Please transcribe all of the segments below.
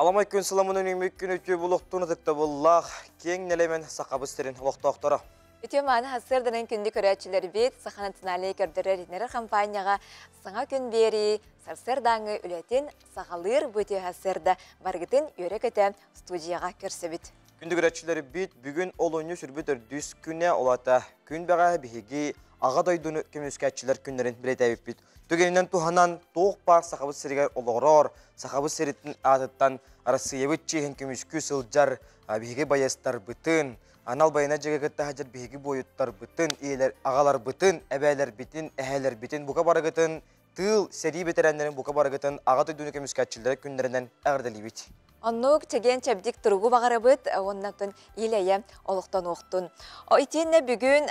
Аламай күн сыламын үнүмүк күн үтүө булуқтун ытыктабыллаах киэҥ нэлэмэн Сахабыт сирин олохтоохторо. Үтүө мааны сарсыарданан күндү көрөөччүлэрбит Саха национальнай көрдөрөр иһитиннэрэр хампаанньаҕа саҥа күн биэрии сарсыардааҥҥы үлэтин саҕалыыр бу үтүө сарсыарда барыгытын үөрэ-көтө студияҕа көрсөбүт. Күндү көрөөччүлэрбит бүгүн олунньу сүрбүт төрдүс күнэ олата күн бэҕэһээ биһиги Аҕа дойдуну көмүскээччилэр күннэрин бэлиэтээбиппит. Түгэнинэн туһанан туох баар Сахабыт сиригэр олоҕорор, Сахабыт сирин аатыттан Арассыыйабыт чиэһин көмүскүү сылдьар биһиги байыастарбытын, анал байыаннай дьайыыга кытта сылдьар биһиги буойуттарбытын, ийэлэр, аҕаларбытын, эбээлэрбитин, эһээлэрбитин бука барыгытын тыыл, сэрии бэтэрээннэрин бука барыгытын Аҕа дойдуну көмүскээччилэрэ күннэринэн эҕэрдэлиибит. Оннук чэгиэн-чэбдик туругу баҕарабыт уонна ил-эйэ олохтонуохтун. Итиэннэ бүгүн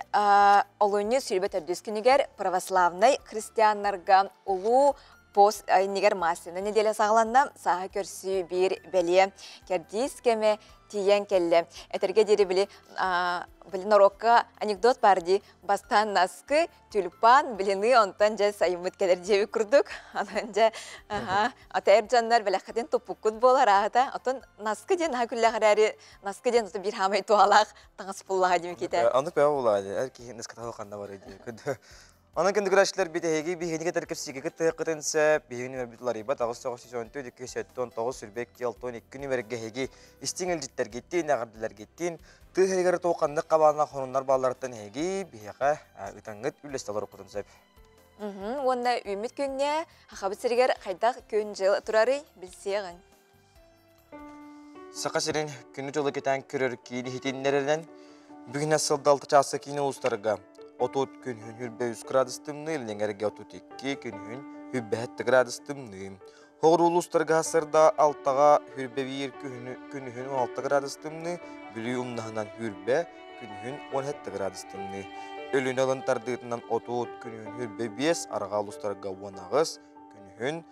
олунньу сүүрбэ төрдүс күнүгэр православнай христианнарга улуу пост иннигэр массыына нэдиэлэ саҕаланна. Сааһы көрсүү биир бэлиэ кэрдиис кэмэ тиийэн кэллэ. Этэргэ диэри били, били норуокка анекдот баар дии. Бастаан наскы, тюльпан, блины, онтон дьэ сайыммыт кэлэр диэбит курдук. Онон дьэ, ата эр дьоннор бэлэххитин туппуккут буолар аата. Отон наскы диэн наһаа күллэх эрээри, наскы диэн биир хаамай туһалаах таҥас буллаҕа диэм киитэ. Оннук бэйэ буолаа эр киһи наскы ханна барый дии. Онон күндү битэһиги биһигини кытары кэпсиигэ кыттыаххытын сөп. Биһиги нүмербит уларыйбат 8 9 14 279 22 62 нүмергэ эһиги истиҥ илдьиттэргиттин, эҕэрдэлэргиттин, тыа сиригэр туохханнык хабааннаах сонуннар баалларыттан эһиги биһиэхэ ытаҥҥыт үллэстэ олоруккутун сөп. Уонна үүммүт күҥҥэ Сахабыт сиригэр хайдах күн-дьыл турарый билсиэҕиҥ. Саха сирин күнү-дьылы кэтээн көрөр киин иһитиннэрэринэн, бүгүн сылда алта чааса киин улуустарга 30 күнүһүн 23 градус тымныы, илиҥэргэ 32 күнүһүн 27 градус тымныы. Хоҕуруу улуустарга сырда алтаҕа 21 күнүһүн 16 градус тымныы, Бүлүү умнаһынан 20 күнүһүн 17 градус тымныы. Өлүнэ ылын тардыытынан 30 күнүһүн 25, арҕаа улуустарга 18, күнүһүн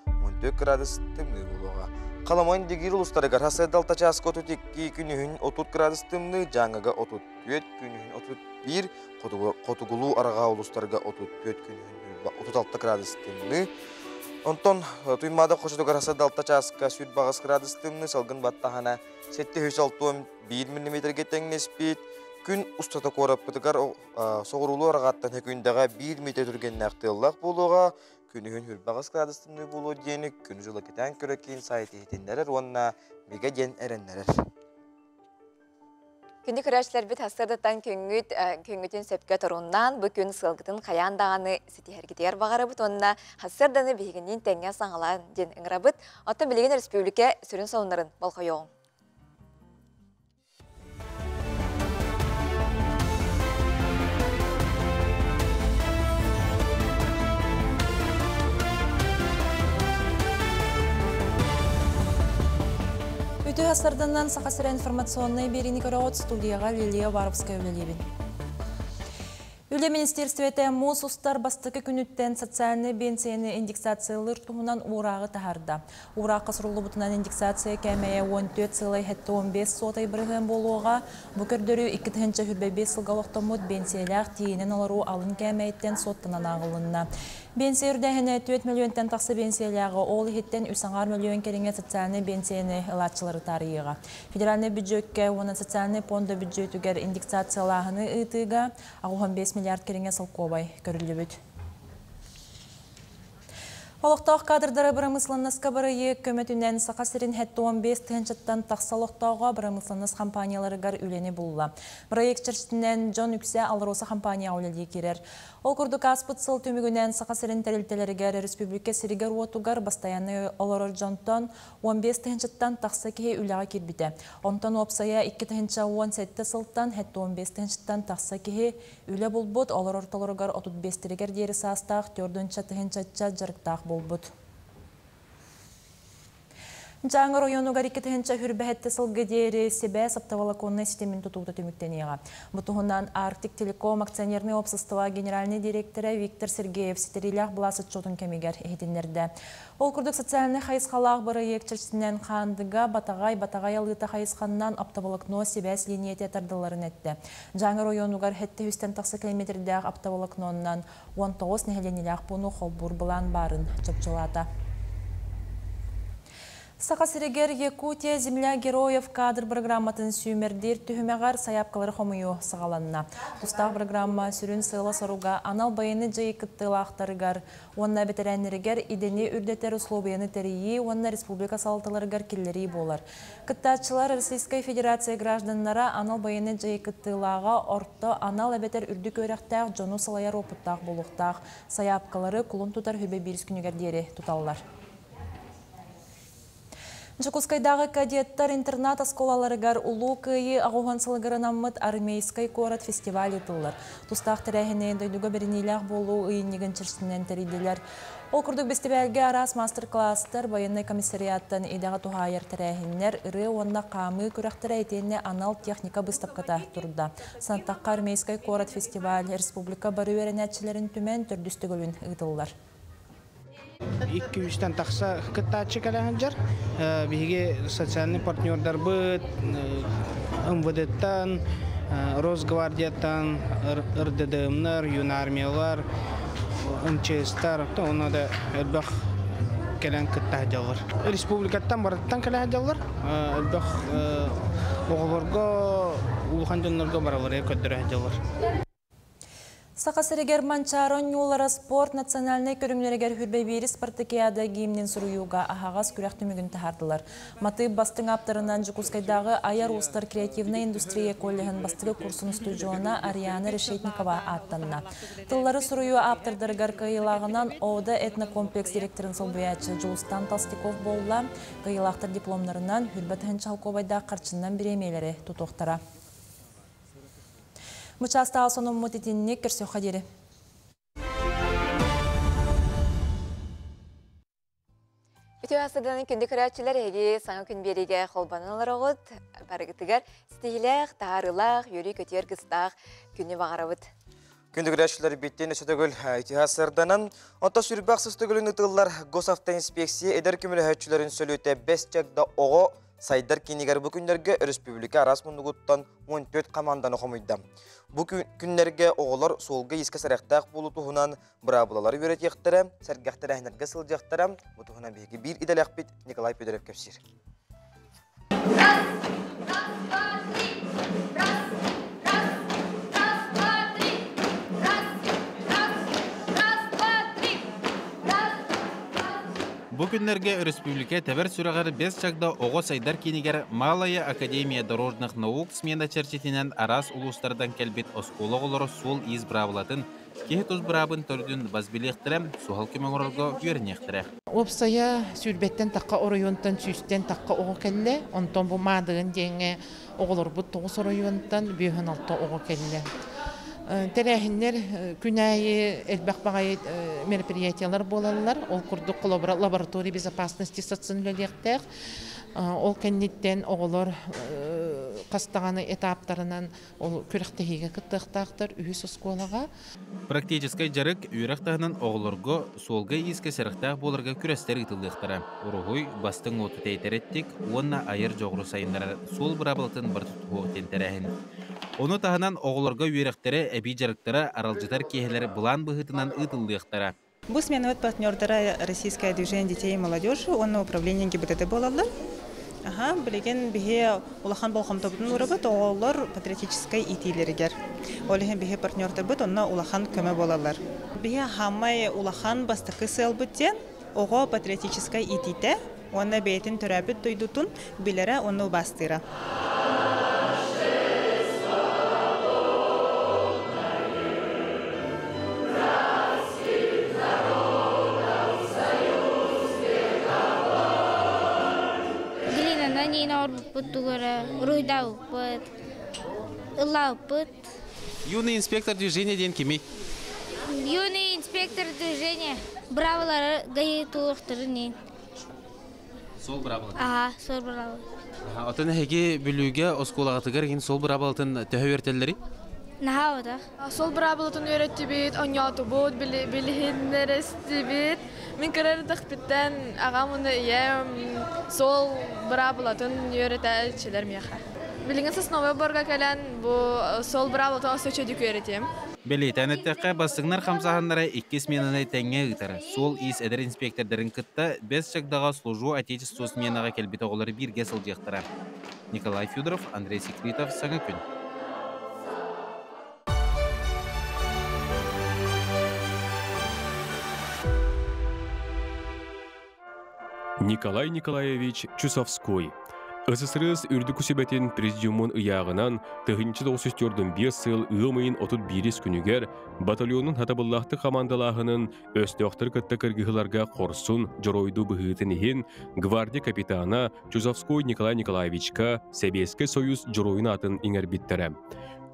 14 градус тымныы буолуоҕа. Халамайын Дигиир улуустарыгар хасыарда алта чааска 32, күнүһүн 30 градус тымныы, Дьааҥыга 34, күнүһүн 31, хотугулуу арҕаа улуустарга 34, күнүһүн 36 градус тымныы. Онтон Туймаада хочотугар хасыарда алта чааска 28 градус тымныы, салгын баттаһана 761 миллиметргэ тэҥнэспит. Күн устата куораппытыгар соҕуруулуу арҕааттан хөкүндэҕэ 1 метр түргэннээх тыаллаах буолуоҕа. Күнүһүн 28 градус тымныы буолуо диэни күнү дьылы кэтээн көрө киин сайт иһитиннэрэр уонна бигэ диэн эрэннэрэр. Күндү көрөөччүлэрбит сарсыардаттан күҥҥүт күҥҥүтүн сөпкө торуннаан, бу күн сыалгытын хайаан даҕаны ситиһэргитигэр баҕарабыт уонна сарсыарданы биһигинниин тэҥҥэ саҥалаан диэн ыҥырабыт. Оттон билигин республика сүрүн сонуннарын болҕойуоҕуҥ. Үтүө сарсыарданан Саха сирэ информационнай биэриини көрөҕүт студияҕа Лилия Уваровская үлэлиибин. Үлэ министерствете муус устар бастакы күнүттэн социальнай биэнсийэни индексациялыыр туһунан уурааҕы таһаарда. Уураахха суруллубутунан индексация кээмэйэ 14,75 суотай бырыһыан буолуоҕа. Бу көрдөрүү 2025 сылга олохтоммут биэнсийэлээх тиийинэн олоруу алын кээмэйиттэн суоттанан ааҕылынна. Биэнсийэ үрдээһинэ 4 мөлүйүөнтэн тахса биэнсийэлээҕи, ол иһиттэн 3,5 мөлүйүөн кэриҥэ социальнай биэнсийэни ылааччылары таарыйыаҕа. Федеральнай бүддьүөккэ уонна социальнай пуонда бүддьүөтүгэр индексациялааһыны ыытыыга 85 миллиард кэриҥэ солкуобай көрүллүбүт. Олохтоох кадрдары бырамыысыланнаска бырайыак көмөтүнэн Саха сирин 75 тыһыынчаттан тахса олохтооҕо бырамыысыланнас компанияларыгар үлэни булла. Бырайыак чэрчитинэн дьон үксэ АЛРОСА компанияҕа үлэлии киирэр. Ол курдук ааспыт сыл түмүгүнэн Саха сирин тэрилтэлэригэр республика сиригэр-уотугар бастайааннай олорор дьонтон 15 тыһыынчаттан тахса киһи үлэҕэ киирбитэ. Онтон уопсайа 2017 сылтан 75 тыһыынчаттан тахса киһи үлэ булбут, олор ортолоругар 35-тэригэр диэри саастаах 4 тыһыынчачча дьарыктаах буолбут. Дьааҥы оройуонугар 2027 сылга диэри сибээс оптоволоконнай ситимин тутуута түмүктэниэҕэ. Бу туһунан Арктик Телеком акционернай уопсастыба генеральнай директора Виктор Сергеев ситэриилээх былаас отчуотун кэмигэр иһитиннэрдэ. Ол курдук социальнай хайысхалаах бырайыак чэрчитинэн Хаандыга, Батаҕай, Батаҕай алыыта хайысханнан оптоволокно сибээс лиинийэтэ тардылларын эттэ. Дьааҥы оройуонугар 700-тэн тахса километрдээх оптоволокноннан 19 нэһилиэнньэлээх пууну холбуур былаан баарын чопчулаата. Саха сиригэр Якутия земля героев кадр программатын сүүмэрдиир түһүмэҕэр сайаапкалары хомуйуу саҕаланна. Тустаах программа сүрүн сыала-соруга анал байыаннай дьайыы кыттыылаахтарыгар уонна бэтэрээннэригэр идэни үрдэтэр услуобуйаны тэрийии уонна республика салалталарыгар киллэрии буолар. Кыттааччылар Российскай Федерация гражданнара, анал байыаннай дьайыы кыттыылааҕа, орто анал эбэтэр үрдүк үөрэхтээх дьону салайар уопуттаах буолуохтаах. Сайаапкалары кулун тутар 21 күнүгэр диэри туталлар. Дьокуускайдааҕы кадеттар интернат оскуолаларыгар Улуу Кыайыы 80 сылыгар анаммыт Армейскай куорат фестиваль ыытыллар. Тустаах тэрээһини дойдуга бэриниилээх буолуу ыйынньыгын чэрчитинэн тэрийдилэр. Ол курдук бэстибээлгэ араас маастар-кылаастар, байыаннай комиссариаттан идэҕэ туһаайар тэрээһиннэр, ырыа уонна хаамыы күрэхтэрэ итиэннэ анал техника быыстапката турда. Санаттахха, Армейскай куорат фестиваль республика бары үөрэнээччилэрин түмэн төрдүс төгүлүн ыытыллар. 200-тэн тахса кыттааччы кэлэ сылдьар. Биһиги социальный партнердарбыт МВД-тан, Росгвардияттан, РДДМнар, юнармиялар, МЧСтар, онно да элбэх кэлэн кытта сылдьаллар. Республикаттан барыттан кэлэ сылдьаллар. Элбэх оҕолорго, улахан дьоннорго баралары көрдөрө сылдьаллар. Саха сиригэр Манчаары оонньуулара спорт национальнай көрүҥнэригэр 21 спартакиада гимнин суруйууга аһаҕас күрэх түмүгүн таһаардылар. Матыып бастыҥ ааптарынан Дьокуускайдааҕы Айар уустар креативнай индустрия коллеһын бастакы курсун устудьуона Ариана Решетникова ааттанна. Тыллары суруйуу ааптардарыгар кыайыылааҕынан ОДА этнокомплекс директорын солбуйааччы Дьулустан Толстяков буолла. Кыайыылаахтар дипломнарынан 20 тыһыынча харчынан бириэмийэлэри тутуохтара. Бу чаастааҕы сонуммут итинник, көрсүөххэ диэри. Үтүө сарсыарданан күндү көрөөччүлэр, эһиги саҥа күн биэриигэ холбонон олороҕут. Барыгытыгар ситиһиилээх, таһаарыылаах, үөрүү-көтүү аргыстаах күнү баҕарабыт. Күндү көрөөччүлэр биттин өссө төгүл үтүө сарсыарданан, онто сүрбэх сыс төгүлүн ытыллар госавтоинспекция эдэр көмөлөһөөччүлэрин сүлүөтэ Бэс Чагда оҕо сайдар киинигэр бу күннэргэ өрөспүүбүлүкэ араас муннугуттан 14 команданы хомуйда. Бу күннэргэ оҕолор суолга-иискэ сэрэхтээх буолуу туһунан быраабылалары үөрэтиэхтэрэ, сэргэх тэрээһиннэргэ сылдьыахтара. Бу туһунан биһиги биир идэлээхпит Николай Федоров кэпсиир. Раз, раз, два, три. Раз, раз, раз, два, три. Раз, раз, раз, два, три. Раз, раз. Бу күннэргэ өрөспүүбүлүкэ тэбэр сүрэҕэр Бэс Чагда оҕо сайдар киинигэр Малая Академия дорожных наук смена чэрчитинэн араас улуустардан кэлбит оскуола оҕолоро суол-иис быраабылатын, киһи тус быраабын төрдүн бас билиэхтэрэ, суһал көмө оҥорорго үөрэниэхтэрэ. Уопсайа сүүрбэттэн тахха оройуонтан 100-тэн тахха оҕо кэллэ. Онтон бу Маадыгын диэҥҥэ оҕолорбут 9 оройуонтан 56 оҕо кэллэ. Тэрээһиннэр күн аайы элбэх баҕайы мероприятиялар буолаллар. Ол курдук холобура лаборатория безопасности сацын үлэлиэхтээх. Ол кэнниттэн оҕолор хас даҕаны этаптарынан ол күрэхтэһиигэ кыттыахтаахтар үһүс оскуолаҕа. Практическай дьарык үөрэх таһынан оҕолорго суолга-иискэ сэрэхтээх буоларга күрэстэр ыытыллыахтара. Уруһуй, бастыҥ уоту тэйтэр эттик уонна айар дьоҕуру сайыннарар суол быраабылатын барыта тутуһуох диэн тэрээһин. Ону таһынан оҕолорго үөрэхтэрэ, эбии дьарыктара, аралдьытар киэһэлэр былаан быһыытынан ыытыллыахтара. Бу сменабыт партнердара Российское движение детей и молодежи уонна управление ГИБДД буолаллар. Аха, билигин биһи улахан болҕомтобутун уурабыт оҕолор патриотическай иитиилэригэр. Ол иһин биһи партнердарбыт онно улахан көмө буолаллар. Биһи хаамай улахан бастакы сыалбыт диэн оҕо патриотическай иитиитэ уонна бэйэтин төрөөбүт дойдутун билэрэ уонна убаастыыра. Глинанан иин оҥорбуппут тугу эрэ уруһуйдаабыппыт, ыллаабыппыт. Юный инспектор движения диэн кимий? Юный инспектор движения быраабылары ГАИ туруохтарын иин. Суол быраабылатын? Аха, суол быраабылатын. Оттон эһиги Бүлүүгэ оскуолаҕытыгар иһин суол быраабылатын төһө үөрэтэллэрий? Наһаа отах. Суол быраабылатын үөрэттибит, оонньоотубут, билиһиннэристибит. Мин кыра эрдэхпиттэн аҕам уонна ийэм суол быраабылатын үөрэтээччилэр миэхэ. Билигин Сосновый Борга кэлэн бу сол быраабылатын өссө чөдүк үөрэтиэм. Бэлиэтээн эттэххэ, бастыҥнар хамсааһыннара икки сменаны тэҥҥэ ыытар. Суол-иис эдэр инспектордарын кытта Бэс Чагдаҕа «Служу Отечеству» сменаҕа кэлбит оҕолор бииргэ сылдьыахтара. Николай Федоров, Андрей Секритов, Саҥа күн. Николай Николаевич Чусовской СССР үрдүкү сүбэтин президиумун ыйааҕынан 1945 сыл ыам ыйын 31 күнүгэр батальонун хатабыллаахтык хамаандалааһынын өстөөхтөр кытта кыргыһыыларга хорсун дьоруойдуу быһыытын иһин гвардия капитана Чусовской Николай Николаевичка Сэбиэскэй Союз дьоруойун аатын иҥэрбиттэрэ.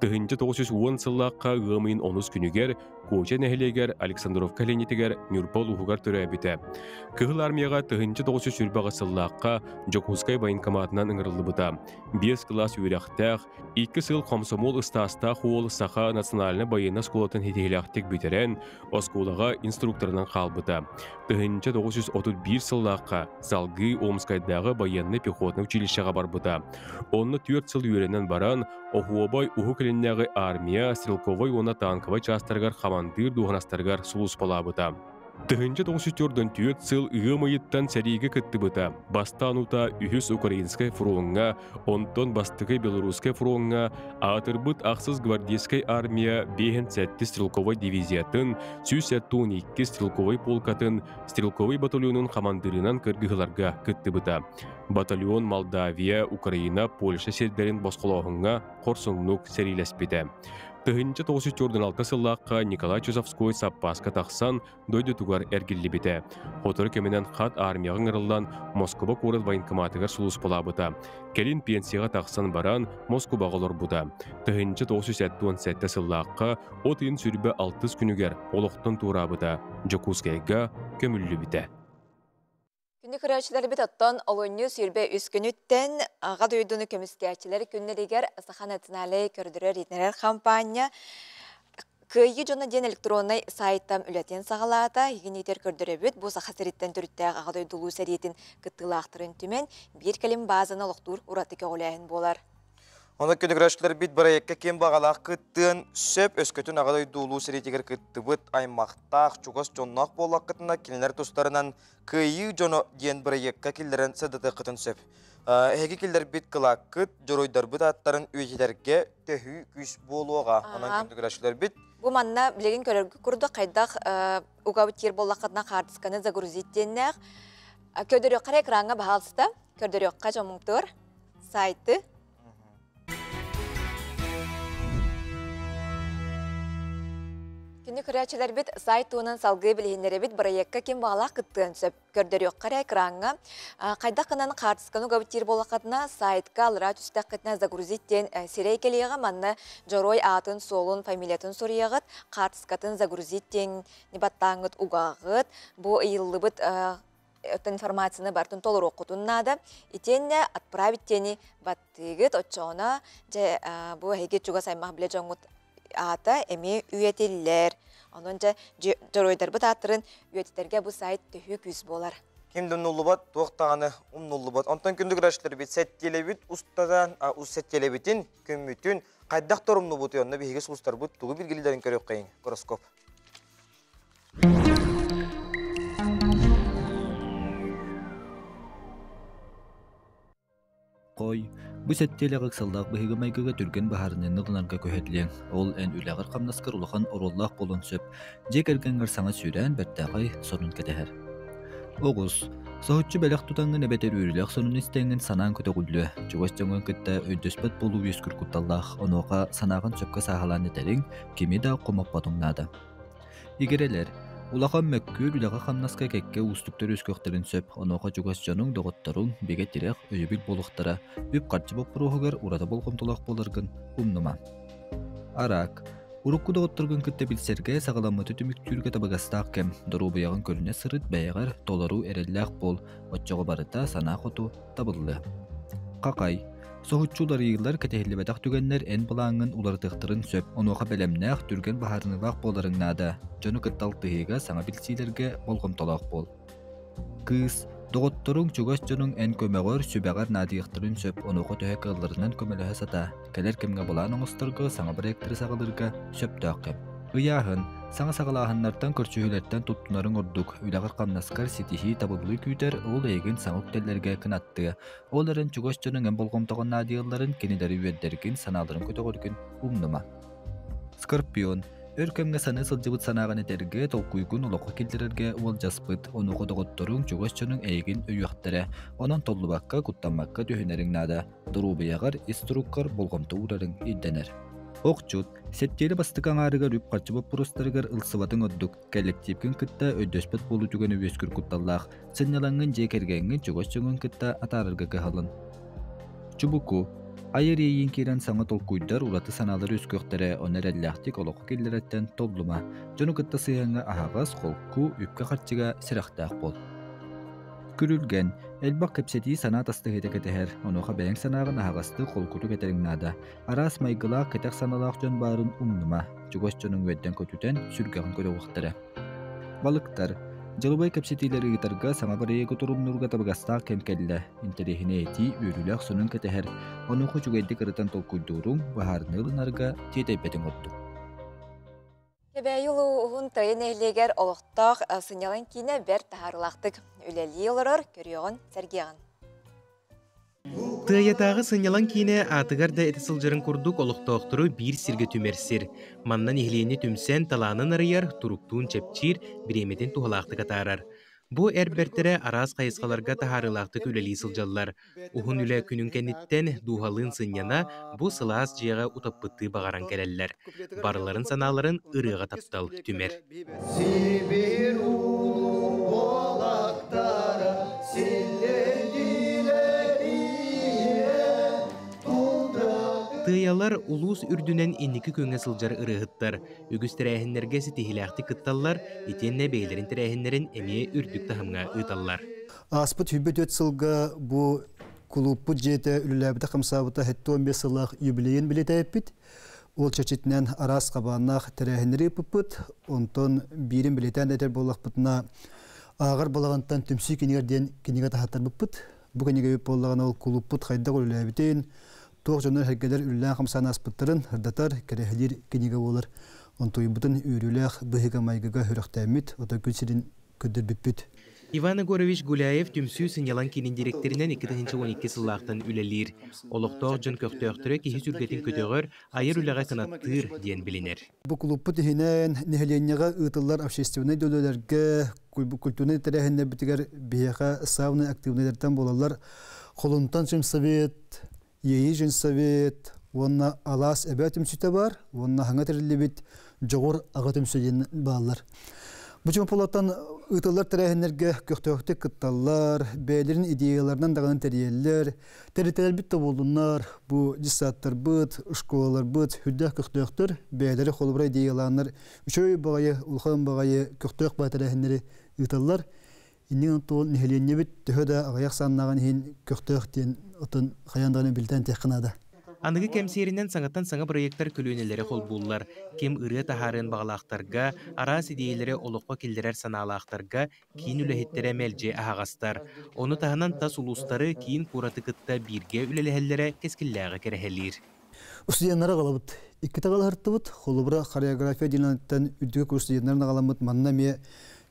1910 сыллаахха ыам ыйын онус күнүгэр Куоча нэһилиэгэр Александровка линиятыгар Ньурба улууһугар төрөөбүтэ. Кыһыл Армияҕа 1928 сыллаахха Дьокуускай военкоматынан ыҥырыллыбыта. Биэс кылаас үөрэхтээх, икки сыл хомсомуол ыстаастаах уол Саха национальнай байыаннай оскуолатын ситиһиилээхтик бүтэрэн, оскуолаҕа инструкторынан хаалбыта. 1931 сыллаахха салгыы Омскайдааҕы байыаннай пехотнай училищеҕа барбыта. Онно түөрт сыл үөрэнэн баран, Оһуобай Уһук Илиннээҕи армия стрелковай уонна танковай чаастарыгар хамандыыр дуоһунастарыгар сулууспалаабыта. 1944 сыл ыам ыйыттан сэриигэ кыттыбыта. Бастаан утаа Үһүс Украинскай фроҥҥа, онтон Бастакы Белорусскай фроҥҥа аатырбыт Ахсыс гвардейскай армия 57 стрелковай дивизиятын, 172 стрелковай полкатын, стрелковай батальонун хамандыырынан кыргыһыыларга кыттыбыта. Батальон Молдавия, Украина, Польша сирдэрин босхолооһуҥҥа хорсуннук сэриилэспитэ. 1946 сыллаахха Николай Чусовской саппааска тахсан дойдутугар эргиллибитэ. Сотору кэминэн хат армияҕа ыҥырыллан Москуба куорат военкоматыгар сулууспалаабыта. Кэлин пенсияҕа тахсан баран Москубаҕа олорбута. 1977 сыллаахха от ыйын сүрбэ алтыс күнүгэр олохтон туораабыта, Дьокуускайга көмүллүбүтэ. Күндү көрөөччүлэрбит оттон олунньу 23 күнүттэн Аҕа дойдуну көмүскээччилэр күннэригэр Саха национальнай көрдөрөр-иһитиннэрэр хампаанньа Кыайыы дьоно диэн электроннай сайтам үлэтин саҕалаата. Иһигин көрдөрөбүт. Бу Саха сириттэн төрүттээх Аҕа дойду улуу сэриитин кыттыылаахтарын түмэн, биир кэлим баазаны олохтуур ураты көҕүлээһин буолар. Онон күнүгүрөччүлэрбит бырайыакка ким баҕалаах кыттыан сөп, өскөтүн Аҕа дойду улуу сэриитигэр кыттыбыт аймахтаах, чугас дьонноох буоллаххытына, кинилэр тустарынан Кыайыы дьоно диэн бырайыакка киллэрэн сырдатыаххытын сөп. Эһиги киллэрбит кылааккыт, дьоруойдарбыт ааттарын үйэтитэргэ төһүү күүс буолуоҕа. Онон күндүгүрөччүлэрбит Бу манна билигин көрөргүт курдук хайдах угабыт тиэр буоллаххытына хаартысканы загрузить диэннээх. Көрдөрүөххэ экраҥҥа баһаалыста, көрдөрүөххэ дьоммутугар сайты. Күнү көрөөччүлэрбит сайт туһунан салгыы билиһиннэрэбит бырайыакка ким баҕалаах кыттыан сөп. Көрдөрүөххэ эрэ экраҥҥа хайдах гынан хаартысканы угабыт диир буоллаххытына сайтка аллараа түстэххитинэ загрузить диэн сирэй кэлиэҕэ манна дьоруой аатын, суолун, фамилиятын суруйаҕыт, хаартыскатын загрузить диэн баттааҥҥыт угаҕыт. Бу ыйыллыбыт информацияны барытын толоруоххутун наада. Итиэннэ отправить диэни баттыыгыт, оччоҕуна дьэ бу эһиги чугас аймах билэ дьоҥҥут аата эмиэ үйэтиллэр. Онон дьэ дьоруойдарбыт ааттарын үйэтитэргэ бу сайт төһүү күүс буолар. Ким да умнуллубат, туох даҕаны умнуллубат. Онтон күндү көрөөччүлэрбит сэттиэлэбит устатан, сэттиэлэбитин, күммүтүн хайдах торумнубутуй, онно биһиги сулустарбыт тугу билгилилэрин көрүөххэйиҥ. Гороскоп. Хой, бу сэттиэлэх ыксаллаах быһыыга-майгыга түргэн быһаарыныыны ылынарга күһэллиэҥ. Ол эн үлэҕэр-хамнаскар улахан оруоллаах буолуон сөп. Дьиэ кэргэҥҥэр саҥа сүүрээн бэртээхэй сонун кэтэһэр. Оҕус, соһуччу бэлэх тутаҥҥын эбэтэр үөрүүлээх сонун истэҥҥин санааҥ көтөҕүллүө. Чугас дьоҥҥун кытта өйдөспөт буолуу үөскүүр кутталлаах. Онуоха санааҕын сөпкө сааһылаан этэриҥ, кими да хомоппотуҥ наада. Игирэлэр, улахан мөккүөр үлэҕэ-хамнаска кэккэ уустуктар үөскүөхтэрин сөп, онуоха чугас дьонуҥ, доҕотторуҥ, бигэ тирэх, өйөбүл буолуохтара, үп-харчы боппуруоһугар ураты болҕомтолоох буоларгын умнума. Араак. Урукку доҕотторгун кытта билсэргэ, саҕаламмыты түмүктүүргэ табыгастаах кэм, доруобуйаҕын көрүнэ сырыт, бэйэҕэр толору эрэллээх буол, оччоҕо барыта санаа хоту табыллыа. Хахай. Соһуччу уларыйыылар кэтэһиллибэтэх түгэннэр эн былааҥҥын уларытыахтарын сөп, онуоха бэлэмнээх, түргэн быһаарыныылаах буоларыҥ наада. Дьону кытта алтыһыыга, саҥа билсиилэргэ болҕомтолоох буол. Кыыс. Доҕотторуҥ, чугас дьонуҥ эн көмөҕөр, сүбэҕэр наадыйыахтарын сөп, онуоха төһө кыалларынан көмөлөһө сатаа. Кэлэр кэмҥэ былаан оҥосторго, саҥа проектары саҕалыырга сөптөөх кэм. Ыйааһын, саҥа саҕалааһыннартан, көрсүһүүлэртэн туттунарыҥ ордук, үлэҕэр-хамнаскар ситиһии, табыллыы күүтэр, ол эйигин саҥа үктэллэргэ кынаттыа. Ол эрэн чугас дьонуҥ эн болҕомтоҕун наадыйалларын, кинилэри үөрдэргин, санааларын көтөҕөргүн умнума. Скорпион, өр кэмҥэ саныы сылдьыбыт санааҕын этэргэ, толкуйгун олоххо киллэрэргэ уолдьаспыт, онуоха доҕотторуҥ, чугас дьонуҥ эйигин өйүөхтэрэ. Онон толлубакка, куттаммакка түһүнэриҥ наада. Доруобуйаҕар, ис туруккар болҕомто уурарыҥ ирдэнэр. Охчут, сэттиэлэ бастакы аҥаарыгар үп-харчы боппуруостарыгар ылсыбатыҥ ордук. Кэллэктиипкин кытта өйдөспөт буолуу түгэнэ үөскүүр кутталлаах. Сынньалаҥҥын дьиэ кэргэҥҥин, чугас дьоҥҥун кытта атаарарга кыһалын. Чубуку, айар иэйиин киирэн саҥа толкуйдар, ураты санаалар үөскүөхтэрэ, ону эрэллээхтик олоххо киллэрэттэн толлума. Дьону кытта сыһыаҥҥа аһаҕас, холку, үпкэ-харчыга сэрэхтээх буол. Күрүлгэн, элбэх кэпсэтии санаа тастыһыыта кэтэһэр, онуоха бэйэҥ санааҕын аһаҕастык, холкутук этэриҥ наада. Араас майгылаах, кэтэх санаалаах дьон баарын умнума, чугас дьонуҥ үөрдэн-көтүтэн, сүргэҕин көтөҕүөхтэрэ. Балыктар, дьылыбай кэпсэтиилэри ыытарга саҥа бырайыагы торумнуурга табыгастаах кэм кэллэ. Интэриэһинэй этии, үөрүүлээх сонун кэтэһэр, онуоха үчүгэйдик ырытан толкуйдууруҥ, быһаарыныы ылынарга тиэтэйбэтиҥ ордук. Кэбээйи улууһун Тыйы нэһилиэгэр олохтоох сынньалаҥ киинэ бэрт таһаарыылаахтык үлэлии олорор, көрүөҕүн, сэргиэҕин. Тыайатааҕы сынньалаҥ киинэ аатыгар да этэ сылдьарын курдук олохтоохтору биир сиргэ түмэр сир. Манна нэһилиэнньэ түмсэн талаанын арыйар, туруктуун чэпчиир, бириэмэтин туһалаахтык атаарар. Бу эр бэртэрэ араас хайысхаларга таһаарыылаахтык үлэлии сылдьаллар. Уһун үлэ күнүн кэнниттэн дууһалыын сынньана, бу сылаас дьиэҕэ утаппыттыы баҕаран кэлэллэр. Барыларын санааларын ырыаҕа таптал түмэр. Сибир улуу буолактара Тыайалар улуус үрдүнэн инники күөҥҥэ сылдьар ырыаһыттар. Үгүс тэрээһиннэргэ ситиһиилээхтик кытталлар, итиэннэ бэйэлэрин тэрээһиннэрин эмиэ үрдүк таһымҥа ыыталлар. Ааспыт 24 сылга бу кулууппут дьиэтэ үлэлээбитэ-хамсаабыта 75 сыллаах юбилейын билитэйэппит. Ол чэрчитинэн араас хабааннаах тэрээһиннэри ыыппыппыт. Онтон биирин бэлиэтээн этэр буоллахпытына, ааҕар балаҕантан түмсүү кинигэр диэн кинигэ таһааттарбыппыт. Бу кинигэбит буоллаҕына ол кулууппут хайдах үлэлээбитин, туох дьоннор-сэргэлэр үлэлээн-хамсаан ааспыттарын сырдатар, кэрэһилиир кинигэ буолар. Онтуйбутун үөрүүлээх быһыыга-майгыга сүрэхтээммит, отой күн сирин көрдөрбүппүт. Иван Егорович Гуляев түмсүү сынньалаҥ киинин дириэктэринэн 2012 сыллаахтан үлэлиир. Олохтоох дьон көхтөөхтөрө киһи сүргэтин көтөҕөр, айар үлэҕэ кынаттыыр диэн билинэр. Бу кулууппут иһинэн нэһилиэнньэҕэ ыытыллар общественнай дөлөлөргө, культурнай тэрээһиннэрбитигэр биһиэхэ саамай активнайдартан буолаллар Холунтан женсовет, Иэйии женсовет уонна Алаас эбээ түмсүүтэ баар уонна хаҥа тэриллибит Дьоҕур аҕа түмсүү диэн бааллар. Бу чомполоттон ыытыллар тэрээһиннэргэ көхтөөхтүк кытталлар, бэйэлэрин идеяларынан даҕаны тэрийэллэр, тэрилтэлэрбит да буоллуннар, бу дьыссааттарбыт, школаларбыт сүрдээх көхтөөхтөр, бэйэлэрэ холобура идеялааннар үчүгэй баҕайы, улахан баҕайы көхтөөх баҕайы тэрээһиннэри ыыталлар. Иннин оттон нэһилиэнньэбит төһө да аҕыйах саннааҕын иһин көхтөөх диэн отон хайаан даҕаны билтэн этиэххэ наада. Аныгы кэмсиэринэн саҥаттан саҥа бырайыактар көлүөнэлэри холбууллар. Ким ырыа таһаарыан баҕалаахтарга, араас идиэйэлэри олоххо киллэрэр санаалаахтарга киин үлэһиттэрэ мэлдьи аһаҕастар. Ону таһынан тас улуустары киин куораты кытта бииргэ үлэлэһэллэрэ кэскиллээҕи кэрэһэлиир. Устудьуоннары аҕалабыт. Иккитэ аҕалаһыртыбыт. Холобура, хореография диэнтэн үрдүкү курс студеннарын аҕаламмыт манна эмиэ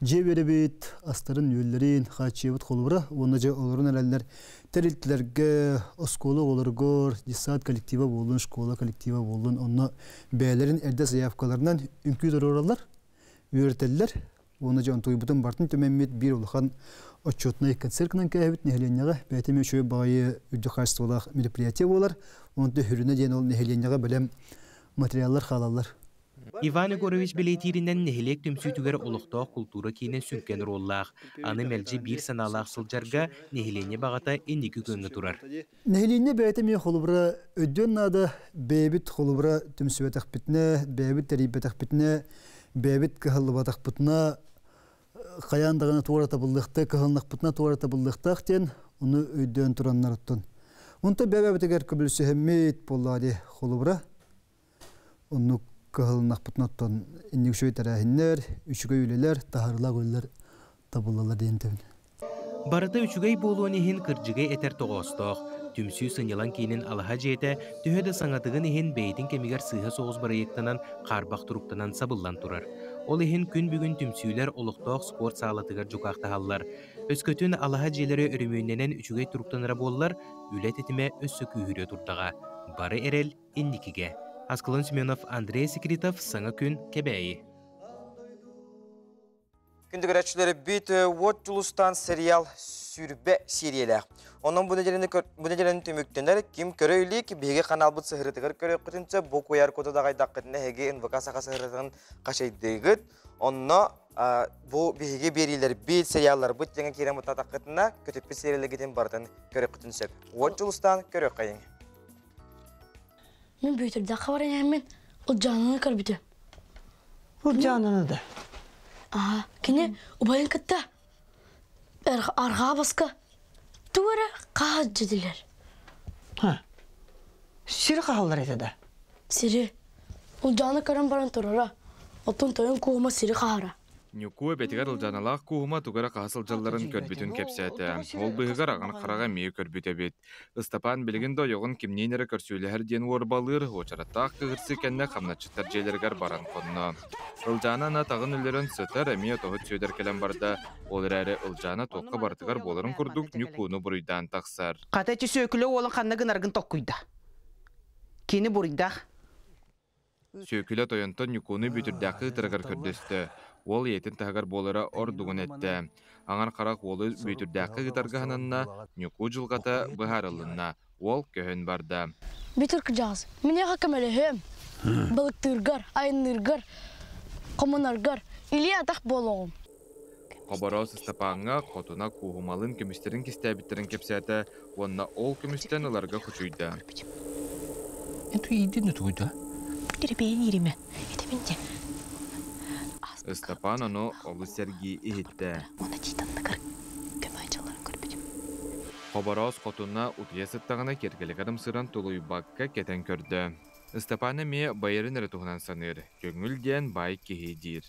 дьиэ үөрэбит, астарын-үөллэрин хааччыйабыт холобура уонна дьэ олорон эрэллэр тэрилтэлэргэ, оскуола оҕолоругар, детсад коллектива буоллун, школа коллектива буоллун, онно бэйэлэрин эрдэ заявкаларынан үҥкүү туруораллар, үөрэтэллэр. Уонна дьэ онтуйбутун бартын түмэммит биир улахан отчетнай концерт гынан кээһэбит нэһилиэнньэҕэ бэйэтэ үчүгэй баҕайы үрдүк хаачыстыбалаах мероприятие буолар. Онтон сүрүнэ диэн ол нэһилиэнньэҕэ бэлэм материаллар хаалаллар. Иван Егорович бэлиэтииринэн нэһилиэк түмсүүтүгэр олохтоох култуура киинэ сүҥкэн оруоллаах. Аны мэлдьи биир санаалаах сылдьарга нэһилиэнньэ баҕата инники күөҥҥэ турар. Нэһилиэнньэ бэйэтэ эмиэ холобура өйдүөн наада, бэйэбит холобура түмсүбэтэхпитинэ, бэйэбит тэрийбэтэхпитинэ, бэйэбит кыһаллыбатахпытына хайаан даҕаны туора табыллыахтаах, кыһалыннахпытына туора табыллыахтаах диэн ону өйдөөн тураннар оттон. Онтон бэйэбитигэр көбүлсүһэммит буоллаҕа дии холобура. Оннук кыһалыннахпытына оттон инник үчүгэй тэрээһиннэр, үчүгэй үлэлэр, таһаарыылаах үлэлэр табыллаллар диэн этэбин. Барыта үчүгэй буолуон иһин кырдьыгы этэр тоҕоостоох. Түмсүү сынньалаҥ киинин алаһа дьиэтэ төһө да саҥатыгын иһин бэйэтин кэмигэр сыыһа соҕус бырайыактанан хаарбах туруктанан сабыллан турар. Ол иһин күн бүгүн түмсүүлэр олохтоох спорт саалатыгар дьукаахтаһаллар. Өскөтүн алаһа дьиэлэрэ өрөмүөннэнэн үчүгэй туруктанара буоллар, үлэ тэтимэ өссө күүһүрүө турдаҕа. Бары эрэл инникигэ. Аскалон Семенов, Андрей Секретов, Саҥа күн, Кэбээйи. Күндү көрөөччүлэрбит Уот Дьулустаан сериал сүрбэ сиэриэлээх. Онон бу нэдиэлэни бу нэдиэлэни түмүктэнэр ким көрө илик биһиги каналбыт сыһырытыгар көрүөххүтүн сөп бу куйаар коду даҕайдаххытына эһиги НВК саха сыһырытын хачайдыыгыт. Онно бу биһиги биэриилэрбит, сериалларбыт диэҥэ киирэн бутаатаххытына көтүппүт сериалларгытын барытын көрүөххүтүн сөп. Уот Дьулустаан көрүөххэйиҥ. Мин Бүөтүрдэххэ баран иһэммин Ылдьаананы көрбүтүм. Ылдьаананы да? Аа, кини убайын кытта арҕаа баска тугу эрэ хаһа дьидилэр. Ха. Сири хаһаллар этэ да? Сири. Ылдьааны көрөн баран турара. Оттон тойон куома сири хаһара. Ньукуу эбэтигэр Ылдьааналаах Кууһума тугу эрэ хаһа сылдьалларын көрбүтүн кэпсээтэ. Ол быыһыгар аҕын хараҕа эмиэ көрбүт эбит. Ыстапаан билигин да ойоҕун кимниин эрэ көрсүөлэһэр диэн уорбалыыр, уочараттаах кыһырсыы кэннэ хамначчыттар дьиэлэригэр баран хонно. Ылдьаана аны атаҕын өлөрөн сытар, эмиэ Тоһут Сүөдэр кэлэн барда. Ол эрээри Ылдьаана туохха барытыгар буоларын курдук Ньукууну буруйдаан тахсар. Хата ити Сүөкүлэ уолун ханна гынаргын толкуйда. Кини буруйдаах. Сүөкүлэ тойонтон Ньукууну Бүөтүрдээххэ ыытарыгар көрдөстө. Уол ийэтин таһыгар буолара ордугун эттэ. Аҥар харах уолу Бүөтүрдээххэ ыытарга сананна, Ньукуу дьылҕата быһаарылынна. Уол көһөн барда. Бүтүр кыдьаҕас, миниэхэ көмөлөһүөм. Балыктыыргар, айанныыргар, хомунаргар илии-атах буолуоҕум. Хобороос Ыстапааҥҥа хотуна кууһумалыын көмүстэрин кистээбиттэрин кэпсээтэ уонна ол көмүстэн ыларга кучуйда. Ыстапаан ону олус сэргии иһиттэ. Хобороос хотуна утуйа сыттаҕына киэргэлигэр ымсыыран тулуйбакка кэтэн көрдө. Ыстапаан эмиэ байарын эрэ туһунан саныыр, көҥүл диэн баай киһи диир.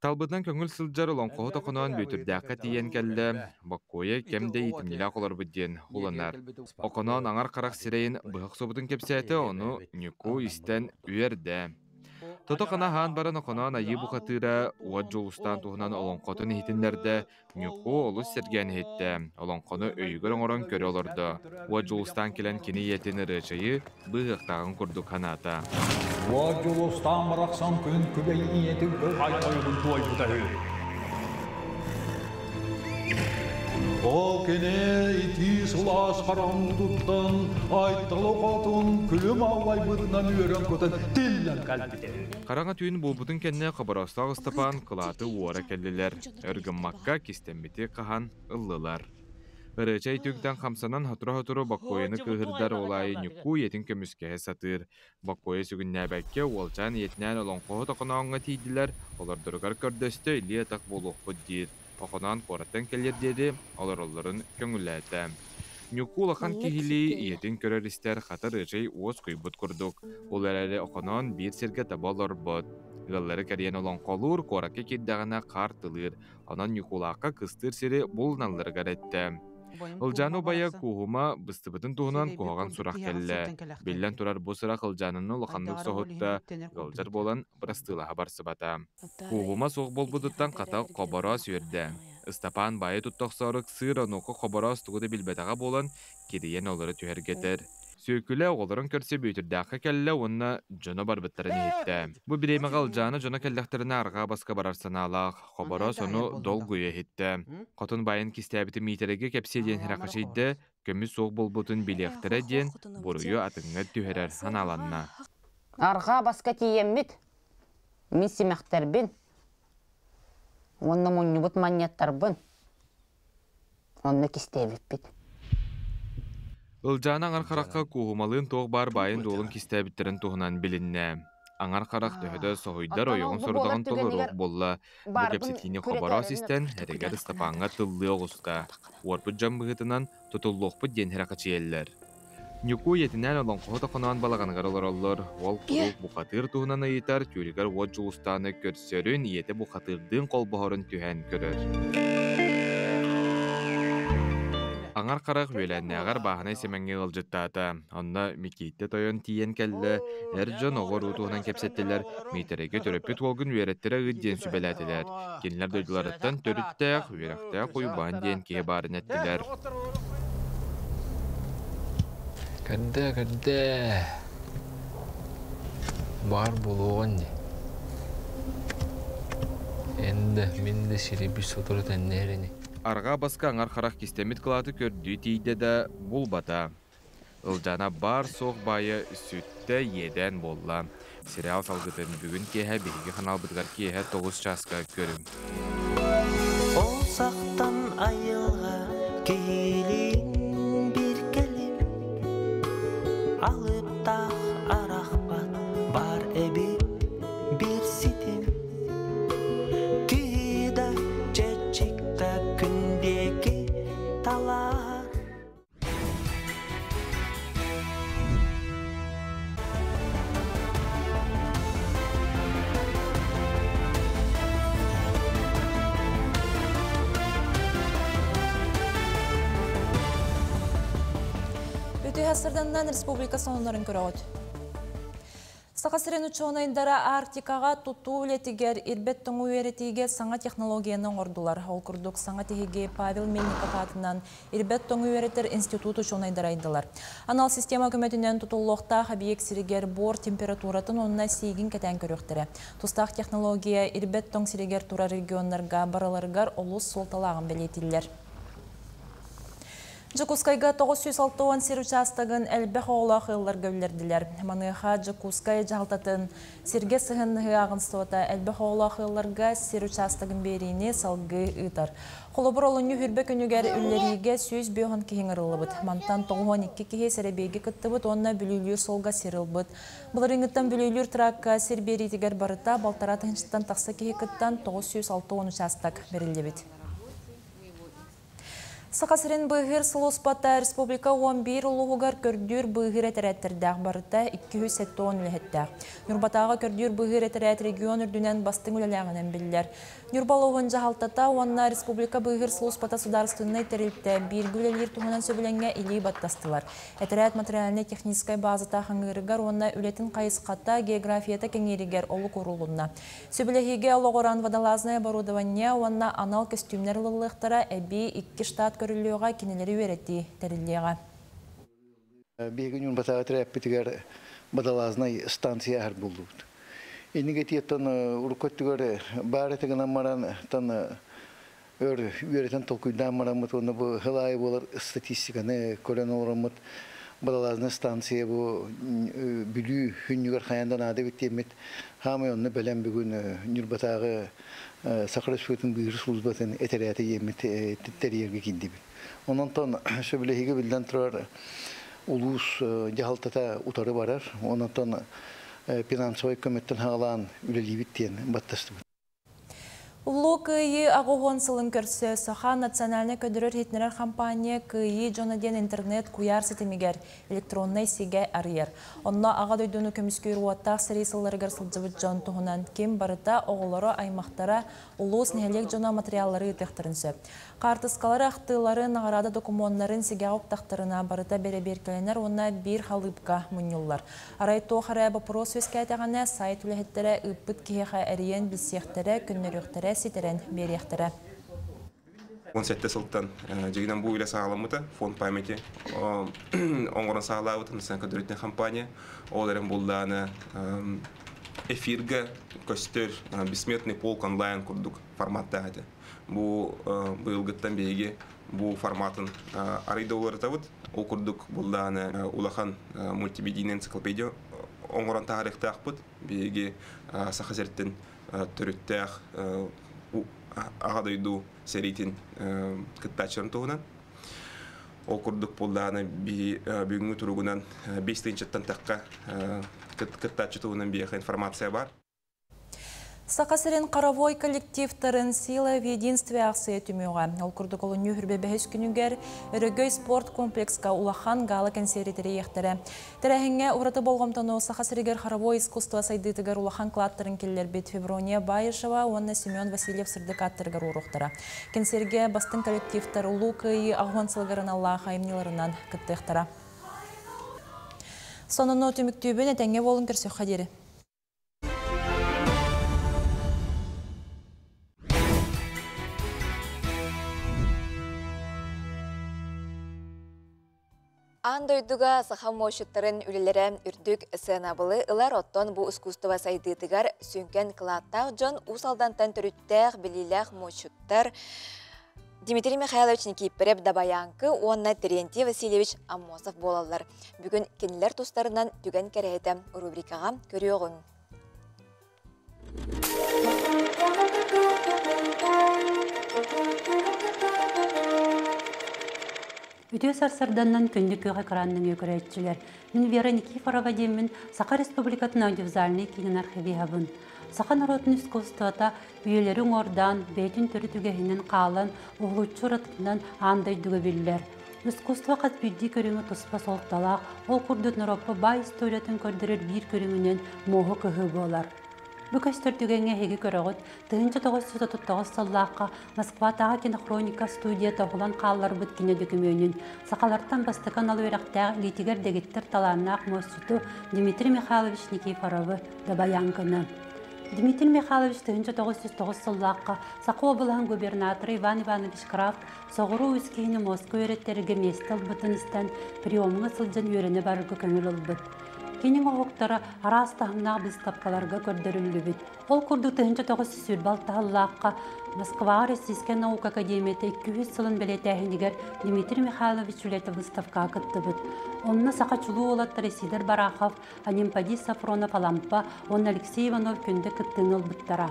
Талбытынан көҥүл сылдьар олоҥхоһут Охоноон Бүөтүрдээххэ тиийэн кэллэ, Боккуойа кэм да иитимньилээх олорбут диэн уланар. Охоноон аҥар харах сирэйин быһа охсубутун кэпсээтэ, ону Ньукуу истэн үөрдэ. Тото-хана аһаан баран Охоноон айыы бухатыыра Уот Дьулустаан туһунан олоҥхотун иһитиннэрдэ, Ньукуу олус сэргээн иһиттэ, олоҥхону өйүгэр оҥорон көрө олордо. Уот Дьулустаан кэлэн кини ийэтин Ырыачайы быыһыахтааҕын курдук санаата. Уот Дьулустаан барахсан күн күбэй ийэтин ай тойугун туойбута үһү. Ол кини итии сылаас хараҥытыттан Айталы хотун күлүм аллайбытынан үөрэн-көтөн тиллэн кэлбитэ. Хараҥа түүн буолбутун кэннэ Хоборостоох Ыстапаан кылааты уора кэллилэр. Өр гыммакка кистэммити хаһан ыллылар. Ырыачай түгтэн хамсанан сотору-сотору Боккуойаны кыыһырдар ол аайы Ньуккуу ийэтин көмүскэһэ сатыыр. Боккуойа сүгүннээбэккэ уолчаан ийэтинээн олоҥхоһут Охонооҥҥо тиийдилэр, олордоругар көрдөстө илии-атах буолуохпут диир. Охоноон куораттан кэлиэр диэри олороллорун көҥүллээтэ. Ньуккуу улахан киһилии ийэтин көрөр-истэр хата Ырыачай уоскуйбут курдук. Ол эрээри Охоноон биир сиргэ таба олорбот. Ыаллары кэрийэн олоҥхолуур, куоракка киирдэҕинэ хаар тылыыр, онон Ньукулаахха кыстыыр сири булуналларыгар эттэ. Ылдьаана убайа Кууһума быстыбытын туһунан куһаҕан сурах кэллэ. Биллэн турар, бу сурах Ылдьаананы улаханнык соһутта, ыалдьар буолан бырастыылаһа барсыбата. Кууһума суох буолбутуттан хата Хобороос үөрдэ. Ыстапаан баайы тутта охсоору ыксыыр, онуоха Хобороос тугу да билбэтэҕэ буолан, кирийэн олоро түһэргэтэр. Сүөкүлэ оҕолорун көрсө Бүөтүрдээххэ кэллэ уонна дьоно барбыттарын иһиттэ. Бу бириэмэҕэ Ылдьаана дьоно кэллэхтэринэ арҕаа баска барар санаалаах, Хобороос ону долгуйа иһиттэ. Хотун баайын кистээбитин Миитэрэйгэ кэпсиэ диэн сэрэхэчийдэ, көмүс суох буолбутун билиэхтэрэ диэн буруйу атыҥҥа түһэрэр санааланна. Арҕаа баска тиийэммит, мин симэхтэрбин уонна мунньубут манньыаттарбын Онно кистээбиппит. Ылдьаана аҥар харахха кууһумалыын туох баар баайын-дуолун кистээбиттэрин туһунан билиннэ. Аҥар харах төһө да соһуйдар ойоҕун сорудаҕын толоруох буолла. Бу кэпсэтиини Хобороос истэн, эригэр Ыстапааҥҥа тыллыы оҕуста. Уорбут дьон быһыытынан тутуллуохпут диэн сэрэхэчийэллэр. Ньукуу ийэтинээн олоҥхоһут Охоноон балаҕаныгар олороллор. Уол куруук бухатыыр туһунан ыйытар, түүлүгэр уот Аҥар харах үөлээннээҕэр бааһынай Сэмэҥҥэ ыалдьыттаата. Онно Микииттэ тойон тиийэн кэллэ, эр дьон оҕо уруу туһунан кэпсэттилэр, Миитэрэйгэ төрөппүт уолгун үөрэттэрэ ыыт диэн сүбэлээтилэр. Кинилэр дойдуларыттан төрүттээх, үөрэхтээх Уйбаан диэн киһи баарын эттилэр. Көрдөө, көрдөө. Баар буолуоҕун дии. Эн да, мин да сири сотору тэннээр ини. Арҕаа баска аҥар харах кистэммит кылааты көрдүү тиийдэ да, булбата. Ылдьаана баар-суох баайа сүттэ, иэдээн буолла. Сериал салгытын бүгүн киэһэ биһиги ханаалбытыгар киэһэ 9 чааска көрүҥ. Ол сахтан айылҕа киһилиин биир кэлим алыптаах арахпат бар эбит биир ситим киһи да чэчик да күн диэки талаар Үтүө сырданынан республика сонуннарын көрөҕүт. Саха сирин учуонайдара Арктикаҕа тутуу үлэтигэр ирбэт тоҥу үөрэтиигэ саҥа технологияны оҥордулар. Ол курдук саҥа тиһиги Павел Мельников аатынан Ирбэт тоҥу үөрэтэр институт учуонайдара айдылар. Анал система көмөтүнэн тутуллуохтаах объект сиригэр буор температуратын уонна сиигин кэтээн көрүөхтэрэ. Тустаах технология ирбэт тоҥ сиригэр турар регионнарга барыларыгар олус суолталааҕын бэлиэтииллэр. Дьокуускайга 960 сир учаастагын элбэх оҕолоох ыалларга үллэрдилэр. Маныаха Дьокуускай дьаһалтатын сиргэ сыһынныһыы ааҕынствота элбэх оҕолоох ыалларга сир учаастагын биэриини салгыы ыытар. Холобур, олунньу хүрбэ күнүгэр үллэриигэ 150 киһи ыҥырыллыбыт. Мантан 92 киһи сэрэбиэйгэ кыттыбыт уонна Бүлүүлүүр суолга сир ылбыт. Былырыыҥҥыттан Бүлүүлүүр тракка сир биэриитигэр барыта балтараа тыһыынчаттан тахса киһи кыттан 960 учаастак бэриллибит. Саха сирин быыһыыр сулууспата республика 11 улууһугар көрдүүр быыһыыр этэрээттэрдээх барыта 270 үлэһиттээх. Ньурбатааҕы көрдүүр быыһыыр этэрээт регион үрдүнэн бастыҥ үлэлээҕинэн биллэр. Ньурба улууһун дьаһалтата уонна республика быыһыыр сулууспата судаарыстыбаннай тэрилтэ бииргэ үлэлиир туһунан сөбүлэҥҥэ илии баттастылар. Этэрээт материальнай-техническай баазата хаҥыырыгар уонна үлэтин хайысхата, географията кэҥииригэр олук уурулунна. Сөбүлэһиигэ олоҕуран водолазное оборудование уонна анал көстүүмнэр ылыллыахтара, эбии икки штат көрүллүөҕэ, кинилэри үөрэтии тэриллиэҕэ. Биһиги Ньурбатааҕы тирээппитигэр водолазнай станция аһар буоллубут. Иннигэ тиэттэн урукку өттүгэр баар этэ гынан баран тан өр үөрэтэн толкуйдаан бараммыт уонна бу сыл аайы буолар статистиканы көрөн олороммут водолазная станция бу Бүлүү хүннүгэр хайаан да наада эбит диэммит хаамай онно бэлэм бүгүн Ньурбатааҕы Саха Республикатын быыһыыр службатын этэрээтэ диэммит тэрийэргэ киирдибит. Онон сөбүлэһиигэ биллэн турар улуус дьаһалтата утары барар. Онон финансовай көмөттөн хаалаан үлэлиибит диэн баттастыбыт. Улуу Кыайыы аҕыс сылын көрсө Саха национальнай көдөрөр-иһитиннэрэр хампаанньа Кыайыы дьоно диэн интернет куйаар ситимигэр электроннай сигэ арыйар. Онно Аҕа дойдуну көмүскүүр уоттаах сэрии сылларыгар сылдьыбыт дьон туһунан ким барыта, оҕолоро, аймахтара, улуус, нэһилиэк дьоно материаллары ыытыахтарын сөп. Хаартыскалары, ахтыылары, наҕараада докумуоннарын сигэҕэ уктахтарына барыта бэрэбиэркэлэнэр уонна биир халыыпка мунньуллар. Арай туох эрэ боппуруос үөскээтэҕинэ, сайт үлэһиттэрэ ыыппыт киһиэхэ эрийэн билсиэхтэрэ, көннөрүөхтэрэ, ситэрэн биэриэхтэрэ. 17 сылтан дьигинэн бу үлэ саҕаламмыта, фонд памяти оҥорон саҕалаабыт Национальная көдөрүтүнэ компания. Ол эрэн буллааны эфиргэ көстөр бессмертный полк онлайн курдук форматтаах этэ. Бу быйылгыттан биһиги бу форматын арыйда уларытабыт. Ол курдук буллааны улахан мультимедийный энциклопедия оҥорон таһаарыахтаахпыт. Биһиги Саха сириттэн төрүттээх Аҕа дойду сэриитин кыттааччыларын туһунан. Ол курдук буллааны бүгүҥҥү туругунан 5 тыһыынчаттан тахха кыттааччы туһунан биһиэхэ информация бар. Саха сирин хоровой коллективтарын «Сила в единстве» аахсыйа түмүөҕэ. Ол курдук олунньу 25 күнүгэр Өрөгөй спорт комплекска улахан гала кэнсиэри тэрийиэхтэрэ. Тэрээһиҥҥэ ураты болҕомтону Саха сиригэр хоровой искусство сайдыытыгар улахан кылааттарын киллэрбит Феврония Баишева уонна Семен Васильев сырдык ааттарыгар ууруохтара. Кэнсиэргэ бастыҥ коллективтар Улуу Кыайыы 80 сылыгар аналлаах айымньыларынан кыттыахтара. Сонуну түмүктүүбүн, этэҥҥэ буолун, көрсүөххэ диэри. Аан дойдуга саха муосчуттарын үлэлэрэ үрдүк сыанабылы ылар, оттон бу искусство сайдыытыгар сүҥкэн кылааттаах дьон Уус Алдантан төрүттээх, билиилээх муосчуттар Дмитрий Михайлович Никииппэрэп Дабайааҥкы уонна Терентий Васильевич Аммосов буолаллар. Бүгүн кинилэр тустарынан Түгэн кэрэһитэ рубрикаҕа көрүөҕүҥ. Үтүө сарсарданнан күндү күөх экранның көрөөччүлэр. Мин Вера Никифорова диэммин Саха Республикатын аудиовизуальнай киинин архивиһабын. Саха норуотун искусствота үйэлэри уҥуордаан, бэйэтин төрүт үгэһинэн хаалан, уһулуччу уратытынан аан дойдуга биллэр. Искусство хас биирдии көрүҥэ туспа суолталаах, ол курдук норуоппа баай историятын көрдөрөр биир көрүҥүнэн муоһу кыһыы буолар. Бу көстөр түгэҥҥэ эһиги көрөҕүт, 1939 сыллаахха Москватааҕы кинохроника студията уһулан хаалларбыт кино дөкүмүөнүн сахалартан бастакы анал үөрэхтээх илиитигэр дэгиттэр талааннаах муосчуту Дмитрий Михайлович Никифоровы Дабайааҥкыны. Дмитрий Михайлович 1909 сыллаахха Саха уобалаһын губернатора Иван Иванович Крафт соҕуруу үс киһини Москва үөрэттэргэ миэстэ ылбытын истэн приемҥа сылдьан үөрэнэ барарга көҥүл ылбыт. Кини оҥоһуктара араас таһымнаах быыстапкаларга көрдөрүллүбүт. Ол курдук 1926 сыллаахха Москваҕа Российскай наука академията 200 сылын бэлиэтээһинигэр Дмитрий Михайлович үлэтэ выставкаҕа кыттыбыт. Онно саха чулуу уолаттара Сидор Барахов, Анемподий Сафронов Алампа уонна Алексей Иванов Күндэ кыттыыны ылбыттара.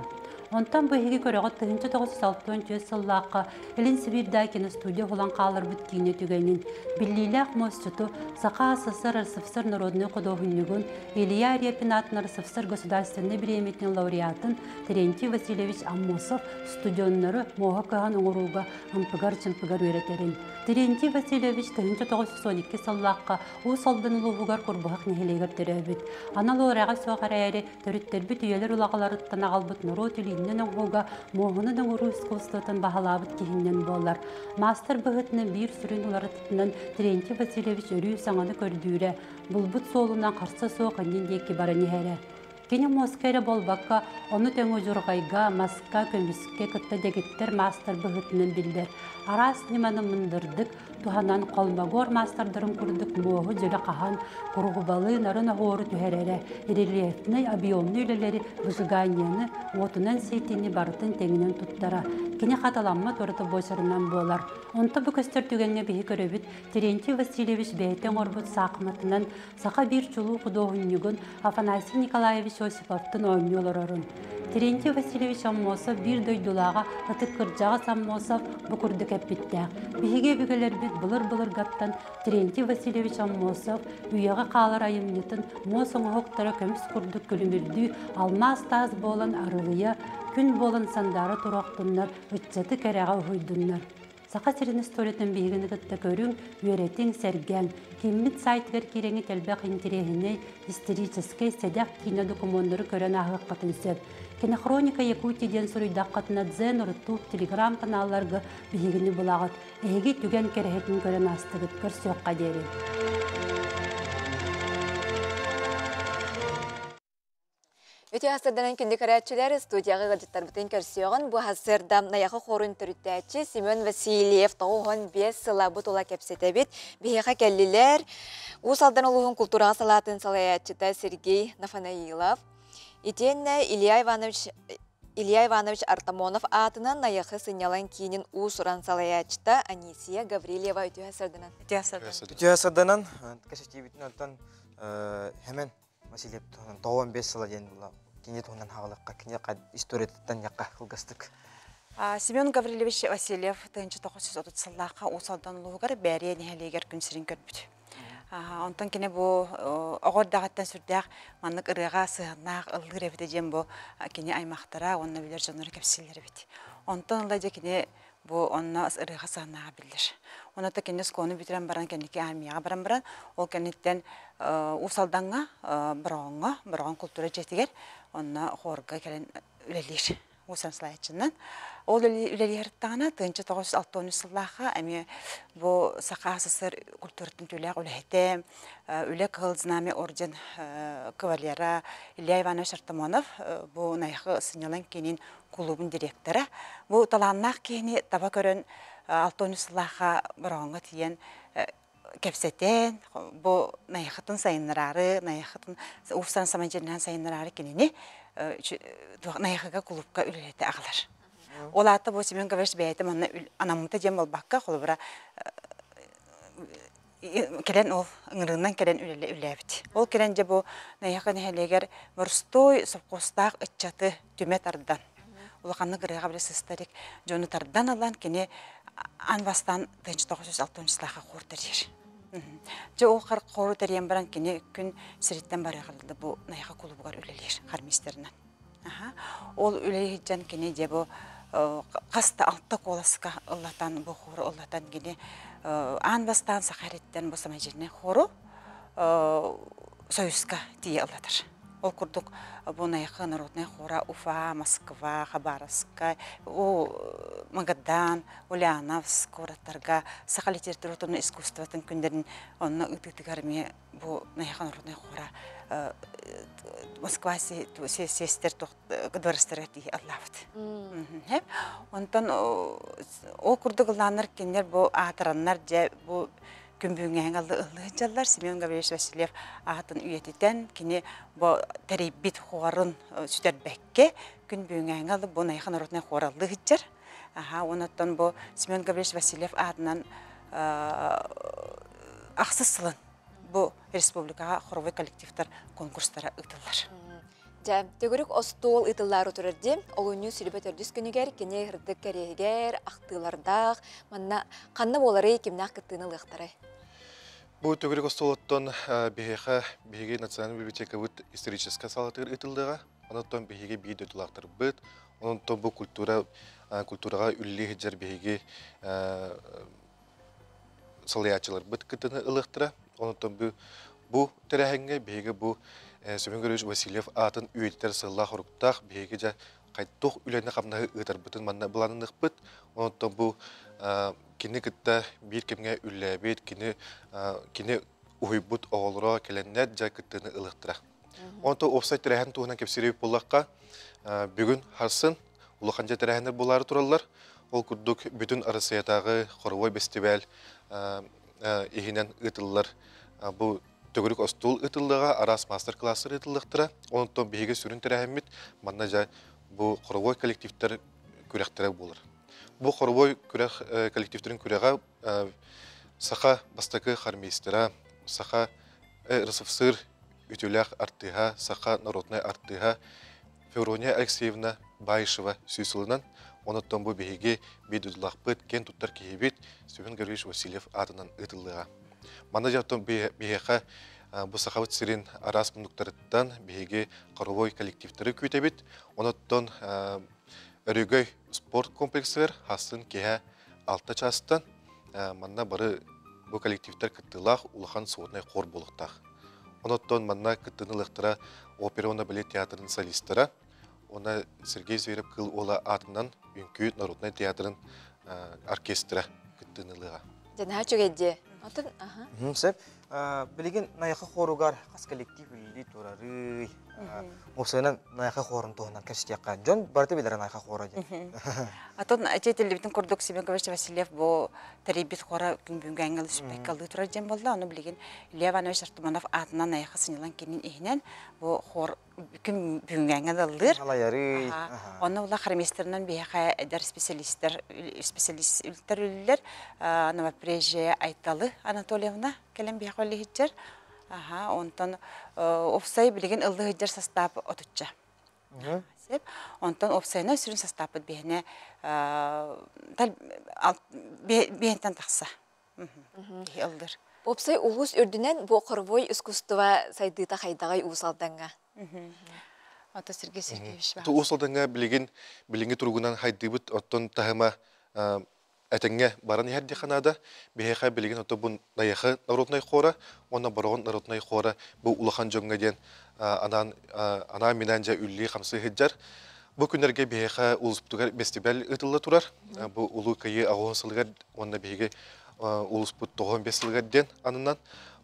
Онтон бу эһиги көрөҕүт 1964 сыллаахха Илин Сибиирдээҕи киностудия уһулан хааларбыт киинэ түгэнин, биллиилээх муосчуту Саха АССР РСФСР народнай худуоһунньугун Илья Репин аатынан РСФСР государственнай бириэмийэтин лауреатын Терентий Васильевич Аммосов студеннары муоһа кыһан оҥорууга ымпыгар-чымпыгар үөрэтэрин. Терентий Васильевич 1912 сыллаахха Уус Алдан улууһугар Курбуһах нэһилиэгэр төрөөбүт. Анал үөрэҕэ суох эрээри, төрүттэрбит үйэлэр улаҕаларыттан аҕалбыт норуот илииннэн оҥоһууга муоһунан оҥоруу искусствотын баһылаабыт киһиннэн буолар. Маастар быһыытынан биир сүрүн уларытытынан Терентий Васильевич өрүү саҥаны көрдүүрэ, булбут суолунан харса суох иннин диэки баран иһэрэ. Кини муоска эрэ буолбакка, ону тэҥэ удьурҕайга, маска, көмүскэ кытта дэгиттэр маастар быһыытынан биллэр. Араас ньыманы мындырдык туһанан холмогор маастардарын курдук муоһу дьөлө хаһан, куруһубалыы нарын оһуору түһэрэрэ, рельефнэй, объемнай үлэлэри, выжиганияны, уотунан сиэтини барытын тэҥинэн туттара. Кини хатыламмат ураты буочарынан буолар. Онто бу көстөр түгэҥҥэ биһи көрөбүт, Терентий Васильевич бэйэтэ оҥорбут саахыматынан саха биир чулуу худуоһунньугун Афанасий Николаевич Осиповтын оонньуу олорорун. Терентий Васильевич Аммосов биир дойдулааҕа ытык кырдьаҕас Аммосов бу курдук эппиттээх. Биһиги өбүгэлэрбит былыр-былыргаттан Терентий Васильевич Аммосов үйэҕэ хаалар айымньытын муос оҥоһуктара көмүс курдук күлүмүрдүү алмаас таас буолан арылыйа, күн буолан сандаара туруохтуннар, ыччаты кэрэҕэ уһуйдуннар. Саха сирин историятын биһигини кытта көрүҥ, үөрэтиҥ, сэргээҥ. Кииммит сайтыгар киирэҥҥит элбэх интэриэһинэй, историческай, сэдэх киинэ докумуоннары көрөн ааһыаххытын сөп. Кинохроника Якутии диэн суруйдаххытына Дзен, Рутуб, Телеграм-каналларга биһигини булаҕыт. Эһиги түгэн кэрэһитин көрөн аастыгыт. Көрсүөххэ диэри. Үтүө сарсыарданан күндү көрөөччүлэр, студияҕа ыалдьыттарбытын көрсүөҕүн. Бу сарсыарда Найахы хорун төрүттээччи Семен Васильев 95 сыла бу тула кэпсэтэбит. Биһиэхэ кэллилэр. Уус Алдан улууһун култуураҕа салаатын салайааччыта Сергей Нафанаилов. Итиэннэ Илья Иванович Илья Иванович Артамонов аатынан Найахы сынньалаҥ киинин уус-уран салайааччыта Анисия Гаврильева үтүө сарданан. Үтүө сарданан. Үтүө сарданан. Кэсэтиибитин онтон хэмэн Васильев туһунан 95 сыла диэн була кини туһунан хаалыахха кини историятыттан якка кылгастык. Семен Гаврильевич Васильев 1930 сыллаахха Уус Алдан улууһугар Бээрийэ нэһилиэгэр күн сирин көрбүт. Онтон кини бу оҕо эрдэҕиттэн сүрдээх маннык ырыаҕа сыһыаннаах ыллыыр эбитэ диэн бу кини аймахтара уонна билэр дьонноро кэпсииллэр эбит. Онтон ыла дьэ кини бу онно ырыаҕа сыһыаннааҕа биллэр. Онно кини оскуоланы бүтэрэн баран кэнники армияҕа баран баран ол кэнниттэн Уус Алдаҥҥа Бороҕоҥҥо Бороҕон култуура дьиэтигэр онно хуорга кэлэн үлэлиир. Уус Слаяччынан. Ол үлэлиһэртаҕына 1963 сыллаахха эмиэ бу Саха СССР культуратын түүлээх үлэһитэ, Үлэ Кыһыл Знамя орден кавалера Илья Иванович Артамонов бу Найахы сынньалаҥ киинин кулуубун директора. Бу талааннаах киһини таба көрөн 63 сыллаахха Бороҕоҥҥо тиийэн кэпсэтэн, бу Найахытын сайыннараары, Найахытын уустан самодельнаан сайыннараары кинини Найахыга кулуупка үлэлэтэ аҕалар. Ол аата бу Семен Гаврилович бэйэтэ манна анаммыта диэн буолбакка, холобура кэлэн ол ыҥырыынан кэлэн үлэлээбит. Ол кэлэн дьэ бу Найахы нэһилиэгэр боростуой сопхуостаах ыччаты түмэ тардан, улаханнык ырыаҕа билэ сыстарик дьону тардан ылан кини аан бастаан 1960 сыллаахха хор тэрийэр. Дьэ ол хору тэрийэн баран кини күн сириттэн барыаҕа бу Найахы кулубугар үлэлиир хормистерынан. Ол үлэлиһиджан кини дьэ бу хаста алта куоласка ыллатан бу хору ыллатан кини аан бастаан саха эриттэн бу самодельный хору Союзка тиийэ ыллатар. Ол курдук бу Найахы народнай хора Уфа, Москва, Хабаровскай, Магадан, Ульяновск куораттарга саха литературатын искусствотын күннэрин онно ыытыытыгар эмиэ бу Найахы народнай хора Москва сиэстэр дворецтарыгар тиийэ ыллаабыт. Онтон ол курдук ыллааннар кинилэр бу аатыраннар дьэ бу күн бүгүҥҥэ ыллыы сылдьаллар. Семен Гаврильевич Васильев аатын үйэтитэн, кини бу тэрийбит хуорун сүтэрбэккэ, күн бүгүҥҥэ ылы бу Найахы народнай хуор ыллыы сылдьар. Аха, онуттан бу Семен Гаврильевич Васильев аатынан ахсыс сылын бу республикаҕа хоровой коллективтар конкурстара ыытыллар. Дьэ, төгүрүк остуол ыытыллаары турар диэн, олунньу сүлүбэ төрдүс күнүгэр кини ырдык кэриэһигэр, ахтыылардаах, манна ханна буоларый, кимнээх кыттыыны ылыахтарай? Бу төгүрүк остуолуттан биһиэхэ биһиги национальный библиотекабыт историческай салатыгар ыытыллыаҕа. Онон биһиги биир дойдулаахтарбыт, онон бу культура культураҕа үлэлии сылдьар биһиги салайааччыларбыт кыттыыны ылыахтара. Онон бу бу тэрээһиҥҥэ биһиги бу Семен Григорьевич Васильев аатын үйэтитэр сыаллаах-соруктаах биһиги дьэ хайдах үлэни-хамнаһы ыытарбытын манна былаанныахпыт. Онон бу кини кытта биир кэмҥэ үлэлээбит, кини кини уһуйбут оҕолоро кэлэннэр дьэ кыттыыны ылыахтара. Онтон уопсай тэрээһин туһунан кэпсиир буоллахха, бүгүн харсын улахан дьэ тэрээһиннэр буолаары тураллар. Ол курдук бүтүн Арассыыйатааҕы хоровой бэстибээл иһинэн ыытыллар бу төгүрүк остуол ыытыллыаҕа, араас маастар-кылаастар ыытыллыахтара. Онтон биһиги сүрүн тэрээһиммит манна дьэ бу хоровой коллективтэр күрэхтэрэ буолар. Бу хоровой күрэх коллективтэрин күрэҕэ саха бастакы хормейстера, саха РСФСР үтүөлээх артыыһа, саха народнай артыыһа Феврония Алексеевна Баишева сүүс сылынан, онуттан бу биһиги биир дойдулаахпыт, киэн туттар киһибит Семен Гаврильевич Васильев аатынан ыытыллыаҕа. Манна дьэ биһиэхэ бу Сахабыт сирин араас муннуктарыттан биһиги хоровой коллективтары күүтэбит. Онуттан Өрөгөй спорт комплексыгар хасын киһэ 6 чаастан манна бары бу коллективтар кыттыылаах улахан своднай хор буолуохтаах. Онуттан манна кыттыыны ылыахтара опера уонна балет театрын солистара, уонна Сергей Зверев Кыыл Уола аатынан Үҥкүү народнай театрын оркестра кыттыыны ылыаҕа. Дьэ, наһаа үчүгэй дии. Отун, аха. Сөп. Билигин Найахы хоругар хас коллектив үлэлии турарый? Уопсайынан Найахы хорун туһунан кэпсэтиэххэ. Дьон барыта билэр Найахы хора диэн. Атын этиллибитин курдук Семен Гаврилович Васильев бу тэрийбит хора күн бүгүҥҥү ангел сүппэккэ ылыы турар диэн буолла. Ону билигин Илья Иванович Артамонов аатынан Найахы сынньалаҥ киинин иһинэн бу хор күн бүгүҥҥэ ыллыыр. Алайарый. Онно була хормейстерынан биһиэхэ эдэр специалисттар специалисттар үлэлэр Новопрежье Айталы Анатольевна кэлэн биһиэхэ үлэлиһиччэр. Аха, онтон уопсай билигин ыллыы сылдьар састаап отучча. Сеп. Онтон уопсайынан сүрүн састааппыт биһиэнэ биһиэнтэн тахса. Киһи ыллыр. Опсай улус үрдүнэн бу хоровой искусство сайдыыта хайдаҕай Уус Алдаҥҥа? Ото Сергей Сергеевич Уус Алдаҥҥа билигин билиҥҥи туругунан хайдыыбыт оттон таһыма этэҥҥэ баран иһэр диэххэ наада. Биһиэхэ билигин ото бу Найахы народнай хора уонна Бороҕон народнай хора бу улахан дьоҥҥо диэн анаан анаан-минээн дьэ үллии-хамсыы сылдьар. Бу күннэргэ биһиэхэ улууспутугар бэстибээл ыытылла турар. Бу Улуу Кыайыы аҕыс сылыгар уонна биһиги улууспут 95 сылыгар диэн ананан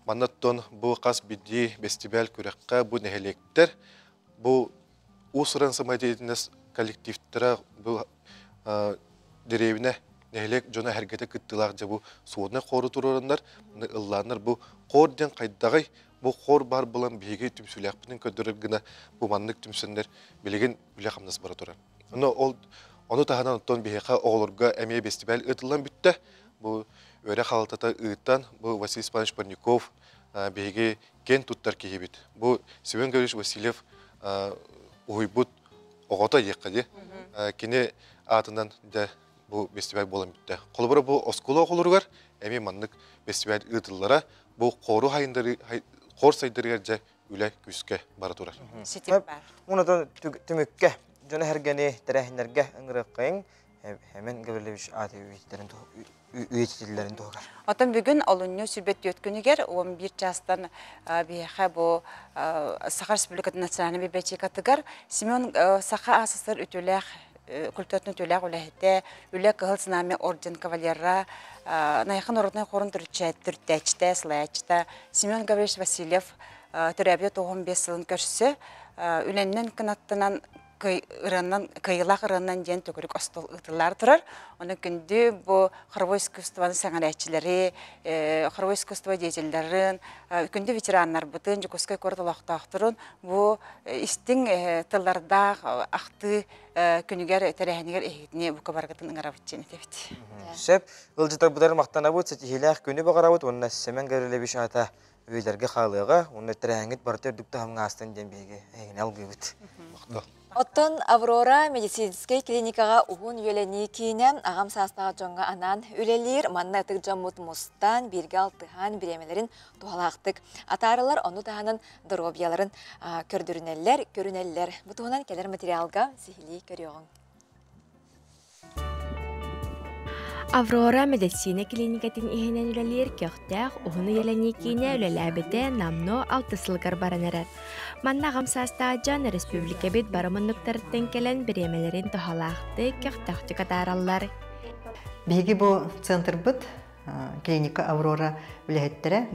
манна оттон бу хас биирдии бэстибээл күрэххэ бу нэһилиэктэр бу уус-уран самодеятельность коллективтара бу дэриэбинэ нэһилиэк дьоно эһэргэтэ кыттыылаах дьэ бу суодунай хору туруораннар ыллааннар бу хор диэн хайдаҕый бу хор баар буолан биһиги түмсүүлээхпитин көрдөрөр гына бу маннык түмсэннэр билигин үлэ-хамнас бара турар. Ону ол ону таһынан оттон биһиэхэ оҕолорго эмиэ бэстибээл ыытыллан бүттэ. Бу үөрэх халалтата ыытан бу Василий Степанович Парников биһиги киэн туттар киһибит. Бу Семен Гаврилович Васильев уһуйбут оҕото диэххэ дии. Кини аатынан дьэ бу бэстибээл буолан бүттэ. Холобура бу оскуола оҕолоругар эмиэ маннык бэстибээл ыытыллара бу хору хайындары хор сайдарыгар дьэ үлэ күүскэ бара турар. Ситим бар. Уна түмүккэ дьоно эргэни тэрээһиннэргэ ыҥырыаххайыҥ Хэмэн Гаврильевич ааты үйэтитиллэрин туһугар. Оттон бүгүн олунньу сүрбэт түөрт күнүгэр 11 чаастан биһиэхэ бу Саха Республикатын национальнай библиотекатыгар Семен Саха АССР үтүөлээх культуратын үтүөлээх үлэһитэ, Үлэ Кыһыл Знамя орден кавалера, Найахы народнай хорун төрүттээччитэ, салайааччыта Семен Гаврильевич Васильев төрөөбүтэ 95 сылын көрсө үлэннэн кынаттанан ырыаннан кыайыылаах ырыаннан диэн төгүрүк остуол ыытыллаары турар. Ону күндү бу хоровой искусствоны сэҥэрээччилэри, хоровой искусство деятеллэрин, күндү ветераннарбытын, Дьокуускай куорат олохтоохторун бу истиҥ тыллардаах ахтыы күнүгэр тэрээһинигэр эһигитини бука барыгытын ыҥырабыт диэн этэбит. Сөп. Ыалдьытарбытыгар махтанабыт, ситиһиилээх күнү баҕарабыт уонна Семен Гаврильевич аата үйэлэргэ хаалыаҕа уонна тэрээһиҥҥит барыта үрдүк таһымҥа аастын диэн биһиги эһигини алгыыбыт. Оттон Аврора медицинскэй клиникаҕа уһун үйэлэнии киинэ аҕам саастаах дьоҥҥо анаан үлэлиир. Манна ытык дьоммут мустан, бииргэ алтыһан, бириэмэлэрин туһалаахтык атаараллар, ону таһынан доруобуйаларын көрдөрүнэллэр, көрүнэллэр. Бу туһунан кэлэр материалга сиһилии көрүөҕүҥ. Аврора мэдиссиинэ клиникатын иһинэн үлэлиир көхтөөх уһун үйэлэнии киинэ үлэлээбитэ номнуо алтыс сылыгар баран эрэр. Манна аҕам саастаах дьон республикабыт бары муннуктарыттан кэлэн бириэмэлэрин туһалаахтык, көхтөөхтүк атаараллар. Биһиги бу центрбыт клиника Аврора үлэһиттэрэ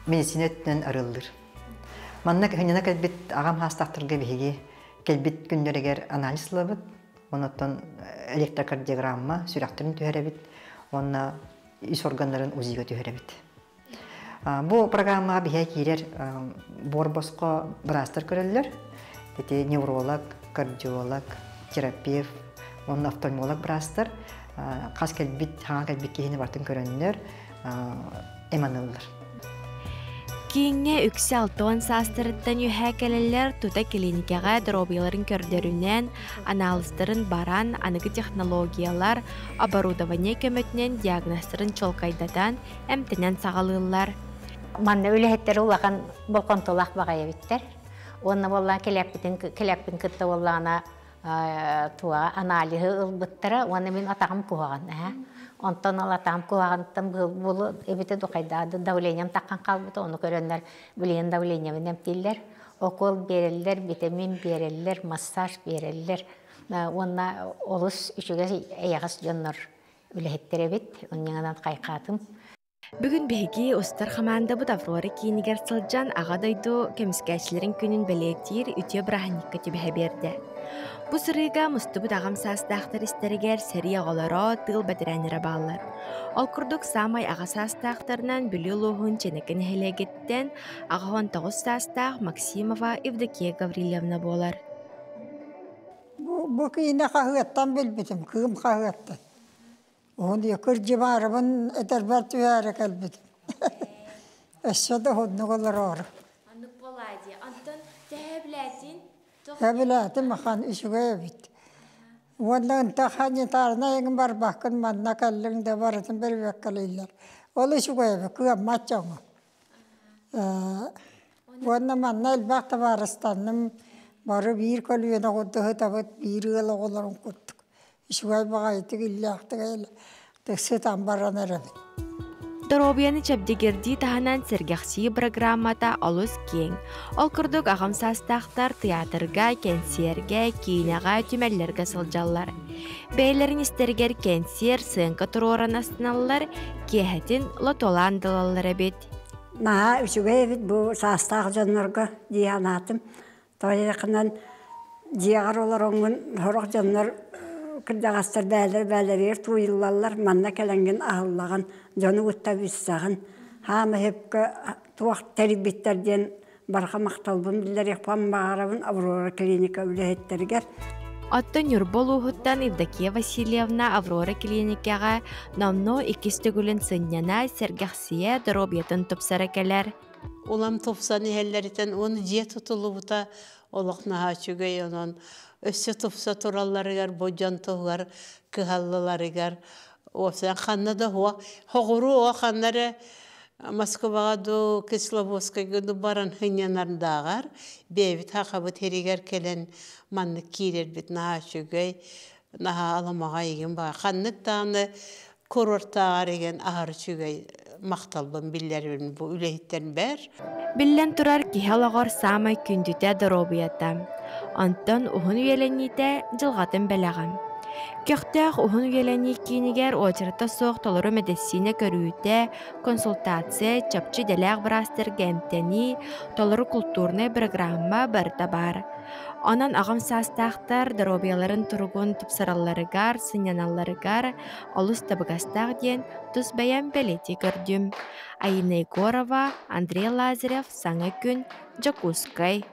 медицина өттүнэн арыллыр. Манна кыһынньана кэлбит аҕам хаастаахтарга биһиги кэлбит күннэригэр анализ ылабыт, онуттан электрокардиограмма сүрэхтэрин түһэрэбит уонна ис органнарын УЗИга түһэрэбит. Бу программаҕа биһиэ киирэр буор босхо быраастар көрөллөр. Ити невролог, кардиолог, терапевт уонна офтальмолог быраастар хас кэлбит, хаҥа кэлбит киһини барытын көрөннөр эм аныыллар. Кииҥҥэ үксэ 60 саастарыттан үөһээ кэлэллэр тута клиникаҕа доруобуйаларын көрдөрүнэн, анаалыстарын баран, аныгы технологиялар, оборудование көмөтүнэн диагнозтарын чуолкайдатан, эмтэнэн саҕалыыллар. Манна үлэһиттэр улахан болҕомтолоох баҕайы эбиттэр. Уонна буоллаан кэлээппитин кэлээппин кытта буоллаҕына туа аналиһы ылбыттара уонна мин атаҕым куһаҕан ээ. Онтон ол атаҕым куһаҕаныттан булу эбитэ духайдаады давлением таххан хаалбыта ону көрөннөр билигин давлениебын эмтииллэр. Укол биэрэллэр, витамин биэрэллэр, массаж биэрэллэр. Уонна олус үчүгэй эйэҕэс дьоннор үлэһиттэр эбит. Онньаҥанан хайхаатым. Бүгүн биһиги устар хамаандабыт Аврора киинигэр сылдьан Аҕа дойду көмүскээччилэрин күнүн бэлиэтиир үтүө бырааһынньыкка түбэһэ биэрдэ. Бу сырыыга мустубут аҕам саастаахтар истэригэр сэрии оҕолоро, тыыл бэтэрээннэрэ бааллар. Ол курдук саамай аҕа саастаахтарынан Бүлүү улууһун Чэнэкэ нэһилиэгиттэн 89 саастаах Максимова Евдокия Гаврильевна буолар. Бу киинэ хаһыаттан билбитим, Кыым хаһыаттан. Уһун кырдьыбаарыбын этэрбэр түһээри кэлбитим. Өссө да уһуннук олороору. Оннук буолаа дии. Онтон төһө билээтин? Эбилээтим ахан үчүгэй эбит. Уонна ынтах санитарнай эҥин барбаккын манна кэллиҥ да барытын бэрибэккэлииллэр. Ол үчүгэй кыаммат дьоҥҥо. Уонна манна элбэх табаарыстанным, бары биир көлүөнэ курдук сытабыт, биир ыал оҕолорун курдук. Үчүгэй баҕайытык иллээхтик сытан баран эрэбит. Доруобуйаны чэбдигирдии таһынан сэргэхсийии программата олус киэҥ. Ол курдук аҕам саастаахтар тыйаатырга, кэнсиэргэ, киинэҕэ, түмэллэргэ сылдьаллар. Бэйэлэрин истэригэр кэнсиэр, сыаҥка туруоран астыналлар, киэһэтин лотолаан да эбит. Наһаа үчүгэй эбит бу саастаах дьоннорго дии санаатым. Тоҕо дьиэҕэр олороҥҥун сорох дьоннор кырдьаҕастар бээлэр бээлэригэр тууйуллаллар, манна кэлэҥҥин аһыллаҕын, дьону кытта билсэҕин. Хаама сөпкө туох тэрийбиттэр диэн барҕа махталбын биллэриэхпин баҕарабын Аврора клиника үлэһиттэригэр. Оттон Ньурба улууһуттан Евдокия Васильевна Аврора клиникаҕа номнуо иккис төгүлүн сынньана, сэргэхсийэ, доруобуйатын тупсара кэлэр. Улам тупсан иһэллэритэн уонна дьиэ тутуллубута олох наһаа үчүгэй, онон өссө тупса туралларыгар, бу дьон туһугар кыһаллыларыгар уопсайан ханна да хуа хоҕуруу о ханна эрэ Москваҕа дуу, Кисловодскайга дуу баран сынньанардааҕар бэйэбит хахабыт һиригэр кэлэн маннык киирэрбит наһаа үчүгэй, наһаа аламаҕай игин баар. Ханнык даҕаны курортааҕар игин аһар үчүгэй махталбын биллэрбин бу үлэһиттэн бэр. Биллэн турар, киһи олоҕор саамай күндүтэ доруобуйата. Онтон уһун үйэлэниитэ дьылҕатын бэлэҕэ. Көхтөөх уһун үйэлэнии киинигэр уочарата суох толору мэдиссиинэ көрүүтэ, консультация, чопчу идэлээх быраастарга эмтэнии, толору култуурунай бырагыраамма барыта баар. Онон аҕам саастаахтар доруобуйаларын туругун тупсаралларыгар, сынньаналларыгар олус табыгастаах диэн тус бэйэм бэлиэтии көрдүм. Айина Егорова, Андрей Лазарев, Саҥа күн, Дьокуускай.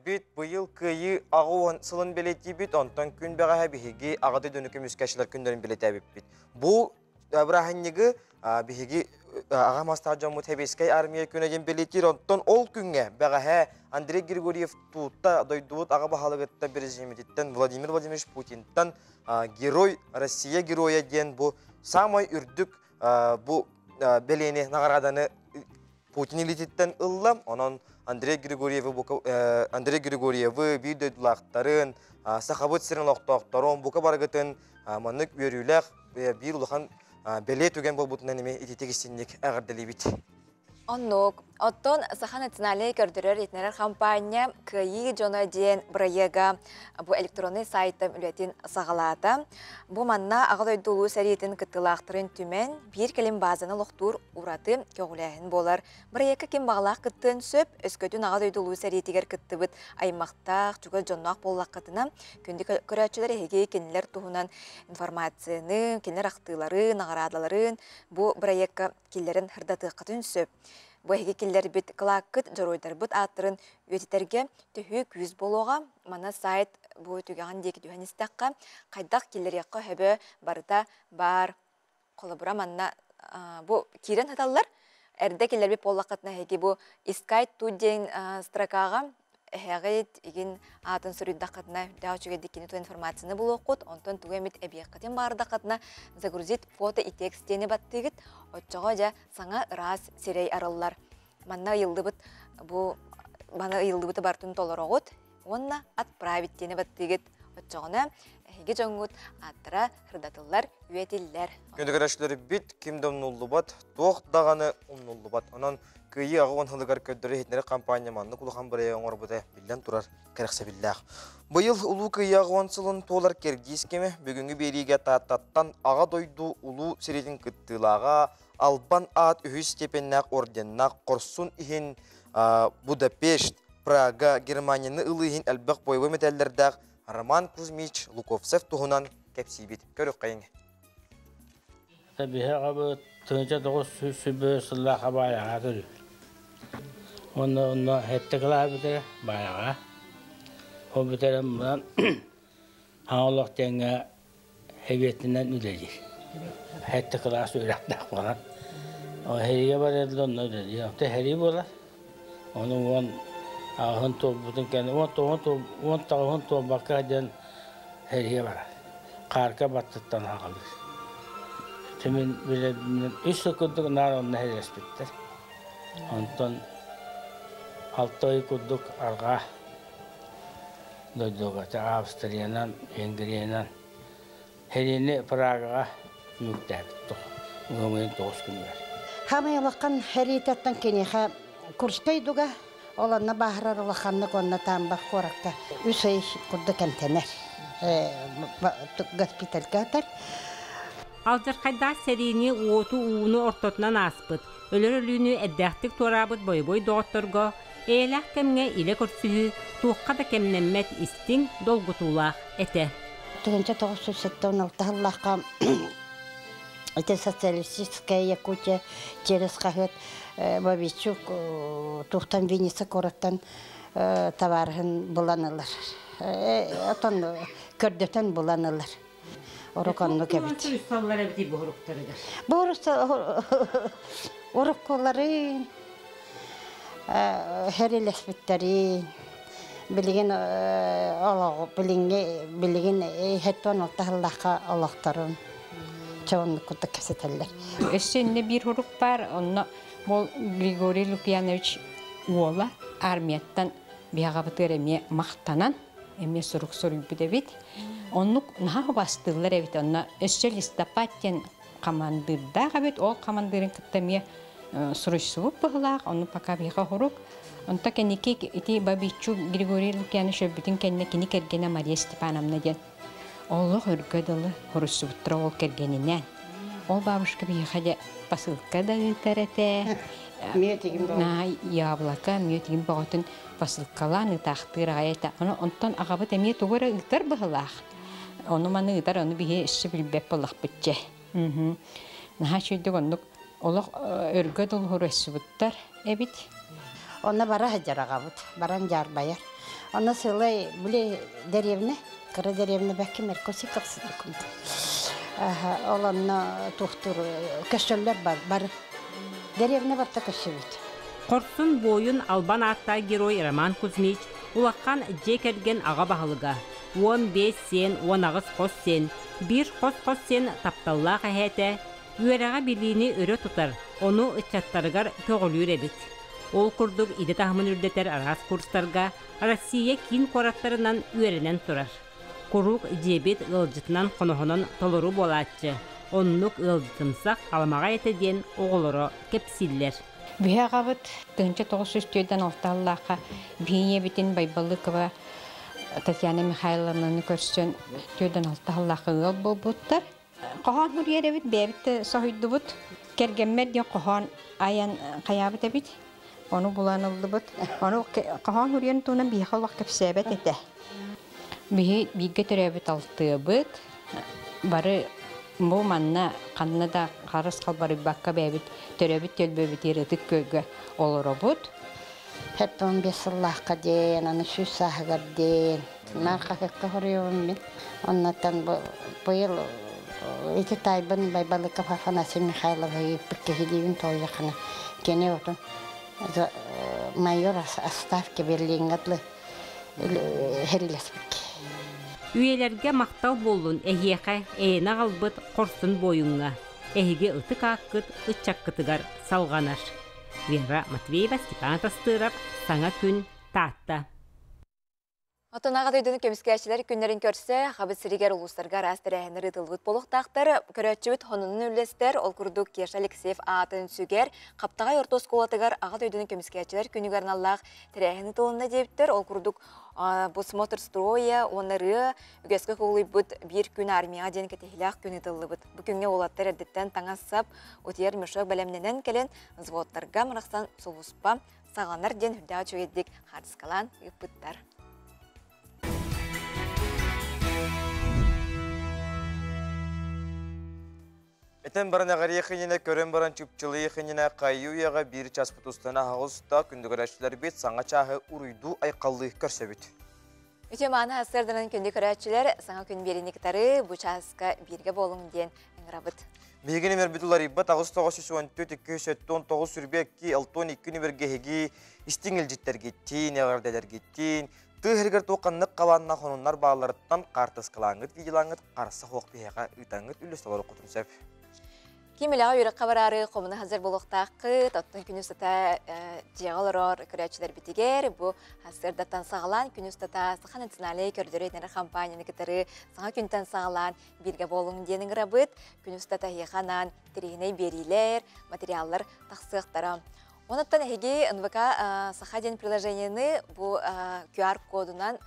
Бит быйыл Кыайыы 80 сылын бэлиэтиибит, онтон күн бэҕэһээ биһиги Аҕа дойдуну көмүскээччилэр күннэрин бэлиэтээбиппит. Бу бырааһынньыгы биһиги аҕа мастаах дьоммут Сэбиэскэй армия күнэ диэн бэлиэтиир. Онтон ол күҥҥэ бэҕэһээ Андрей Григорьев туутта дойдубут аҕа баһылыгыттан президентиттэн Владимир Владимирович Путинтан Герой Россия геройа диэн бу самай үрдүк бу бэлиэни наҕарааданы Путин илиититтэн ылла. Онон Андрей Григорьевы, Андрей Григорьевы биир дойдулаахтарын, Сахабыт сирин олохтоохторун бука барыгытын маннык үөрүүлээх биир улахан бэлиэ түгэн буолбутунан эмиэ ититик истинник эҕэрдэлиибит. Оннук. Оттон Саха национальнай көрдөрөр иһитиннэрэр хампаанньа Кыайыы дьоно диэн бырайыага бу электроннай сайтам үлэтин саҕалаата. Бу манна Аҕа дойду Улуу сэриитин кыттыылаахтарын түмэн, биир кэлим баазаны олохтуур ураты көҕүлээһин буолар. Бырайыакка ким баҕалаах кыттыан сөп, өскөтүн Аҕа дойду Улуу сэриитигэр кыттыбыт аймахтаах, чугас дьонноох буоллаххытына, күндү көрөөччүлэр эһиги кинилэр туһунан информацияны, кинилэр ахтыыларын, наҕараадаларын бу бырайыакка киллэрэн сырдатыаххытын сөп. Бу эһиги киллэрбит кылааккыт дьоруойдарбыт ааттарын үйэтитэргэ төһүү күүс буолуоҕа. Маны сайт бу түгэҕин диэки түһэн истэххэ, хайдах киллэриэххэ сөбө барыта баар. Холобура манна бу киирэн сыталлар. Эрдэ киллэрбит буоллаххытына эһиги бу искать тут диэн строкаҕа эһэҕит игин аатын суруйдаххытына үрдээх үчүгэйдик кини ту информацияны булуоххут, онтон тугу эмит эбиэххитин баҕардаххытына загрузить фото и текст диэни баттыыгыт, оччоҕо дьэ саҥа ыраас сирэй арыллар. Манна ыйыллыбыт бу маны ыйыллыбыты барытын толороҕут уонна отправить диэни баттыыгыт. Оччоҕуна эһиги дьоҥҥут ааттара сырдатыллар, үөтиллэр. Күндү көрөөччүлэрбит ким да умнуллубат, туох даҕаны умнуллубат. Онон Кыайыы 80 сылыгар көрдөрөр иһитиннэрэр компания маннык улахан бырайыак оҥорбута биллэн турар кэрэхсэбиллээх. Быйыл Улуу Кыайыы 80 сылын туолар кэрдиис кэмэ бүгүҥҥү биэриигэ Тааттаттан Аҕа дойду улуу сэриитин кыттыылааҕа Албан аат үһүс степеннээх орденнаах хорсун иһин Будапешт, Прага, Германияны ылыы иһин элбэх бойобуой мэтээллэрдээх Роман Кузьмич Луковцев туһунан кэпсиибит. Көрүөххэйиҥ. Биһи аҕабыт 1921 сыллаахха Баайаҕа төрүүр. Уонна онно сэттэ кылааһы бүтэрэр Баайаҕа. Ол бүтэрэн баран Хаҥа олох диэҥҥэ сэбиэтинэн үлэлиир. Сэттэ кылаас үөрэхтээх буолан. Хэриге барар онно үлэлиир. Онто хэрии буолар. Ону уон аҕыһын туолбутун кэннэ 19 19 туолбакка диэн хэриге барар. Хаарка баттыттан аҕалыр. Тимин билэрбинэн үс сыл курдук наар онно хэриэспиттэр. Онтон 6 ый курдук арҕаа дойдуга Австриянан, Венгриянан Хэриини Прагаҕа түмүктээбит ыамыйын 9 күнүгэр. Хамай улахан хэриитеттан киниэхэ Курскай дуга, ол онно бааһырар улаханнык онно Тамбах куоракка 3 ый курдук эмтэнэр. Госпитальга атар. Алдьархайдаах сэриини уоту ууну ортотунан ааспыт, өлөр өлүүнү эрдээхтик туораабыт бойобуой доҕотторго эйэлээх кэмҥэ илэ көрсүһүү туохха да кэмнэммэт истиҥ, долгутуулаах этэ. 1976 сыллаахха ити «Социалистическая Якутия» через хаһыат Бабичук туохтан Винница куораттан табаарыһын булан ылар. Отон көрдөтөн булан ылар. Орук оннук эбит. Суруйсаллар эбит бу уруктарыгар. Бу уруккуларын хэрилэспиттерин билигин олоҕу билиҥҥи билигин хэттон алтаһыллахха олохторун чооннук курдук кэпсэтэллэр. Өссө иннэ биир урук бар, онно ол Григорий Лукьянович уола армияттан биһаҕабытыгар эмиэ махтанан эмиэ сурук суруйбут эбит. Оннук наһаа убастыыллар эбит. Онно өссө листопад диэн хамандыырдаах эбит. Ол хамандыырын кытта эмиэ суруйсубут быһылаах. Ону пока биһиэхэ хорук. Онто кэнники ити Бабичу Григорий Лукьянович өлбүтүн кэннэ кини кэргэнэ Мария Степановна диэн олох өргө дылы хоруйсубуттара ол кэргэнинээн. Ол бабушка биһиэхэ дьэ посылка да ыытар этэ. Яблоко, мүөтигин бөҕөтүн посылкалаан ыытаахтыыр аҕай этэ. Ону онтон аҕабыт эмиэ тугу эрэ ыытар быһылаах. Ону маны ыытар, ону биһи өссө билбэт буоллахпыт дьэ. Наһаа үчүгүйдүк оннук олох өргө дулуһуруйсубуттар эбит. Онно бара сылдьар аҕабыт, баран дьаарбайар. Онно сылай били деревня, кыра деревня бэкки Меркосиков Ол онно туохтур көстөллөр бар, бары. Деревня барта көссүбүт. Хорсун буойун албан ааттаах герой Роман Кузьмич улахан дьиэ кэргэн аҕа баһылыга, 15 сиэн, 18 хос сиэн, биир хос-хос сиэн тапталлаах эһээтэ, үөрэҕи билиини өрө тутар, ону ыччаттарыгар көҕүлүүр эбит. Ол курдук идэ таһымын үрдэтэр араас курстарга Россия киин куораттарынан үөрэнэн турар. Куруук дьиэбит ыалдьытынан хоноһонон толору буолааччы, оннук ыалдьытымсах аламаҕай этэ диэн оҕолоро кэпсииллэр. Биһи аҕабыт 1946 сыллаахха биһи Байбалыкова Татьяна Михайловнаны көрсөн 46 сыллаахха ыал буолбуттар. Хоһоон суруйар эбит, бэйэбит соһуйдубут. Кэргэммэр диэн хоһоон айан хайаабыт эбит. Ону булан ыллыбыт. Ону хоһоон суруйан туһунан биһиэхэ олох кэпсээбэт этэ. Биһи бииргэ төрөөбүт алтыабыт. Бары бу манна ханна да харыс халбарыйбакка бэйэбит төрөөбүт түөлбэбитигэр ытык күөлгэ олоробут. 75 сыллаахха диэн, аны 100 сааһыгар диэн. Наар хаһыакка хоруйабын мин. Оннуттан быйыл ити таайбын Байбалыков Афанасий Михайловы ыыппыт киһи диибин тоҕуйаххына кини отун майор отставки Берлиҥҥэ дылы хэрилэспит. Үйэлэргэ махтал буоллун эһиэхэ эйэни аҕалбыт хорсун буойуҥҥа. Эһиги ытык ааккыт ыччаккытыгар салҕанар. Вера Матвеева, Степан Тастыров, Саҥа күн, Таатта. Оттон аҕа дойдуну көмүскээччилэр күннэрин көрсө, хабыт сиригэр улуустарга араас тэрээһиннэр ыытыллыбыт буолуохтаахтар. Көрөөччүбүт хонунун үллэстэр, ол курдук Кеша Алексеев аатын сүгэр Хаптаҕай орто оскуолатыгар аҕа дойдуну көмүскээччилэр күнүгэр аналлаах тэрээһин ыытылынна диэбиттэр. Ол курдук бу смотр строя уонна ырыа үгэскэ кубулуйбут биир күн армияҕа диэн кэтэһиилээх күн ыытыллыбыт. Бу күҥҥэ уолаттар эрдэттэн таҥас-сап, утуйар мешок бэлэмнэнэн кэлэн взводтарга мырахсан сулууспа саҕаланар диэн үрдээх үчүгэйдик хаартыскалаан ыыппыттар. Этэн баран эҕэрийэ көрөн баран чыпчылыйы хининэ хайыы үйэҕэ биир часпыт устана аһаҕыста күндү саҥа чааһы уруйдуу айқаллыы көрсөбүт. Үтүө мааны сарсыарданан күндү көрөөччүлэр, саҥа күн биэриини кытары бу чааска бииргэ буолуҥ диэн ыҥырабыт. Биһиги нөмөрбүт уларыйбат 8914 279 22 62 нөмөргө эһиги истиҥ илдьиттэргиттиин, эҕэрдэлэргиттиин, тыа иһигэр туох ханнык хабааннаах сонуннар баалларыттан хаартыскалааҥҥыт, видеолааҥҥыт харса суох биһиэхэ ыытаҥҥыт үллэстэ олоруккутун сөп. Ким үлэҕэ үөрэххэ бараары хомуна сылдьар буолуохтааххыт, оттон күн устата дьиэҕэ олорор көрөөччүлэрбитигэр бу сарсыардаттан саҕалаан күн устата Саха национальнай көрдөрүү компанияны кытары саҥа күнтэн саҕалаан бииргэ буолуҥ диэн ыҥырабыт. Күн устата эһиэхэ анаан тириһинэй биэриилэр, материаллар тахсыахтара. Онуттан эһиги НВК Саха диэн приложениены бу QR-кодунан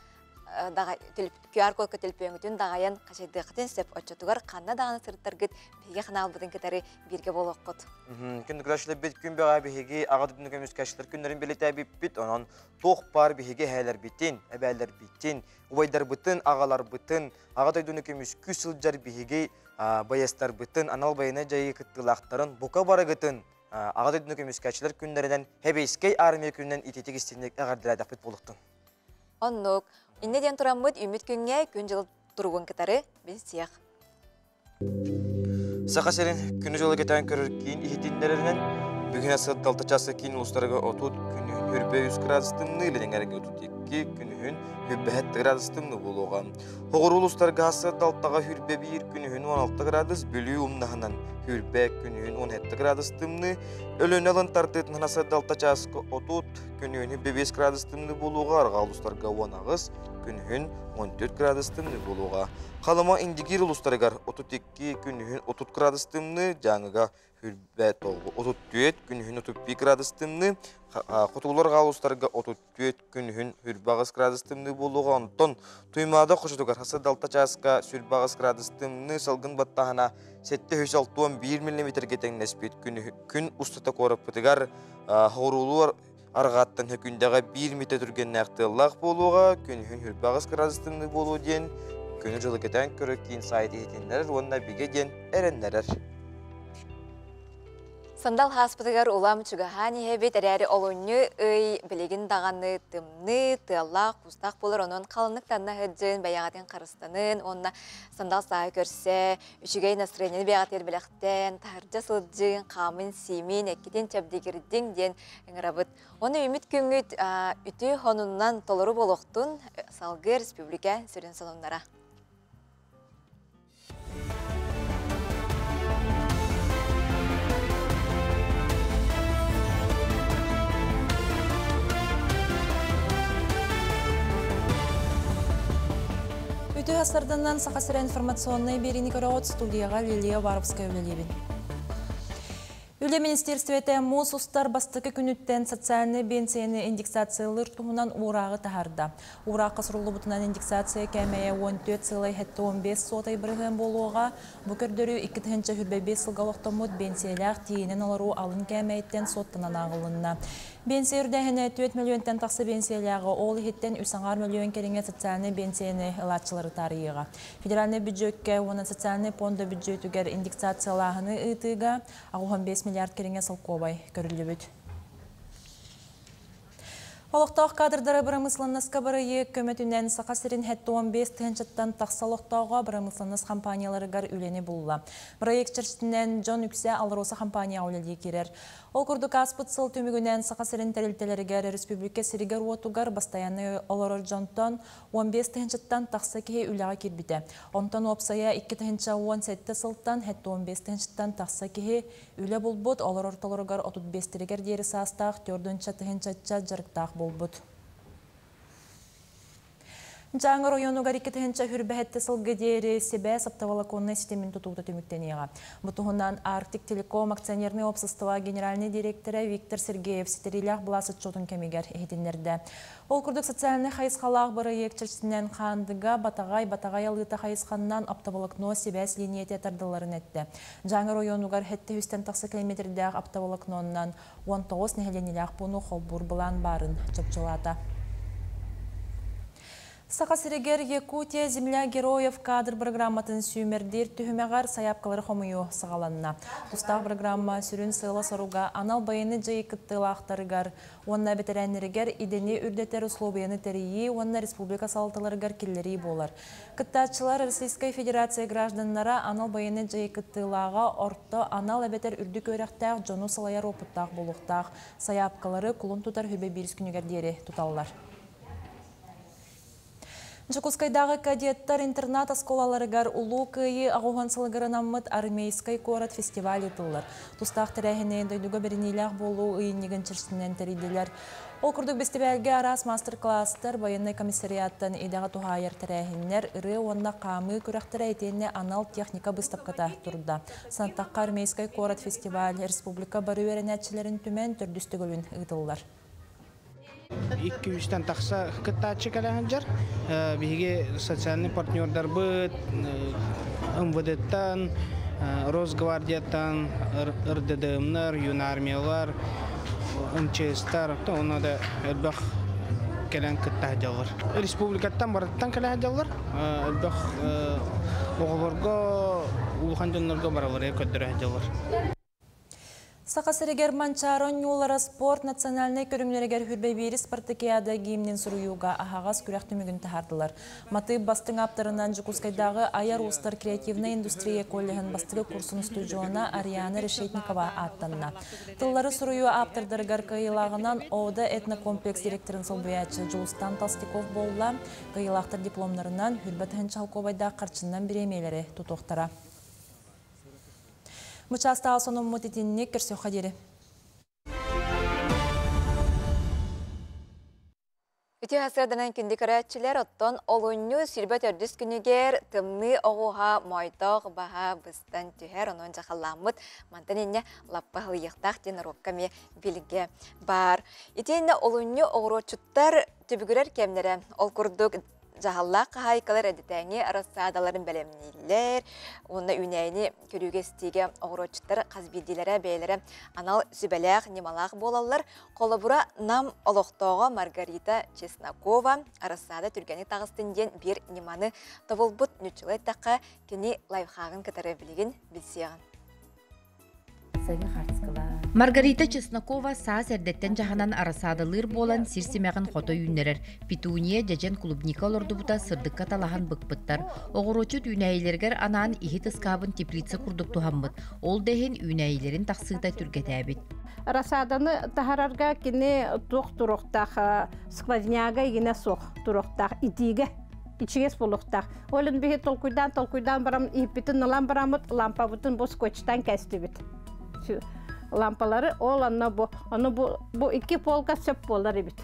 QR-кодка төлөпүөҥҥүтүн даҕайан хачайдыаххытын сөп. Оччотугар ханна даҕаны сырыттаргыт биһиги ханаалбытын кытары бииргэ буолуоххут. Күн күрэшлэрбит күн бөҕө биһиги аҕа дойдуну көмүскээччилэр күннэрин бэлиэтээбиппит. Онон туох баар биһиги эһээлэрбитин, эбээлэрбитин, убайдарбытын, аҕаларбытын, аҕа дойдуну көмүскүү сылдьар биһиги байыастарбытын, анал байыаннай дьайыы кыттыылаахтарын бука барыгытын аҕа дойдуну көмүскээччилэр күннэринэн Хэбэйскэй армия күнүнэн ититик истинник эҕэрдэлээтэхпит буолуохтун. Оннук. Иннэ диэн тураммыт үүммүт күҥҥэ күн-дьыл туругун кытары билсиэх. Саха сирин күнү-дьылы кэтээн көрөр киин иһитиннэрэринэн, бүгүн сыт 6 часка киин улуустарга 30, күнүһүн хүрбэ 3 градус тымныы, илин эҥэргэ 32, күнүһүн хүрбэ 7 градус тымныы буолуоҕа. Хоҕуруу улуустарга сыт 6-га хүрбэ 1, күнүһүн 16 градус, Бүлүү умнаһынан хүрбэ, күнүһүн 17 градус тымныы, Өлүөнэ ылын тардыытынан сыт 6 часка 30, күнүһүн 5 градус тымныы буолуоҕа, арҕаа улуустарга 18, күнүһүн 14 градус тымныы буолуоҕа. Халыма Индигиир улуустарыгар 32, күнүһүн 30 градус тымныы, Дьааҥыга хүрбэ 34, күнүһүн 31 градус тымныы, Хотугулар улуустарга 34, күнүһүн хүрбэ 8 градус тымныы буолуоҕа. Онтон Туймаада хочотугар хасыр 6 чааска сүрбэ 8 градус тымныы, салгын баттаһына 761 миллиметрге тэҥнэспит күн устата куораппытыгар хоруолуор арҕааттан хөкүндэҕэ 1 метр түргэннээх тыаллаах буолуоҕа, күнүһүн хүрбэ 8 градус тымныы буолуо диэн күнү-дьылы кэтээн көрөр киин сайт иһитиннэрэр уонна бигэ диэн эрэннэрэр. Сандал хааспытыгар улам чугаһаан иһэбит, эрээри олунньу ый билигин даҕаны тымныы, тыаллаах, куустаах буолар, онон халыннык танна сылдьын, бэйэҕитин харыстанын уонна сандал сааһы көрсө, үчүгэй настроениены бэйэҕитигэр бэлэхтээн, таһырдьа сылдьыҥ, хаамын-сиимин, эккитин чэбдигирдиҥ диэн ыҥырабыт. Оны үмүт күҥҥүт үтүө хонунан толору буолуохтун, салгыы республика сүрүн сонуннара. Үтүө сарданан Саха сирэ информационнай биэриини көрөҕүт студияҕа Лилия Уваровская үлэлиибин. Үлэ министерствете муус устар бастакы күнүттэн социальнай биэнсийэни индексациялыыр туһунан уурааҕы таһаарда. Уураахха суруллубутунан индексация кээмэйэ 14,75 суотай бырыһыан буолуоҕа. Бу көрдөрүү 2025 сылга олохтоммут биэнсийэлээх тиийинэн олоруу алын кээмэйиттэн суоттанан ааҕылынна. Биэнсийэ үрдээһинэ 4 мөлүйүөнтэн тахса биэнсийэлээҕи, ол иһиттэн 3,5 мөлүйүөн кэриҥэ социальнай биэнсийэни ылааччылары таарыйыаҕа. Федеральнай бүддьүөккэ уонна социальнай пуонда бүддьүөтүгэр индексациялааһыны ыытыыга 85 миллиард кэриҥэ солкуобай көрүллүбүт. Олохтоох кадрдары бырамыысыланнаска бырайыак көмөтүнэн Саха сирин 75 тыһыынчаттан тахса олохтооҕо бырамыысыланнас компанияларыгар үлэни булла. Бырайыак чэрчитинэн дьон үксэ Алроса компанияҕа үлэлии киирэр. Ол курдук ааспыт сыл түмүгүнэн Саха сирин тэрилтэлэригэр республика сиригэр-уотугар бастайааннай олорор дьонтон 15 тыһыынчаттан тахса киһи үлэҕэ киирбитэ. Онтон уопсайа 2017 сылтан 75 тыһыынчаттан тахса киһи үлэ булбут, олор ортолоругар 35-тэригэр диэри саастаах 4 тыһыынчачча дьарыктаах буолбут. Дьааҥы оройуонугар 2027 сылга диэри сибээс оптоволоконнай ситимин тутуута түмүктэниэҕэ. Бу туһунан Арктик Телеком акционернай уопсастыба генеральнай директора Виктор Сергеев ситэриилээх былаас отчуотун кэмигэр иһитиннэрдэ. Ол курдук социальнай хайысхалаах бырайыак чэрчитинэн Хаандыга, Батаҕай, Батаҕай алыыта хайысханнан оптоволокно сибээс лиинийэтэ тардылларын эттэ. Дьааҥы оройуонугар 700-тэн тахса километрдээх оптоволокноннан 19 нэһилиэнньэлээх пууну холбуур былаан баарын чопчулаата. Саха сиригэр Якутия земля героев кадр программатын сүүмэрдиир түһүмэҕэр сайаапкалары хомуйуу саҕаланна. Тустаах программа сүрүн сыала-соруга анал байыаннай дьайыы кыттыылаахтарыгар уонна бэтэрээннэригэр идэни үрдэтэр услуобуйаны тэрийии уонна республика салалталарыгар киллэрии буолар. Кыттааччылар Российскай Федерация гражданнара анал байыаннай дьайыы кыттыылааҕа орто анал эбэтэр үрдүк үөрэхтээх дьону салайар уопуттаах буолуохтаах. Сайаапкалары кулун тутар хүбэ биирис күнүгэр диэри туталлар. Дьокуускайдааҕы кадеттар интернат-оскуолаларыгар Улуу Кыайыы аҕыс уон сылыгар анаммыт Армейскай куорат фестиваль ыытыллар. Тустаах тэрээһини дойдуга бэриниилээх буолуу ыйынньыгын чэрчитинэн тэрийдилэр. Ол курдук бэстибээлгэ араас маастар-кылаастар, байыаннай комиссариаттан идэҕэ туһаайар тэрээһиннэр, ырыа уонна хаамыы күрэхтэрэ итиэннэ анал техника быыстапката турда. Санаттахха, Армейскай куорат фестиваль республика бары үөрэнээччилэрин түмэн төрдүс төгүлүн ыытыллар. 200-тэн тахса кыттааччы кэлэ сылдьар. Биһиги социальный партнердарбыт МВД-тан, Росгвардияттан, РДДМнар, юнармиялар, МЧСтар, онно да элбэх кэлэн кытта сылдьаллар. Республикаттан барыттан кэлэ сылдьаллар. Элбэх оҕолорго, улахан дьоннорго баралары көрдөрө сылдьаллар. Саха сиригэр Манчаары оонньуулара спорт национальнай көрүҥнэригэр 21 спартакиада гимнин суруйууга аһаҕас күрэх түмүгүн таһаардылар. Матыып бастыҥ ааптарынан Дьокуускайдааҕы Айар уустар креативнай индустрия коллеһын бастакы курсун устудьуона Ариана Решетникова ааттанна. Тыллары суруйуу ааптардарыгар кыайыылааҕынан ОДА этнокомплекс директорын солбуйааччы Дьулустан Толстяков буолла. Кыайыылаахтар дипломнарынан 20 тыһыынча харчынан бириэмийэлэри тутуохтара. Бу чаастааҕы сонуммут итинник көрсүөххэ диэри. Үтүө сарсыарданан күндү көрөөччүлэр, оттон олунньу 24 күнүгэр тымныы оҕуһа моойдоох баһа быстан түһэр, онон дьахалламмыт мантан инньэ лаппа һылыйыахтаах диэн норуокка эмиэ билгэ баар. Итиэннэ олунньу оҕуруотчуттар түбүгүрэр кэмнэрэ, ол курдук дьаһаллаах хаһаайкалар эрдэтээҥи рассаадаларын бэлэмнииллэр уонна үүнээйини көрүүгэ-истиигэ оҕуруотчуттар хас биирдиилэрэ бэйэлэрэ анал сүбэлээх, ньымалаах буолаллар. Холобура, Нам олохтооҕо Маргарита Чеснокова рассаада түргэни таҕыстын диэн биир ньыманы тобулбут ньуччулай эттэххэ, кини лайфхагын кытары билигин билсиэҕин. Маргарита Чеснокова саас эрдэттэн дьаһанан арасаадалыыр буолан сир симэҕин хото үүннэрэр. Петуния, дьэдьэн, клубника олордубута сырдыкка талаһан быкпыттар. Оҕуруочут үүнээйилэригэр анаан иһит ыскаабын теплица курдук туһаммыт. Ол да иһин үүнээйилэрин тахсыыта түргэтээбит. Рассаданы таһарарга кини туох туруохтаах сквозняга игинэ суох туруохтаах итиигэ ичигэс буолуохтаах. Ол биһи толкуйдаан толкуйдаан барам иһиппитин ылан бараммыт лампабытын бу скотчтан кэстибит. Лампалары ол анна бу ону бу бу икки полка сөп буолар эбит.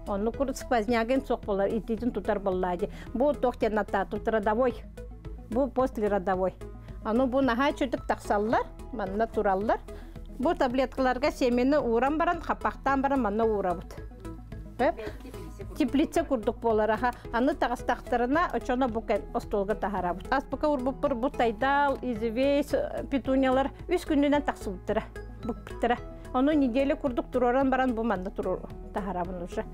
Онну кур сквознягын суох буолар итиитин тутар буоллаа Бу туох диэн аттаатыбыт родовой. Бу после родовой. Аны бу наһаа чүтүк тахсаллар, манна тураллар. Бу таблеткаларга семени ууран баран, хаппахтаан баран манна уурабыт. Теплица курдук буолар аха. Аны таҕыстахтарына очоно бу остуолга таһарабыт. Аспыка урбуппур бу тайдал, извесь, петуниялар үс күнүнэн тахсыбыттара, букпуттара. Ону неделя курдук туроран баран бу манна турур таһарабын уже.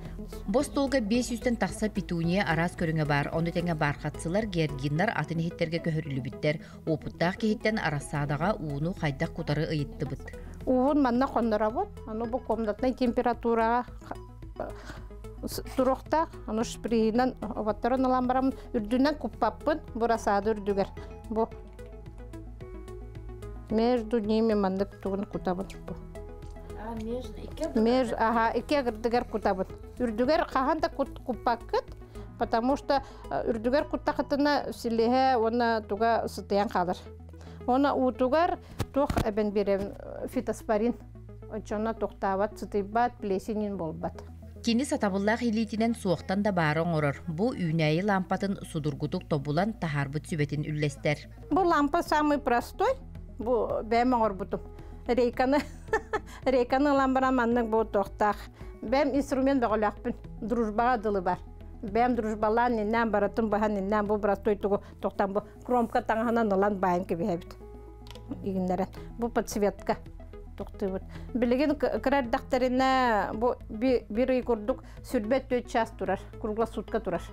Бу остуолга 500-тэн тахса петуния араас көрүҥэ баар. Ону тэҥэ бархатсылар, георгиннар атын иһиттэргэ көһөрүллүбүттэр. Уопуттаах киһиттэн арассаадаҕа ууну хайдах кутары ыйыттыбыт. Уун манна хонноробут. Аны бу комнатнай температураҕа туруохтаах. Аны шпринан оботторун ылан барам үрдүнэн куппаппын бу рассада үрдүгэр. Бу между ними маннык тугун кутабын бу. Меж, ага, икки агырдыгар кутабын. Үрдүгэр хаһан да куппаккыт, потому что үрдүгэр куттахытына силиһэ уонна туга сытыйан хаалар. Уонна уутугар туох эбэн биэрэбин фитоспорин. Оччоно тохтаабат, сытыйбат, плесенин буолбат. Кини сатабыллаах илиитинэн суохтан да баары оҥорор. Бу үүнээйи лампатын судургутук тобулан таһаарбыт сүбэтин үллэстэр. Бу лампа самый простой. Бу бэйэм оҥорбутум. Рейканы рейканы ылан баран маннык бу туохтаах. Бэйэм инструмент бөҕөлөөхпүн. Дружбаҕа дылы бар. Бэйэм дружбалаан иннээн барытын быһан иннээн бу простой тугу тохтан бу кромка таҥаһынан ылан баайан кэбиһэбит. Игиннэрэн. Бу подсветка тохтуубут. Билигин кыра эрдэхтэринэ бу бир ый курдук сүрбэт 4 час турар, круглосутка турар.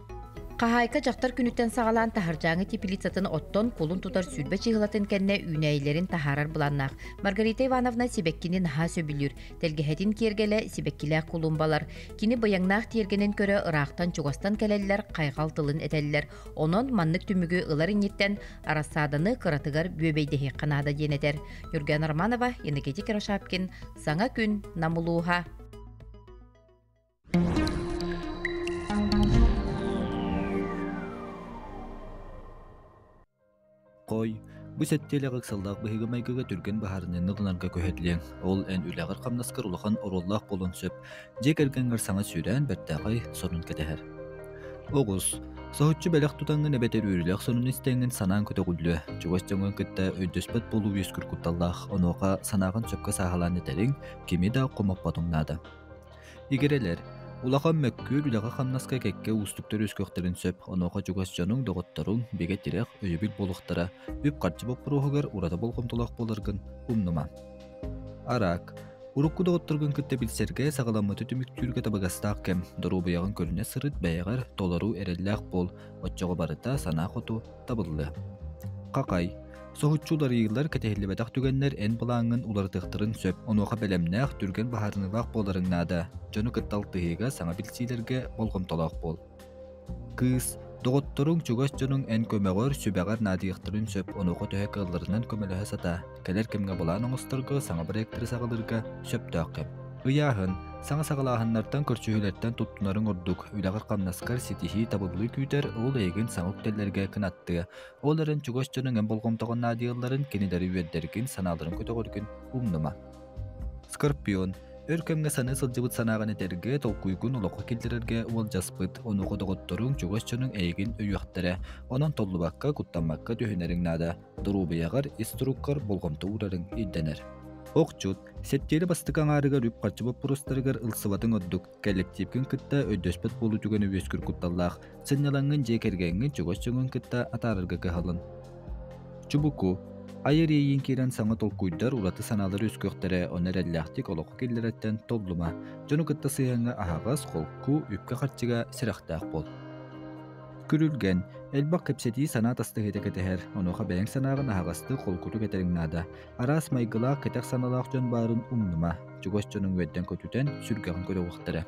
Хаһаайка дьахтар күнүттэн саҕалаан таһырдьааҥы теплицатын оттон кулун тутар 20 чыһылатын кэннэ үүнээйилэрин таһаарар былааннаах. Маргарита Ивановна сибэккини наһаа сөбүлүүр. Тэлгэһэтин киэргэлэ сибэккилээх кулумбалар. Кини быйаҥнаах тиэргэнин көрө ыраахтан-чугастан кэлэллэр, хайҕал тылын этэллэр. Онон маннык түмүгү ылар инниттэн арассааданы кыратыгар бүөбэйдэһиэххэ наада диэн этэр. Юрген Романова, Иннокентий Кирошапкин, Саҥа күн, Нам улууһа. Хой, бу сэттиэлэх ыксаллаах быһыыга-майгыга түргэн быһаарыныыны ылынарга күһэллиэҥ. Ол эн үлэҕэр-хамнаскар улахан оруоллаах буолуон сөп. Дьиэ кэргэҥҥэр саҥа сүүрээн бэртээхэй сонун кэтэһэр. Оҕус, соһуччу бэлэх тутаҥҥын эбэтэр үөрүүлээх сонун истэҥҥин санаан көтөҕүллүө. Чугас дьоҥҥун кытта өйдөспөт буолуу үөскүүр кутталлаах. Онуоха санааҕын сөпкө сааһылаан этэриҥ, кими да хомоппотуҥ наада. Игирэлэр, улахан мөккүөр үлэҕэ-хамнаска кэккэ уустуктар үөскүөхтэрин сөп, онуоха чугас дьонуҥ, доҕотторуҥ, бигэ тирэх, өйөбүл буолуохтара, үп-харчы боппуруоһугар ураты болҕомтолоох буоларгын умнума. Араак, урукку доҕотторгун кытта билсэргэ, саҕаламмыты түмүктүүргэ табыгастаах кэм, доруобуйаҕын көрүнэ сырыт, бэйэҕэр толору эрэллээх буол, оччоҕо барыта санаа хоту табыллыа. Хахай, Соһуччу уларыйыылар кэтэһиллибэтэх түгэннэр эн былааҥҥын уларытыахтарын сөп, онуоха бэлэмнээх, түргэн быһаарыныылаах буоларыҥ наада. Дьону кытта алтыһыыга, саҥа билсиилэргэ болҕомтолоох буол. Кыыс, доҕотторуҥ, чугас дьонуҥ эн көмөҕөр, сүбэҕэр наадыйыахтарын сөп, онуоха төһө кыалларынан көмөлөһө сатаа. Кэлэр кэмҥэ былаан оҥосторго, саҥа проектары саҕалыырга сөптөөх кэм. Ыйааһын, саҥа саҕалааһыннартан, көрсүһүүлэртэн туттунарыҥ ордук, үлэҕэр-хамнаскар ситиһии, табыллыы күүтэр, ол эйигин саҥа үктэллэргэ кынаттыа. Ол эрэн чугас дьонуҥ эн болҕомтоҕун наадыйалларын, кинилэри үөрдэргин, санааларын көтөҕөргүн умнума. Скорпион, өр кэмҥэ саныы сылдьыбыт санааҕын этэргэ, толкуйгун олоххо киллэрэргэ уолдьаспыт, онуоха доҕотторуҥ, чугас дьонуҥ эйигин өйүөхтэрэ. Онон толлубакка, куттаммакка түһүнэриҥ наада. Доруобуйаҕар, ис туруккар болҕомто уурарыҥ ирдэнэр. Охчут, сэттиэлэ бастакы аҥаарыгар үп-харчы боппуруостарыгар ылсыбатыҥ ордук. Кэллэктиипкин кытта өйдөспөт буолуу түгэнэ үөскүүр кутталлаах. Сынньалаҥҥын дьиэ кэргэҥҥин чугас дьоҥҥун кытта атаарарга кыһалын. Чубуку, айар иэйиин киирэн саҥа толкуйдар, ураты санаалар үөскүөхтэрэ, ону эрэллээхтик олоххо киллэрэттэн толлума. Дьону кытта сыһыаҥҥа аһаҕас, холку, үпкэ-харчыга сэрэхтээх буол. Күрүлгэн, элбэх кэпсэтии санаа тастыһыыта кэтэһэр, онуоха бэйэҥ санааҕын аһаҕастык, холкутук этэриҥ наада. Араас майгылаах, кэтэх санаалаах дьон баарын умнума. Чугас дьонуҥ үөрдэн көтүтэн, сүргэҕин көтөҕүөхтэрэ.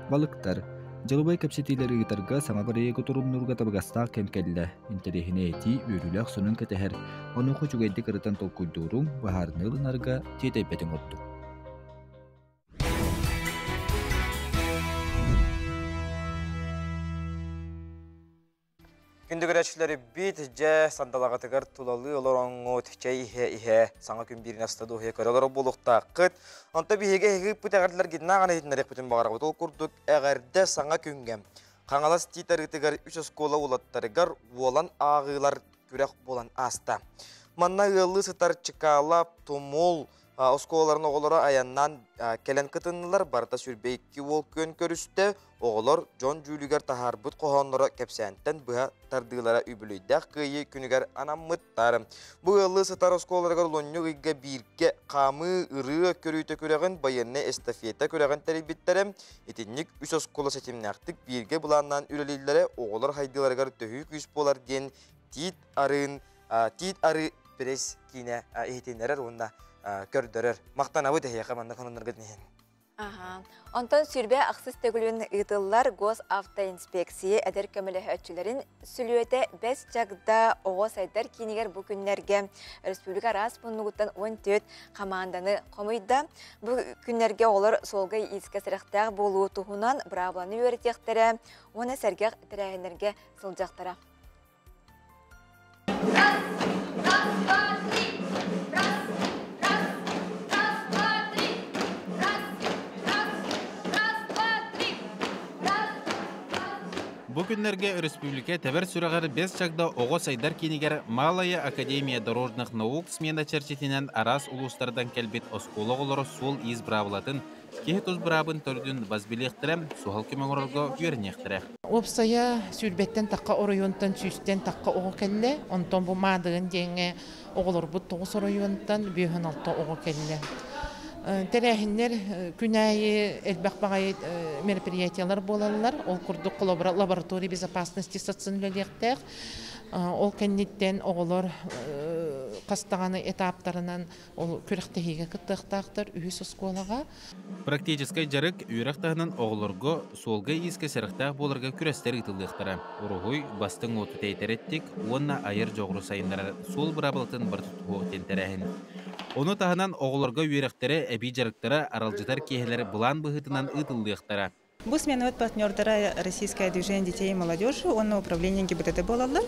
Балыктар. Дьылыбай кэпсэтиилэри ыытарга, саҥа бырайыагы торумнуурга табыгастаах кэм кэллэ. Интэриэһинэй этии, үөрүүлээх сонун кэтэһэр. Онуоха үчүгэйдик ырытан толкуйдууруҥ, быһаарыныы ылынарга тиэтэйбэтиҥ ордук. Күндү көрөөччүлэри бит дьэ сандалаҕытыгар тулалыы олороҥҥут чэй иһэ-иһэ саҥа күн биирин аста дуоһуйа көрө олорор буолуохтааххыт. Онто биһиги эһиги ыыппыт эҕэрдэлэргитин ааҕан иһитиннэриэхпитин баҕарабыт. Ол курдук эҕэрдэ саҥа күҥҥэ Хаҥалас Тиит арыытыгар үс оскуола уолаттарыгар уолан ааҕыылар күрэх буолан ааста. Манна ыаллыы сытар Чыкаала, Тумул, Оскуолаларын оҕолоро айаннаан кэлэн кытыннылар, барыта 22 уол күөн көрүстэ. Оҕолор дьон дьүүлүгэр таһаарбыт хоһоонноро кэпсээнтэн быһа тардыылара үбүлүйдээх кыайыы күнүгэр анаммыттар. Бу ыаллыы сытар оскуолаларыгар олунньу ыйга бииргэ хаамыы ырыа көрүүтэ күрэҕин, байыаннай эстафета күрэҕин тэрийбиттэрэ. Итинник үс оскуола ситимнээхтик бииргэ былааннаан үлэлииллэрэ оҕолор хайдыыларыгар төһүү күүс буолар диэн Тиит Арыын Тиит Арыы пресс киинэ иһитиннэрэр уонна көрдөрөр. Махтанабыт эһиэхэ манна хонуннаргытын иһин. Аха. Онтон сүрбэ ахсыс төгүлүн ыытыллар госавтоинспекция эдэр көмөлөһөөччүлэрин сүлүөтэ Бэс Чагда оҕо сайдар киинигэр бу күннэргэ республика араас муннугуттан 14 хамаанданы хомуйда. Бу күннэргэ оҕолор суолга-иискэ сэрэхтээх буолуу туһунан быраабыланы үөрэтиэхтэрэ уонна сэргэх тэрээһиннэргэ сылдьахтара. Бу күннэргэ өрөспүүбүлүкэ тэбэр сүрэҕэр Бэс Чагда оҕо сайдар киинигэр Малая Академия дорожных наук смена чэрчитинэн араас улуустардан кэлбит оскуола оҕолоро суол-иис быраабылатын, киһи тус быраабын төрдүн бас билиэхтэрэ, суһал көмө оҥорорго үөрэниэхтэрэ. Уопсайа сүүрбэттэн тахха оройуонтан сүүстэн тахха оҕо кэллэ. Онтон бу Маадыгын диэҥҥэ оҕолорбут тоҕус оройуонтан 56 оҕо кэллэ. Тэрээһиннэр күн аайы элбэх баҕайы мероприятиялар буолаллар. Ол курдук холобура лаборатория безопасности сацын үлэлиэхтээх. Ол кэнниттэн оҕолор хас даҕаны этаптарынан ол күрэхтэһиигэ кыттыахтаахтар үһүс оскуолаҕа. Практическай дьарык үөрэх таһынан оҕолорго суолга-иискэ сэрэхтээх буоларга күрэстэр ыытыллыахтара. Уруһуй, бастыҥ уоту тэйтэр эттик уонна айар дьоҕуру сайыннарар суол быраабылатын барыта тутуһуох диэн тэрээһин. Ону таһынан оҕолорго үөрэхтэрэ, эбии дьарыктара, аралдьытар киэһэлэр былаан быһыытынан ыытыллыахтара. Бу сменабыт партнердара Российское движение детей и молодежи уонна управление ГИБДД буолаллар.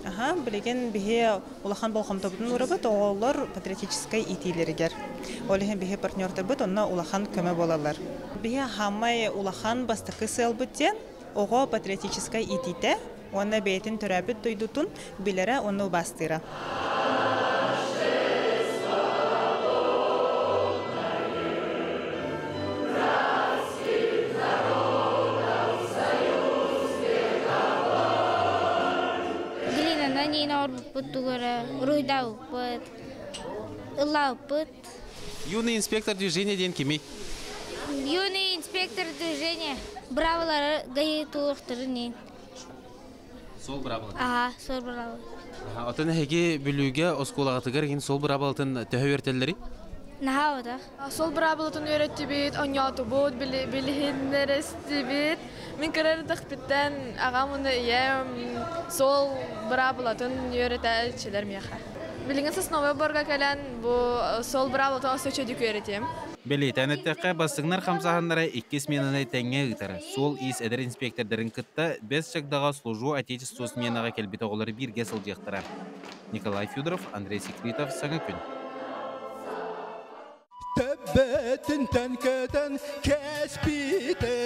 Аха, билигин биһи улахан болҕомтобутун уурабыт оҕолор патриотическай иитиилэригэр. Ол иһин биһи партнердарбыт онно улахан көмө буолаллар. Биһи хаамай улахан бастакы сыалбыт диэн оҕо патриотическай иитиитэ уонна бэйэтин төрөөбүт дойдутун билэрэ уонна убаастыыра. Глинанан иин оҥорбуппут тугу эрэ уруһуйдаабыппыт, ыллаабыппыт. Юный инспектор движения диэн кимий? Юный инспектор движения бравлары гаи туохтарын иин. Сол быраабылатын. Аха, сол быраабыл. Отон эһиги Бүлүүгэ оскуолаҕытыгар иһин сол быраабылатын төһө үөртэллэрий? Наһаа отах. Сол быраабылатын үөрэттибит, оонньоотубут, билиһиннэрэстибит. Мин кыра эрдэхпиттэн аҕам уонна ийэм сол быраабылатын үөрэтээччилэр миэхэ. Билигин сосновой борга кэлэн бу сол быраабылатын өссө үчүгэйдик үөрэтиэм. Бэлиэтээн эттэххэ, бастыҥнар хамсааһыннара икки сменаны тэҥҥэ ыытар. Суол-иис эдэр инспиэктэрдэрин кытта Бэс Чагдаҕа «Служу Отечеству» сменаҕа кэлбит оҕолор бииргэ сылдьыахтара. Николай Федоров, Андрей Секритов, Саҥа күн. Төбөтүнтэн көтөн кэспите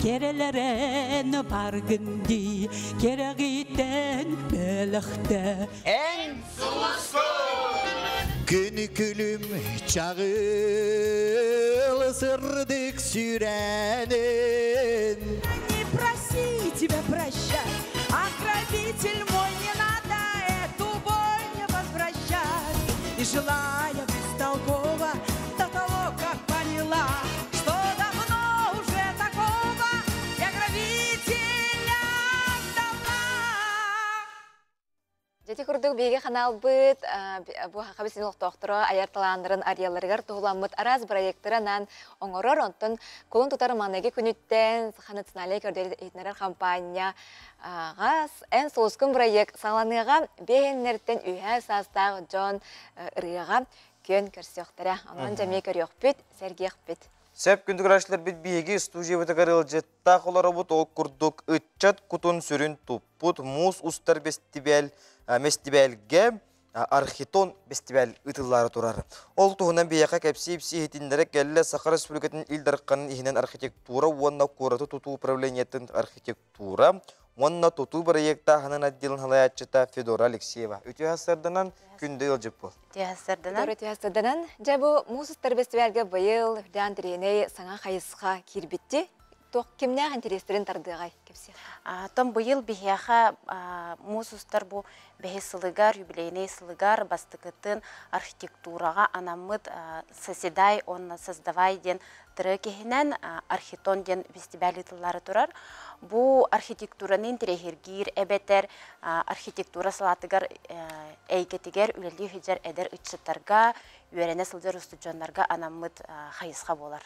Керелерен баргын ди, керегитен мелехте. Эн Күнү күлүм чагыл сырдык сүрэнин. Не проси тебя прощать, а грабитель мой не надо эту боль не возвращать. И желая бестолково до того, как поняла, что давно уже такого я грабителя ждала. Дьэ курдук биһиги ханаалбыт бу Саха сирин олохтоохторо айар талааннарын арыйалларыгар туһуламмыт араас бырайыактарынан оҥорор. Онтон кулун тутар маҥнайгы күнүттэн Саха национальнай көрдөрөр-иһитиннэрэр хампаанньа гаас эн сулускун бырайыак саҕаланыаҕа биэһиннэртэн үһээ саастаах дьон ырыаҕа күөн көрсүөхтэрэ. Онон дьэ эмиэ көрүөхпүт, сэргиэхпит. Сөп күндү көрөөччүлэрбит биһиги студиябытыгар ыалдьыттаах олоробут ол курдук ыччат кутун сүрүн туппут муус устар бэстибээл бэстибээлгэ Архитон бэстибээл ыытыллаары турар. Ол туһунан биһиэхэ кэпсии-ипсии иһитиннэрэ кэллэ Саха Республикатын Ил Дарханын иһинэн архитектура уонна куораты тутуу управлениетын архитектура уонна тутуу бырайыактааһынын отделын салайааччыта Федора Алексеева. Үтүө сарсыарданан күндү ыалдьыт буол. Үтүө сарсыарданан. Үтүө сарсыарданан. Дьэ бу муус устар бэстибээлгэ быйыл Үрдээн Тириэнэй саҥа хайысха киирбитти. Туох кимнээх интэриэстэрин тардыаҕай кэпсиэх. Том быйыл биһиэхэ муус устар бу бэһис сылыгар, юбилейнай сылыгар бастакытын архитектураҕа анаммыт «Соседай уонна создавай» диэн трек иһинэн Архитон диэн фестиваль ыытыллаары турар. Бу архитектураны интэриэһиргиир эбэтэр архитектура салаатыгар эйгэтигэр үлэлии сылдьар эдэр ыччаттарга, үөрэнэ сылдьар устудьуоннарга анаммыт хайысха буолар.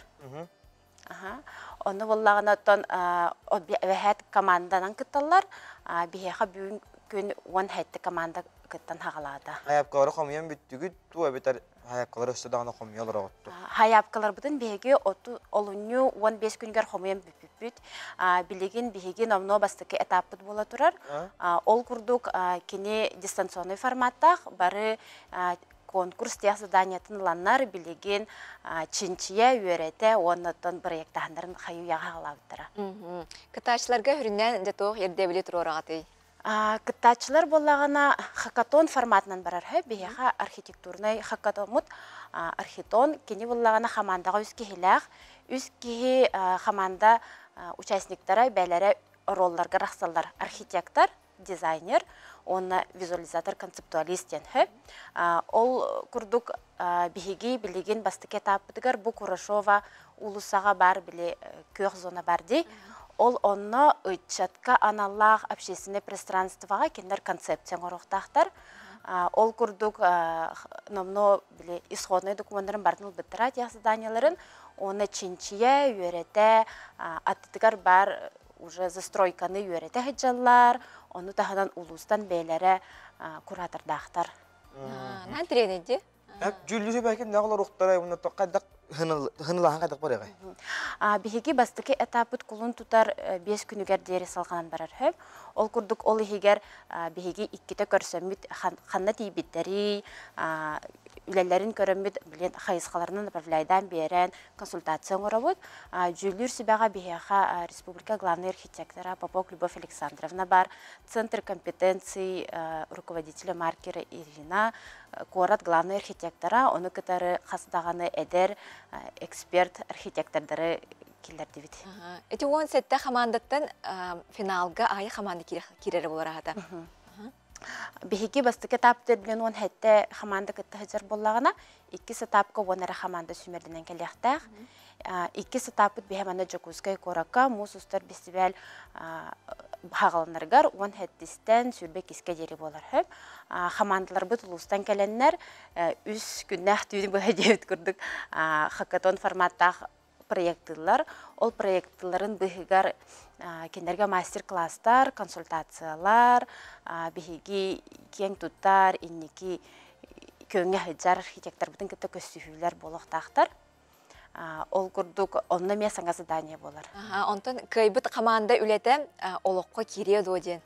Онно буоллаҕына оттон эбэһээт команданан кытталлар. Биһиэхэ бүгүн күн 17 команда кыттан хаҕалаата. Хайапкалары хомуйан бүттүгүт дуу эбэтэр хайапкалары өссө даҕаны хомуйа олороҕут дуу? Хайапкаларбытын биһиги олунньу 15 күнүгэр хомуйан бүппүппүт. Билигин биһиги номнуо бастакы этаппыт буола турар. Ол курдук кини дистанционный форматтаах бары конкурс тех заданиятын ыланнар билигин чинчийэ, үөрэтэ уонна оттон проектаһаннарын хайы-уйаҕа хаалаабыттара. Кыттааччыларга үрүннэн дьэ туох ирдэбили туруораҕытый? Кыттааччылар буоллаҕына хакатон форматынан барар сөп. Биһиэхэ архитектурнай хакатоммут архитон кини буоллаҕына хамаандаҕа үс киһилээх. Үс киһи хамаанда участниктара бэйэлэрэ оруолларга тахсаллар. Архитектор, дизайнер уонна визуализатор концептуалист диэн хөп. Ол курдук биһиги билигин бастакы этаппытыгар бу Курашова уулуссаҕа баар били күөх зона бар дии. Ол онно ыччатка аналлаах общественное пространствоҕа кинилэр концепция оҥоруохтаахтар. Ол курдук номнуо били исходной документарын барытын ылбыттара тех заданияларын уонна чинчийэ, үөрэтэ, аттытыгар баар уже застройканы үөрэтэ сылдьаллар, ону таһынан улуустан бэйэлэрэ куратордаахтар. Наан тренерди? Дьүүллүүр бэким нөҕөл оруктара уонна хайдах хынылаһан хайдах барыгай? Биһиги бастакы этаппыт кулун тутар 5 күнүгэр диэри салҕанан барар хөп. Ол курдук ол иһигэр биһиги иккитэ көрсөммүт ханна тиийбиттэрий, үлэлэрин көрөммүт, билин хайысхаларынан направляйдаан биэрэн консультация оҥоробут. Дьүүллүүр сүбэҕэ биһиэхэ республика главный архитектора Попок Любовь Александровна бар, Центр компетенций руководителя Маркера Ирина, куорат главный архитектора, ону кытары хас даҕаны эдэр эксперт архитектордары киллэрдибит. Эти 17 хамаандаттан финалга айы хамаанда киирэрэ болар аһата. Биһиги бастакы этаптар билэн 17 хамаанда кытта сылдьар буоллаҕына, иккис этапка 10 эрэ хамаанда сүүмэрдэнэн кэлиэхтээх. Иккис этаппыт биһэ манна Дьокуускай куоракка муус устар бэстибээл хаҕаланарыгар 17-тэн 22-кэ диэри буолар хөп. Хамаандаларбыт улуустан кэлэннэр үс күннээх түүнү быһа диэбит курдук хакатон форматтаах проектылар. Ол проектыларын быһыгар кинилэргэ мастер-класстар, консультациялар, биһиги киэҥ туттар, инники күөҥҥэ сылдьар архитекторбытын кытта көссүһүүлэр буолуохтаахтар. Ол курдук онно эмиэ саҥа задание буолар. Онтон кыайбыт хамаанда үлэтэ олоххо киириэ дуо диэн?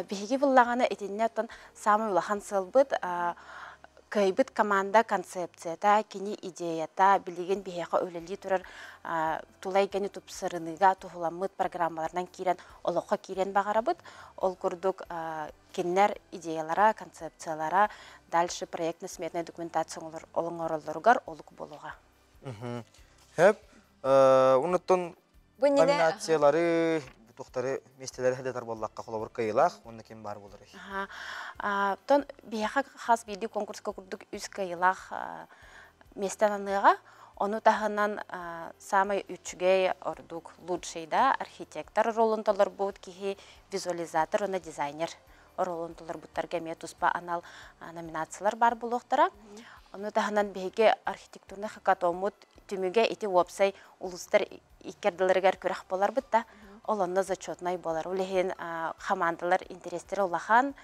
Биһиги буллаҕына итиннэ оттон саамай улахан сыалбыт кыайбыт команда концепцията, кини идеята, билигин биһиэхэ үлэлии турар тула эйгэни тупсарыныыга туһуламмыт программаларынан киирэн олоххо киирэн баҕарабыт. Ол курдук кинилэр идеялара, концепциялара дальше проектно-сметная документация оҥороллоругар олук буолуоҕа. Хөп, онуттан номинациялары, туохтары миэстэлэри хадатар буоллахха холобур кыайыылаах уонна ким баар буоларый? Тон биһиэхэ хас биирдии конкурска курдук үс кыайыылаах миэстэ аныаҕа. Ону таһынан самый үчүгэй ордук лучший да архитектор ролун толорбут киһи визуализатор уонна дизайнер оруолун толорбуттарга эмиэ туспа анал номинациялар баар буолуохтара. Ону таһынан биһиги архитектурнай хакатоммут түмүгэ ити уопсай улуустар икки ардыларыгар күрэх буоларбыт да, ол онно зачетнай буолар. Ол иһин хамаандалар интэриэстэрэ улахан,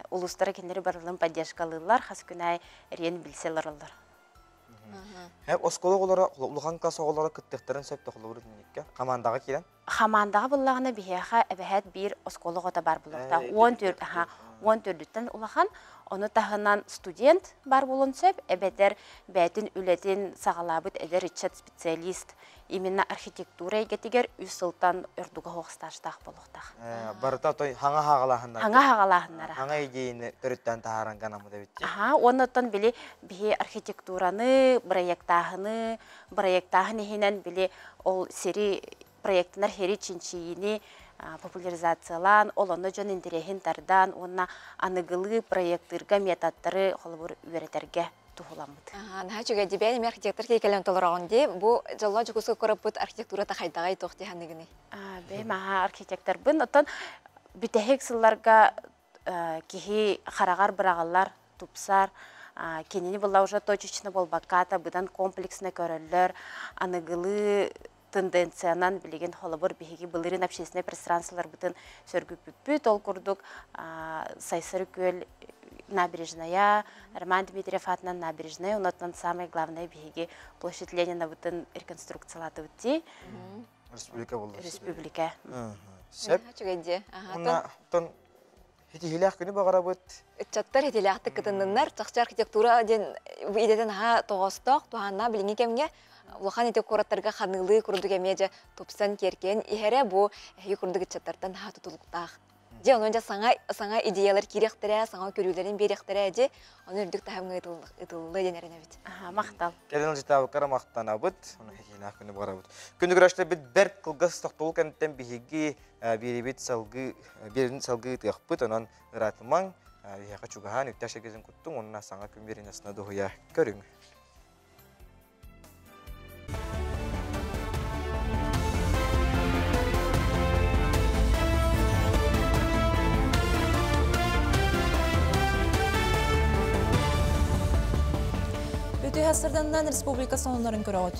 улуустара кинилэри барыларын поддержкалыыллар, хас күн аайы эриэн билсэ олороллор. Оскуола оҕолоро, улахан класс оҕолоро кыттыахтарын сөп холобур итинниккэ хамаандаҕа киирэн? Хамаандаҕа буллаҕына биһиэхэ эбэһээт биир оскуола оҕото баар буолуохтаах. 14 14-түттэн улахан. Ону таһынан студент баар буолуон сөп, эбэтэр бэйэтин үлэтин саҕалаабыт эдэр ыччат специалист именно архитектура эйгэтигэр үс сылтан ордуга суох стажтаах буолуохтаах. Барыта той хаҥа хаҕалааһыннара. Хаҥа хаҕалааһыннара. Хаҥа идеяны төрүттэн таһааран ганаммыт эбит. Аха, уонна оттон били биһи архитектураны, проектааһыны, проектааһын иһинэн били ол сири проектынар хери чинчийини популяризациялаан, ол онно дьон интэриэһин тардан уонна аныгылыы проектыырга методтары холобур үөрэтэргэ туһуламмыт. Наһаа үчүгэй дибээн эми архитектор кэлэн толороҕун дии. Бу дьоллоо Дьокуускай куораппыт архитектурата хайдаҕай туох дии саныыгыный? Бэйэм аһаа архитекторбын. Оттон бүтэһик сылларга киһи хараҕар быраҕыллар, тупсар, кинини була уже точечно буолбакка быдан комплексно көрөллөр, аныгылыы тенденциянан билигин холобур биһиги былырыын общественнай пространстволарбытын сөргүппүппүт. Ол курдук Сайсары күөл набережная, Роман Дмитриев аатынан набережная, онотон самое главное биһиги площадь Ленинабытын реконструкциялатыбыт дии. Республика болду. Республика. Сөп. Үчүгэй Уонна тон хитиһилээх күнү баҕарабыт. Ыччаттар хитилээхтик кытынныннар. Чахчы архитектура диэн идэтин аһа тоҕостоох, туһааннаах билиҥҥи кэмҥэ улахан ити куораттарга ханыылыы курдук эмиэ дьэ тупсан киэркэйэн иһэрэ бу эһиги курдук ыччаттартан аһа тутулуктаах. Дьэ, онон дьэ саҥа саҥа идеялар киириэхтэрэ, саҥа көрүүлэрин биэриэхтэрэ дьэ, ону үрдүк таһымҥа ытылла диэн эрэнэбит. Махтал. Кэлин ылдьытаабыккара махтанабыт, ону хекиилээх күнү баҕарабыт. Күнү көрөөччүлэрбит бэрт кылгас тохтобул кэнниттэн биһиги биэрибит салгыы биэрин салгыы ытыахпыт, онон ыраатымаҥ, биһиэхэ чугаһаан үктээх сиргитин куттуҥ уонна саҥа күн биэринэсинэ дуһуйа көрүҥ. Үтүө сырданынан республика сонуннарын көрөҕүт.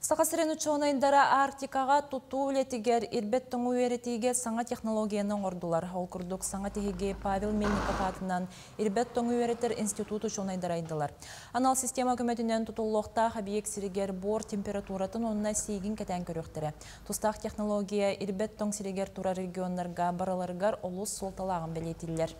Саха сирин учуонайдара Арктикаҕа тутуу үлэтигэр ирбэт тоҥу үөрэтиигэ саҥа технологияны оҥордулар. Ол курдук саҥа тиһиги Павел Мельников аатынан Ирбэт тоҥу үөрэтэр институт учуонайдара айдылар. Анал система көмөтүнэн тутуллуохтаах объект сиригэр буор температуратын уонна сиигин кэтээн көрүөхтэрэ. Тустаах технология ирбэт тоҥ сиригэр турар регионнарга барыларыгар олус суолталааҕын бэлиэтииллэр.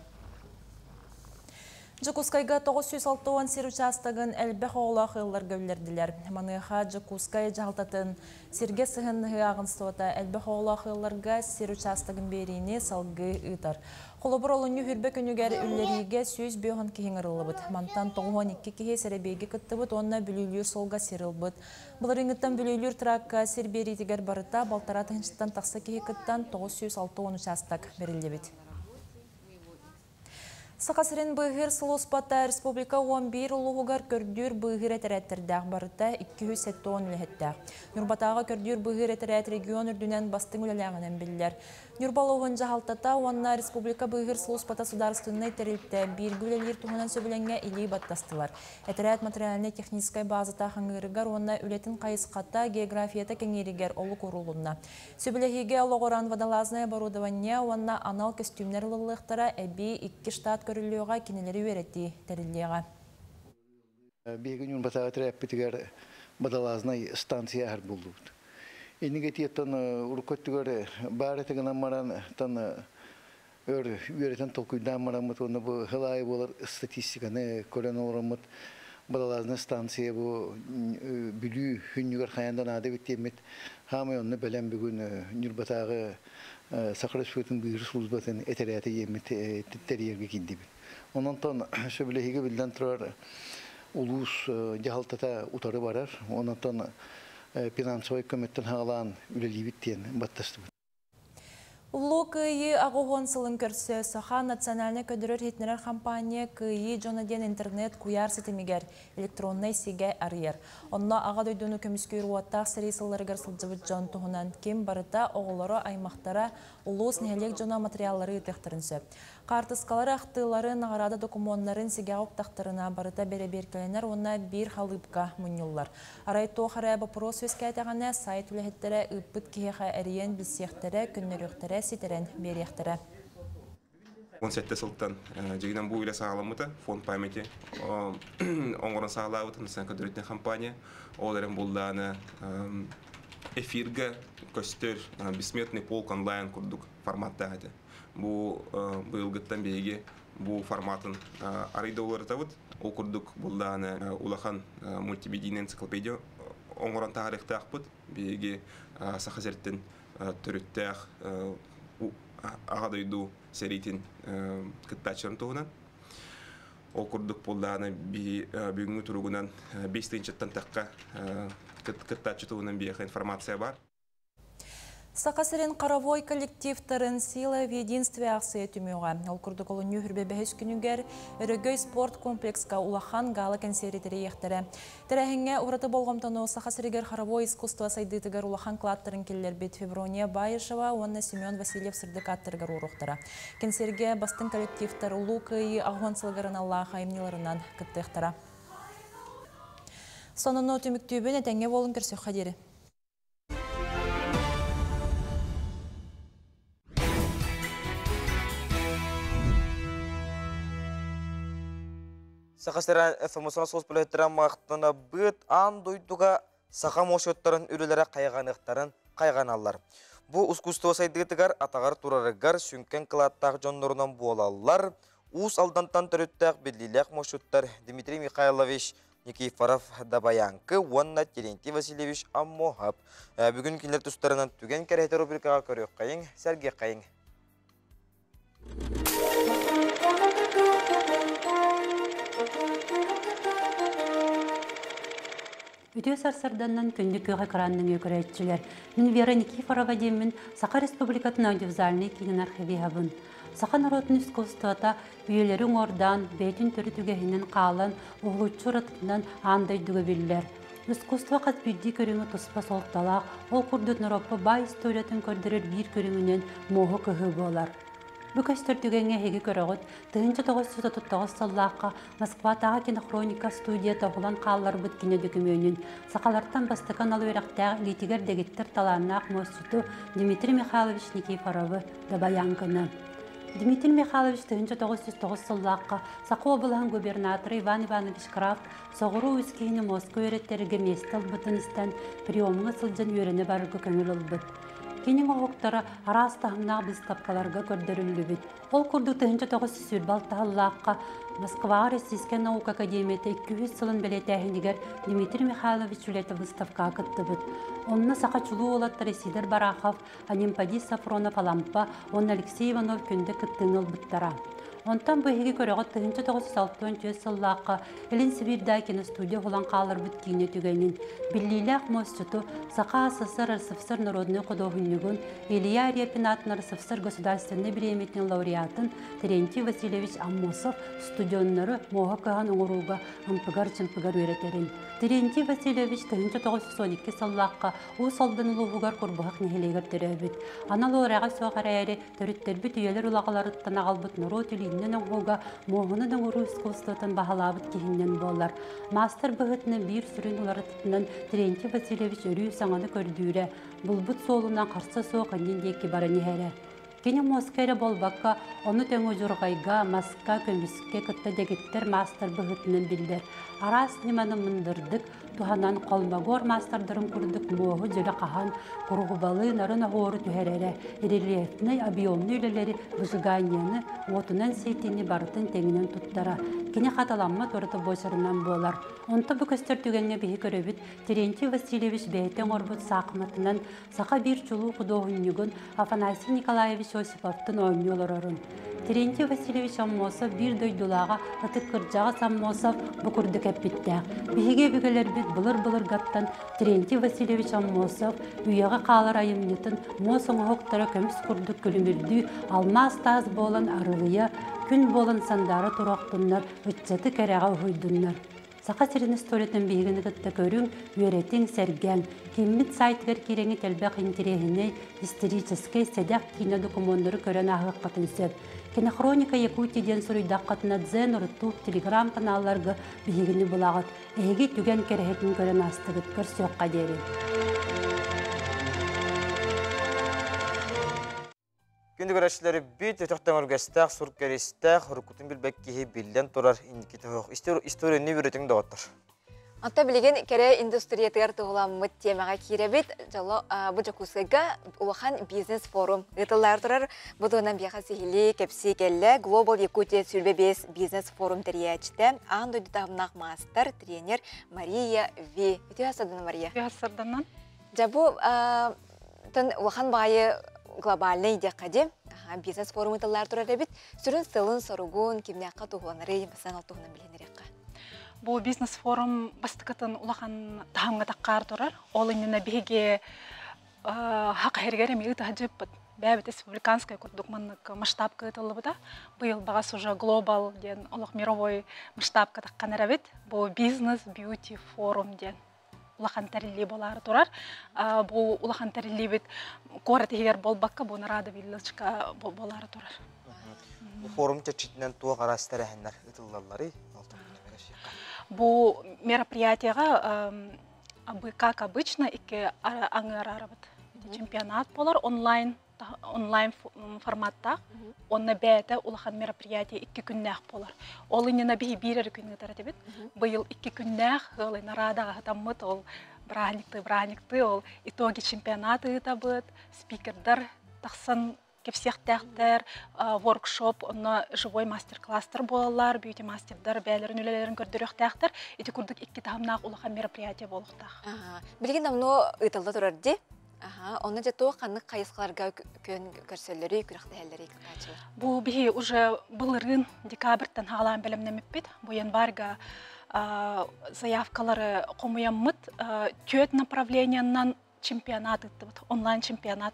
Дьокуускайга 960 сир учаастагын элбэх оҕолоох ыалларга үллэрдилэр. Маныаха Дьокуускай дьаһалтатын сиргэ сыһыаннаһыы ааҕынствота элбэх оҕолоох ыалларга сир учаастагын биэриини салгыы ыытар. Холобур, олунньу хүрбэ күнүгэр үллэриигэ 150 киһи ыҥырыллыбыт. Мантан 92 киһи сэрэбиэйгэ кыттыбыт уонна Бүлүүлүүр суолга сир ылбыт. Былырыыҥҥыттан Бүлүүлүүр тракка сир биэриитигэр барыта балтараа тыһыынчаттан тахса киһи кыттан 960 учаастак бэриллибит. Саха сирин быыһыыр сулууспата республика 11 улууһугар көрдүүр быыһыыр этэрээттэрдээх барыта 270 үлэһиттээх. Ньурбатааҕы көрдүүр быыһыыр этэрээт регион үрдүнэн бастыҥ үлэлээҕинэн биллэр. Ньурба улууһун дьаһалтата уонна республика быыһыыр сулууспата судаарыстыбаннай тэрилтэ бииргэ үлэлиир туһунан сөбүлэҥҥэ илии баттастылар. Этэрээт материальнай-техническай баазата хаҥыырыгар уонна үлэтин хайысхата, географията кэҥииригэр олук уурулунна. Сөбүлэһиигэ олоҕуран водолазное оборудование уонна анал көстүүмнэр ылыллыахтара, эбии икки штат көрүллүөҕэ, кинилэри үөрэтии тэриллиэҕэ. Биһиги Ньурбатааҕы тэрээппитигэр водолазнай станция аһар буоллубут. Иннигэ тиэттэн урукку өттүгэр баар этэ гынан баран тан өр үөрэтэн толкуйдаан бараммыт уонна бу сыл аайы буолар статистиканы көрөн олороммут водолазная станция бу Бүлүү хүннүгэр хайаан да наада эбит диэммит хаамай онно бэлэм бүгүн Ньурбатааҕы Саха Республикатын быыһыыр службатын этэрээтэ диэммит тэрийэргэ киирдибит. Онон сөбүлэһиигэ биллэн турар улуус дьаһалтата утары барар. Онон финансовай көмөттөн хаалаан үлэлиибит диэн баттастыбыт. Улуу Кыайыы аҕыс сылын көрсө Саха национальнай көдөрөр-иһитиннэрэр хампаанньа Кыайыы дьоно диэн интернет куйаар ситимигэр электроннай сигэ арыйар. Онно Аҕа дойдуну көмүскүүр уоттаах сэрии сылларыгар сылдьыбыт дьон туһунан ким барыта, оҕолоро, аймахтара, улуус, нэһилиэк дьоно материаллары ыытыахтарын сөп. Хаартыскалары, ахтыылары, наҕараада докумуоннарын сигэҕэ уктахтарына барыта бэрэбиэркэлэнэр уонна биир халыыпка мунньуллар. Арай туох эрэ боппуруос үөскээтэҕинэ, сайт үлэһиттэрэ ыыппыт киһиэхэ эрийэн билсиэхтэрэ, көннөрүөхтэрэ, ситэрэн биэриэхтэрэ. 17 сылтан дьигинэн бу үлэ саҕаламмыта, фонд памяти оҥорон саҕалаабыт Национальная көдөрүтүн компания. Ол эрэн буллааны эфиргэ көстөр бессмертный полк онлайн курдук форматтаах этэ. Бу быйылгыттан биһиги бу форматын арый да уларытабыт. Ол курдук буллааны улахан мультимедийный энциклопедия оҥорон таһаарыахтаахпыт. Биһиги Саха сириттэн төрүттээх Аҕа дойду сэриитин кыттааччыларын туһунан. Ол курдук буоллаҕына бүгүҥҥү туругунан 5 тыһыынчаттан тахха кыттааччы туһунан биһиэхэ информация баар. Саха сирин хоровой коллективтарын «Сила в единстве» аахсыйа түмүөҕэ. Ол курдук олунньу хүрбэ бэһис күнүгэр Өрөгөй спорт комплекска улахан гала-кэнсиэри тэрийиэхтэрэ. Тэрээһиҥҥэ ураты болҕомтону Саха сиригэр хоровой искусство сайдыытыгар улахан кылааттарын киллэрбит Феврония Баишева уонна Семен Васильев сырдык ааттарыгар ууруохтара. Кэнсиэргэ бастыҥ коллективтар Улуу Кыайыы аҕыс сылыгар аналлаах айымньыларынан кыттыахтара. Сонуну түмүктүүбүн этэҥҥэ буолун көрсүөххэ диэри. Саха сирэ ФМС суос үлэһиттэрэ махтанабыт аан дойдуга саха мошоттарын үлэлэрэ хайҕаныахтарын хайҕаналлар. Бу ускуство сайдыытыгар атаҕар турарыгар сүҥкэн кылааттаах дьоннорунан буолаллар. Уус Алдантан төрүттээх биллиилээх мошуттар Дмитрий Михайлович Никифоров Дабайаҥкы уонна Терентий Васильевич Аммоһап. Бүгүн кинилэр тустарынан түгэн кэрэһитэ рубрикаҕа көрүөххэйиҥ, сэргиэххэйиҥ. Үтүө сарсыарданнан күндү күөх экранның көрөөччүлэр. Мин Вера Никифорова диэммин Саха Республикатын аудиовизуальнай киинин архивиһабын. Саха норуотун искусствота үйэлэри уҥуордаан, бэйэтин төрүт үгэһинэн хаалан, уһулуччу уратытынан аан дойдуга биллэр. Искусство хас биирдии көрүҥэ туспа суолталаах, ол курдук норуоппа баай историятын көрдөрөр биир көрүҥүнэн муоһу кыһыы буолар. Бу көстөр түгэҥҥэ эһиги көрөҕүт, 1939 сыллаахха Москватааҕы кинохроника студията уһулан хаалларбыт кино дөкүмүөнүн сахалартан бастакы анал үөрэхтээх илиитигэр дэгиттэр талааннаах муосчуту Дмитрий Михайлович Никифоровы дабайааҥкыны. Дмитрий Михайлович 1909 сыллаахха Саха уобалаһын губернатора Иван Иванович Крафт соҕуруу үс киһини Москва үөрэттэргэ миэстэ ылбытын истэн приемҥа сылдьан үөрэнэ барарга көҥүл ылбыт. Кини оҥоһуктара араас таһымнаах быыстапкаларга көрдөрүллүбүт. Ол курдук 1926 сыллаахха Москваҕа Российскай наука академията 200 сылын бэлиэтээһинигэр Дмитрий Михайлович үлэтэ выставкаҕа кыттыбыт. Онно саха чулуу уолаттара Сидор Барахов, Анимпадий Сафронов Алампа уонна Алексей Иванов күндэ кыттыыны ылбыттара. Онтон бу эһиги көрөҕүт 1964 сыллаахха Илин Сибиирдээҕи киностудия уһулан хааларбыт киинэ түгэнин, биллиилээх муосчуту Саха АССР РСФСР народнай худуоһунньугун Илья Репин аатынан РСФСР государственнай бириэмийэтин лауреатын Терентий Васильевич Аммосов студеннары муоһа кыһан оҥорууга ымпыгар-чымпыгар үөрэтэрин. Терентий Васильевич 1912 сыллаахха Уус Алдан улууһугар Курбуһах нэһилиэгэр төрөөбүт. Анал үөрэҕэ суох эрээри, төрүттэрбит үйэлэр улаҕаларыттан аҕалбыт норуот илииннэн оҥоһуга муоһунан оҥоруу искусствотын баһылаабыт киһиннэн буолар. Маастар быһыытынан биир сүрүн уларытытынан Терентий Васильевич өрүү саҥаны көрдүүрэ, булбут суолунан харса суох иннин диэки баран иһэрэ. Кини муоска эрэ буолбакка, ону тэҥэ удьурҕайга, маска, көмүскэ кытта дэгиттэр маастар быһыытынан биллэр. Араас ньыманы мындырдык туһанан холмогор маастардарын курдук муоһу дьөлө хаһан, куруһубалыы нарын оһуору түһэрэрэ, рельефнэй объемнай үлэлэри, выжиганияны, уотунан сиэтини барытын тэҥинэн туттара. Кини хатыламмат ураты буочарынан буолар. Онто бу көстөр түгэҥҥэ биһи көрөбүт, Терентий Васильевич бэйэтэ оҥорбут саахыматынан саха биир чулуу худуоһунньугун Афанасий Николаевич Осиповтын оонньуу олорорун. Терентий Васильевич Аммосов биир дойдулааҕа ытык кырдьаҕас Аммосов бу курдук эппиттээх. Биһиги өбүгэлэрбит былыр-былыргаттан Терентий Васильевич Аммосов үйэҕэ хаалар айымньытын муос оҥоһуктара көмүс курдук күлүмүрдүү алмаас таас буолан арылыйа, күн буолан сандаара туруохтуннар, ыччаты кэрэҕэ уһуйдуннар. Саха сирин историятын биһигини кытта көрүҥ, үөрэтиҥ, сэргээҥ. Кииммит сайтыгар киирэҥҥит элбэх интэриэһинэй, историческай, сэдэх киинэ докумуоннары көрөн ааһыаххытын сөп. Кинохроника Якутии диэн суруйдаххытына Дзен, Рутуб, Телеграм-каналларга биһигини булаҕыт. Эһиги түгэн кэрэһитин көрөн аастыгыт. Көрсүөххэ диэри. Күндү көрөөччүлэрбит, өтөх төҥүргэстээх, сур кэристээх, уруккутун билбэт киһи биллэн турар инникитэ суох. Историяны бүрүтүҥ доҕоттор. Онто билигин кэрэ индустриятыгар туһуламмыт тиэмэҕэ киирэбит. Дьоло бу Дьокуускайга улахан бизнес-форум ыытыллар турар. Бу туһунан биэхэ сиһилии кэпсии кэллэ. Global Якутия 25 бизнес-форум тэрийээччитэ, аан дойду таһымнаах маастар, тренер Мария Ви. Үтүө сарданан Мария. Үтүө сарданан. Дьэ бу тын улахан баайы глобальный диэххэ дии. Бизнес форум ыытыллар турар эбит. Сүрүн сылын-соругун, кимнээххэ туһуланарый, бастаан ол туһунан билиһиннэриэххэ. Бу бизнес-форум бастакытын улахан таһымҥа таххаар турар. Ол иннинэ биһиги хақ иһэригэр эмиэ ыытаһдьыппыт. Бэйэбит республиканскай курдук маннык масштабка ыытыллыбыта. Быйыл баҕас уже глобал диэн олох мировой масштабка таххан эрэбит. Бу бизнес бьюти форум диэн улахан тэриллии буолаары турар. Бу улахан тэриллиибит куорат иһигэр буолбакка, бу Нарада Виллачка буолаары турар. Бу форум чэрчитинэн туох араас тэрээһиннэр ыытыллалларый? Бу мероприятиеҕа как обычно икки аҥы араарабыт. Чемпионат болар онлайн онлайн форматтаах уонна бэйэтэ улахан мероприятие икки күннээх буолар. Ол иннинэ биһи биир эрэ күн ыытар этибит. Быйыл икки күннээх ыалай нарадаҕа сытаммыт ол бырааһынньыктыы бырааһынньыктыы ол итоги чемпионат ыытабыт, спикердар тахсан кэпсиэхтээхтэр, воркшоп, онно живой мастер-класстар буолаллар, бьюти мастердар бэйэлэрин үлэлэрин көрдөрүөхтээхтэр. Ити курдук икки таһымнаах улахан мероприятие буолуохтаах. Билигин давно ыытылла турар дии. Онно дьэ туох ханнык хайысхаларга күөн көрсөллөрүй, күрэхтэһэллэрий кытааччылар? Бу биһи уже былырыын декабрьтан хаалаан бэлэмнэммиппит. Бу январьга Заявкалары хомуйаммыт түөрт направлениянан чемпионат ыыттыбыт, онлайн-чемпионат.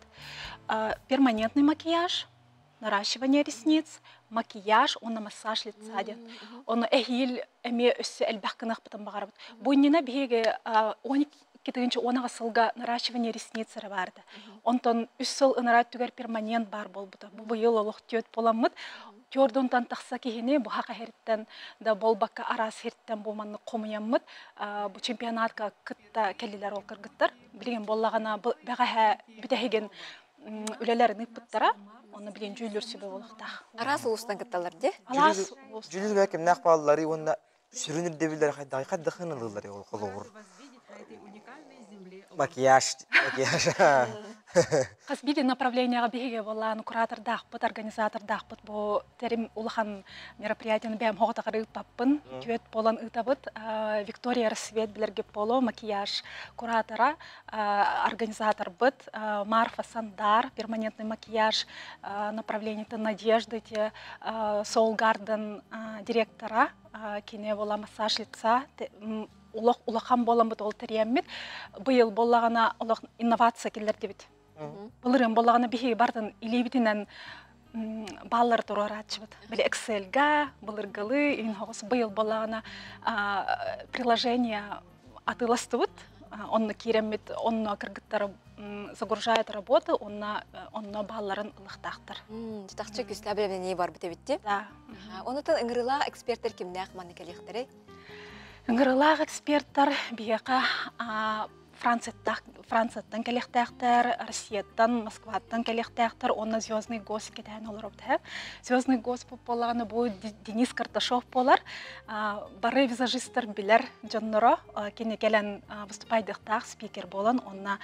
Перманентный макияж, наращивание ресниц, макияж уонна массаж лица диэн. Ону эһиил эмиэ өссө элбэх гыныахпытын баҕарабыт. Бу иннинэ биһиги 12 10 сылга наращивание ресниц эрэ баарда. Онтон үс сыл ынараа өттүгэр перманент баар буолбута. Бу быйыл олох түөрт буоламмыт. Түөрдунтан тахса киһини бу хака хериттен да болбакка араас хириттен бу маннык хомуйаммыт бу чемпионатка кытта кэллилэр ол кыргыттар. Билигин буоллаҕына бэҕэһээ бүтэһигин үлэлэрин ыыппыттара. Онно билигин дьүүллүүр сүбэ буолуохтаах. Араас улуустан кытталлар дии. Араас улуус. Дьүүллүүр кимнээх баалларый уонна сүрүн ирдэбиллэри хайдах хайдахын ылыллар ол холобур макияж макияж. Хас биир направлениеҕа биһиги буоллаан куратордаахпыт, организатордаахпыт. Бу тэрим улахан мероприятияны бэйэм хоҕотоҕор ыыппаппын. Түөрт буолан ыытабыт. Виктория Рассвет билэргит буолуо, макияж куратора, организаторбыт Марфа Сандар, перманентный макияж направлениетын Надежды те Soul Garden директора, кини буола массаж лица улах улахан буоламмыт ол тэрийэммит. Быйыл буоллаҕына олох инновация киллэрдибит. Былырыын буоллаҕына биһиги бартын илиибитинэн бааллары туруорааччыбыт. Били Excel-га былыргылыы иин хоҕус быйыл буоллаҕына приложение атыыластыбыт. Онно киирэммит, онно кыргыттар загружают работы, онно онно баалларын ылыхтаахтар. Чытахчы күстää билэмнэнии барбыт эбитти. Да. Онутан ыҥырыылаах эксперттер кимнээх манна кэлиэхтэрэй? Ыҥырыылаах эксперттар биһиэхэ Францияттан кэлиэхтээхтэр, Россияттан, Москваттан кэлиэхтээхтэр, уонна звездный гость кэтээн олоробут. Звездный гость буоллаҕына бу Денис Карташов буолар. Бары визажистар билэр дьонноро кини кэлэн выступайдыахтаах спикер буолан, онно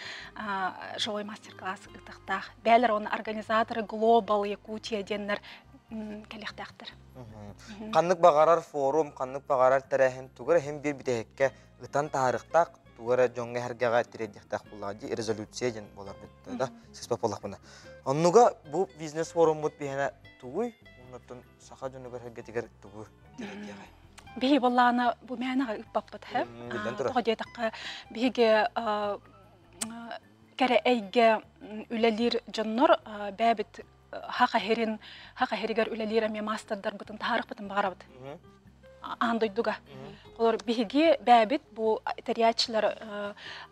живой мастер-класс ыытыахтаах. Бээлэр оны организаторы Global Якутия диэннэр кэлиэхтээхтэр. Ханнык баҕарар форум, ханнык баҕарар тэрээһин тугу эрэ иһин биир бүтэһиккэ ытан таһаарыахтаах, тугу эрэ дьоҥҥо эһэргэҕэ тириэрдиэхтээх буоллаҕа дии, резолюция диэн буолар да, сыспа буоллахпына. Оннуга бу бизнес форуммут биһэнэ тугуй? Оннуттан саха дьонугар эргэтигэр тугу тириэрдиэҕэй? Биһи буоллаҕына бу мээнэҕэ ыыппаппыт һэ. Биллэн турар. Тоҕо диэтэххэ, биһиги кэрэ эйгэ үлэлиир дьоннор бэйэбит хаха херин хаха херигэр үлэлиир эмиэ маастардарбытын таһаарыахпытын баҕарабыт аан дойдуга. Олор биһиги бэйэбит бу тэрийээччилэр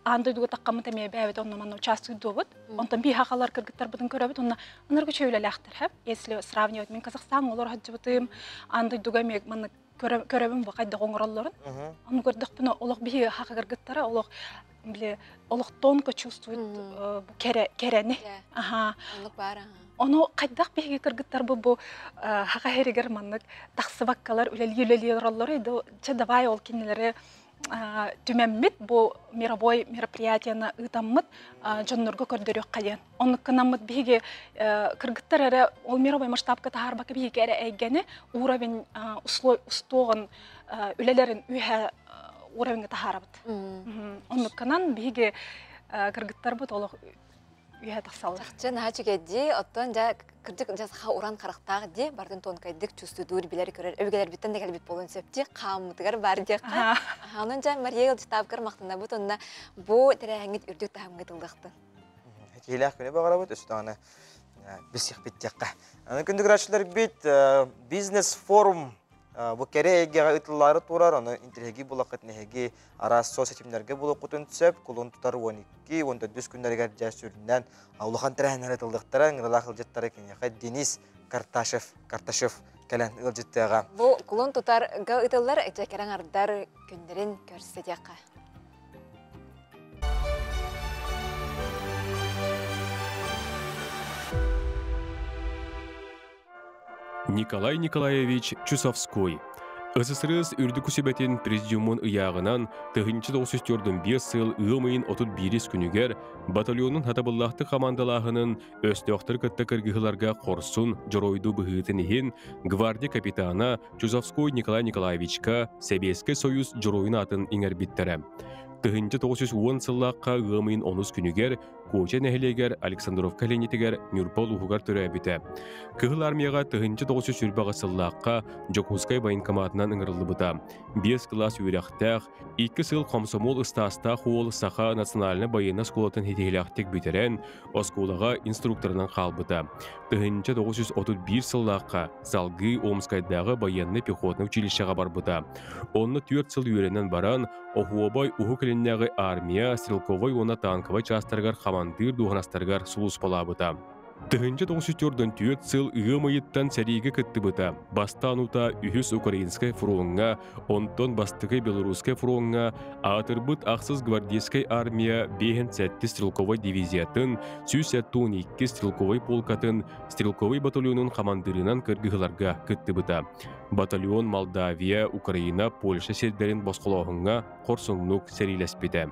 аан дойдуга таххаммыт эмиэ бэйэбит онно манна участвуйдуубут. Онтон биһи хахалар кыргыттарбытын көрөбүт, онно анаргы үлэлээхтэр хэп. Если сравнивать, мин Казахстан олор хаджыбытым, аан дойдуга эмиэ манна көрөбүн бу хайдах оҥороллорун. Ону көрдөхпүнэ олох биһиги хаха кыргыттара олох били олох тонко чувствует бу кэрэ кэрэни. Аха. Оннук баар. Ону хайдах биһиги кыргыттарбы бу хаха херигер маннык тахсыбаккалар үлэлии үлэлии олороллор чэ давай ол кинилэри түмэммит бу мировой мероприятияны ыытаммыт дьоннорго көрдөрүөххэ диэн. Оннук гынаммыт биһиги кыргыттар эрэ ол мировой масштабка таһаарбакка биһиги эрэ эйгэни уровень устуоҕун үлэлэрин үһэ уровеньга таһаарабыт. Оннук гынан биһиги кыргыттарбыт олох үһэ тахсаллар. Чахчы наһаа үчүгэйдии, оттон дьэ кырдьык дьэ саха уран харахтаах дии, бардын тонкайдык чувствуйдуур, билэр көрөр, өбүгэлэрбиттэн да кэлбит буолуон сөп дии, хааммытыгар бар диэххэ. Онон дьэ Мария Ылдьытаабыкар махтанабыт, онно бу тэрээһиҥҥит үрдүк таһымҥа тыллахтын. Киһилээх күнү баҕарабыт, өссө даҕаны билсиэхпит диэххэ. Аны күндү көрөөччүлэрбит бизнес-форум бу кэрэ эйгэҕэ ыытыллаары турар, ону интэриэһиргии булаххыт нэһиги араас соцсетимнэргэ булуоххутун сөп, кулун тутар 12, 14 күннэригэр дьэ сүрүннээн улахан тэрээһиннэр ыытыллыахтара, ыҥырылаах ыалдьыттары киниэхэ Денис Карташев, Карташев кэлэн ыалдьыттыаҕа. Бу кулун тутарга ыытыллар дьэ кэрэҥ ардар күннэрин көрсө диэххэ. Николай Николаевич Чусовской СССР үрдүкү сүбэтин президиумун ыйааҕынан 1945 сыл ыам ыйын 31 күнүгэр батальонун хатабыллаахтык хамаандалааһынын өстөөхтөр кытта кыргыһыыларга хорсун дьоруойдуу быһыытын иһин гвардия капитана Чусовской Николай Николаевичка Сэбиэскэй Союз Дьоруойун аатын иҥэрбиттэрэ. 1910 сыллаахха ыам ыйын онус күнүгэр Куоча нэһилиэгэр Александровка Ленитигэр Ньурба улууһугар төрөөбүтэ. Кыһыл Армияҕа 1928 сыллаахха Дьокуускай военкоматынан ыҥырыллыбыта. Биэс кылаас үөрэхтээх, икки сыл хомсомуол ыстаастаах уол Саха национальнай байыаннай оскуолатын ситиһиилээхтик бүтэрэн, оскуолаҕа инструкторынан хаалбыта. 1931 сыллаахха салгыы Омскайдааҕы байыаннай пехотнай училищеҕа барбыта. Онно түөрт сыл үөрэнэн баран, Оһуобай Уһук Илиннээҕи армия стрелковай уонна танковай чаастарыгар хамандыыр дуоһунастарыгар сулууспалаабыта. 1944 сыл ыам ыйыттан сэриигэ кыттыбыта. Бастаан утаа Үһүс Украинскай фроҥҥа, онтон Бастакы Белорусскай фроҥҥа аатырбыт Ахсыс гвардейскай армия 57 стрелковай дивизиятын, 172 стрелковай полкатын, стрелковай батальонун хамандыырынан кыргыһыларга кыттыбыта. Батальон Молдавия, Украина, Польша сирдэрин босхолооһуҥҥа хорсуннук сэриилэспитэ.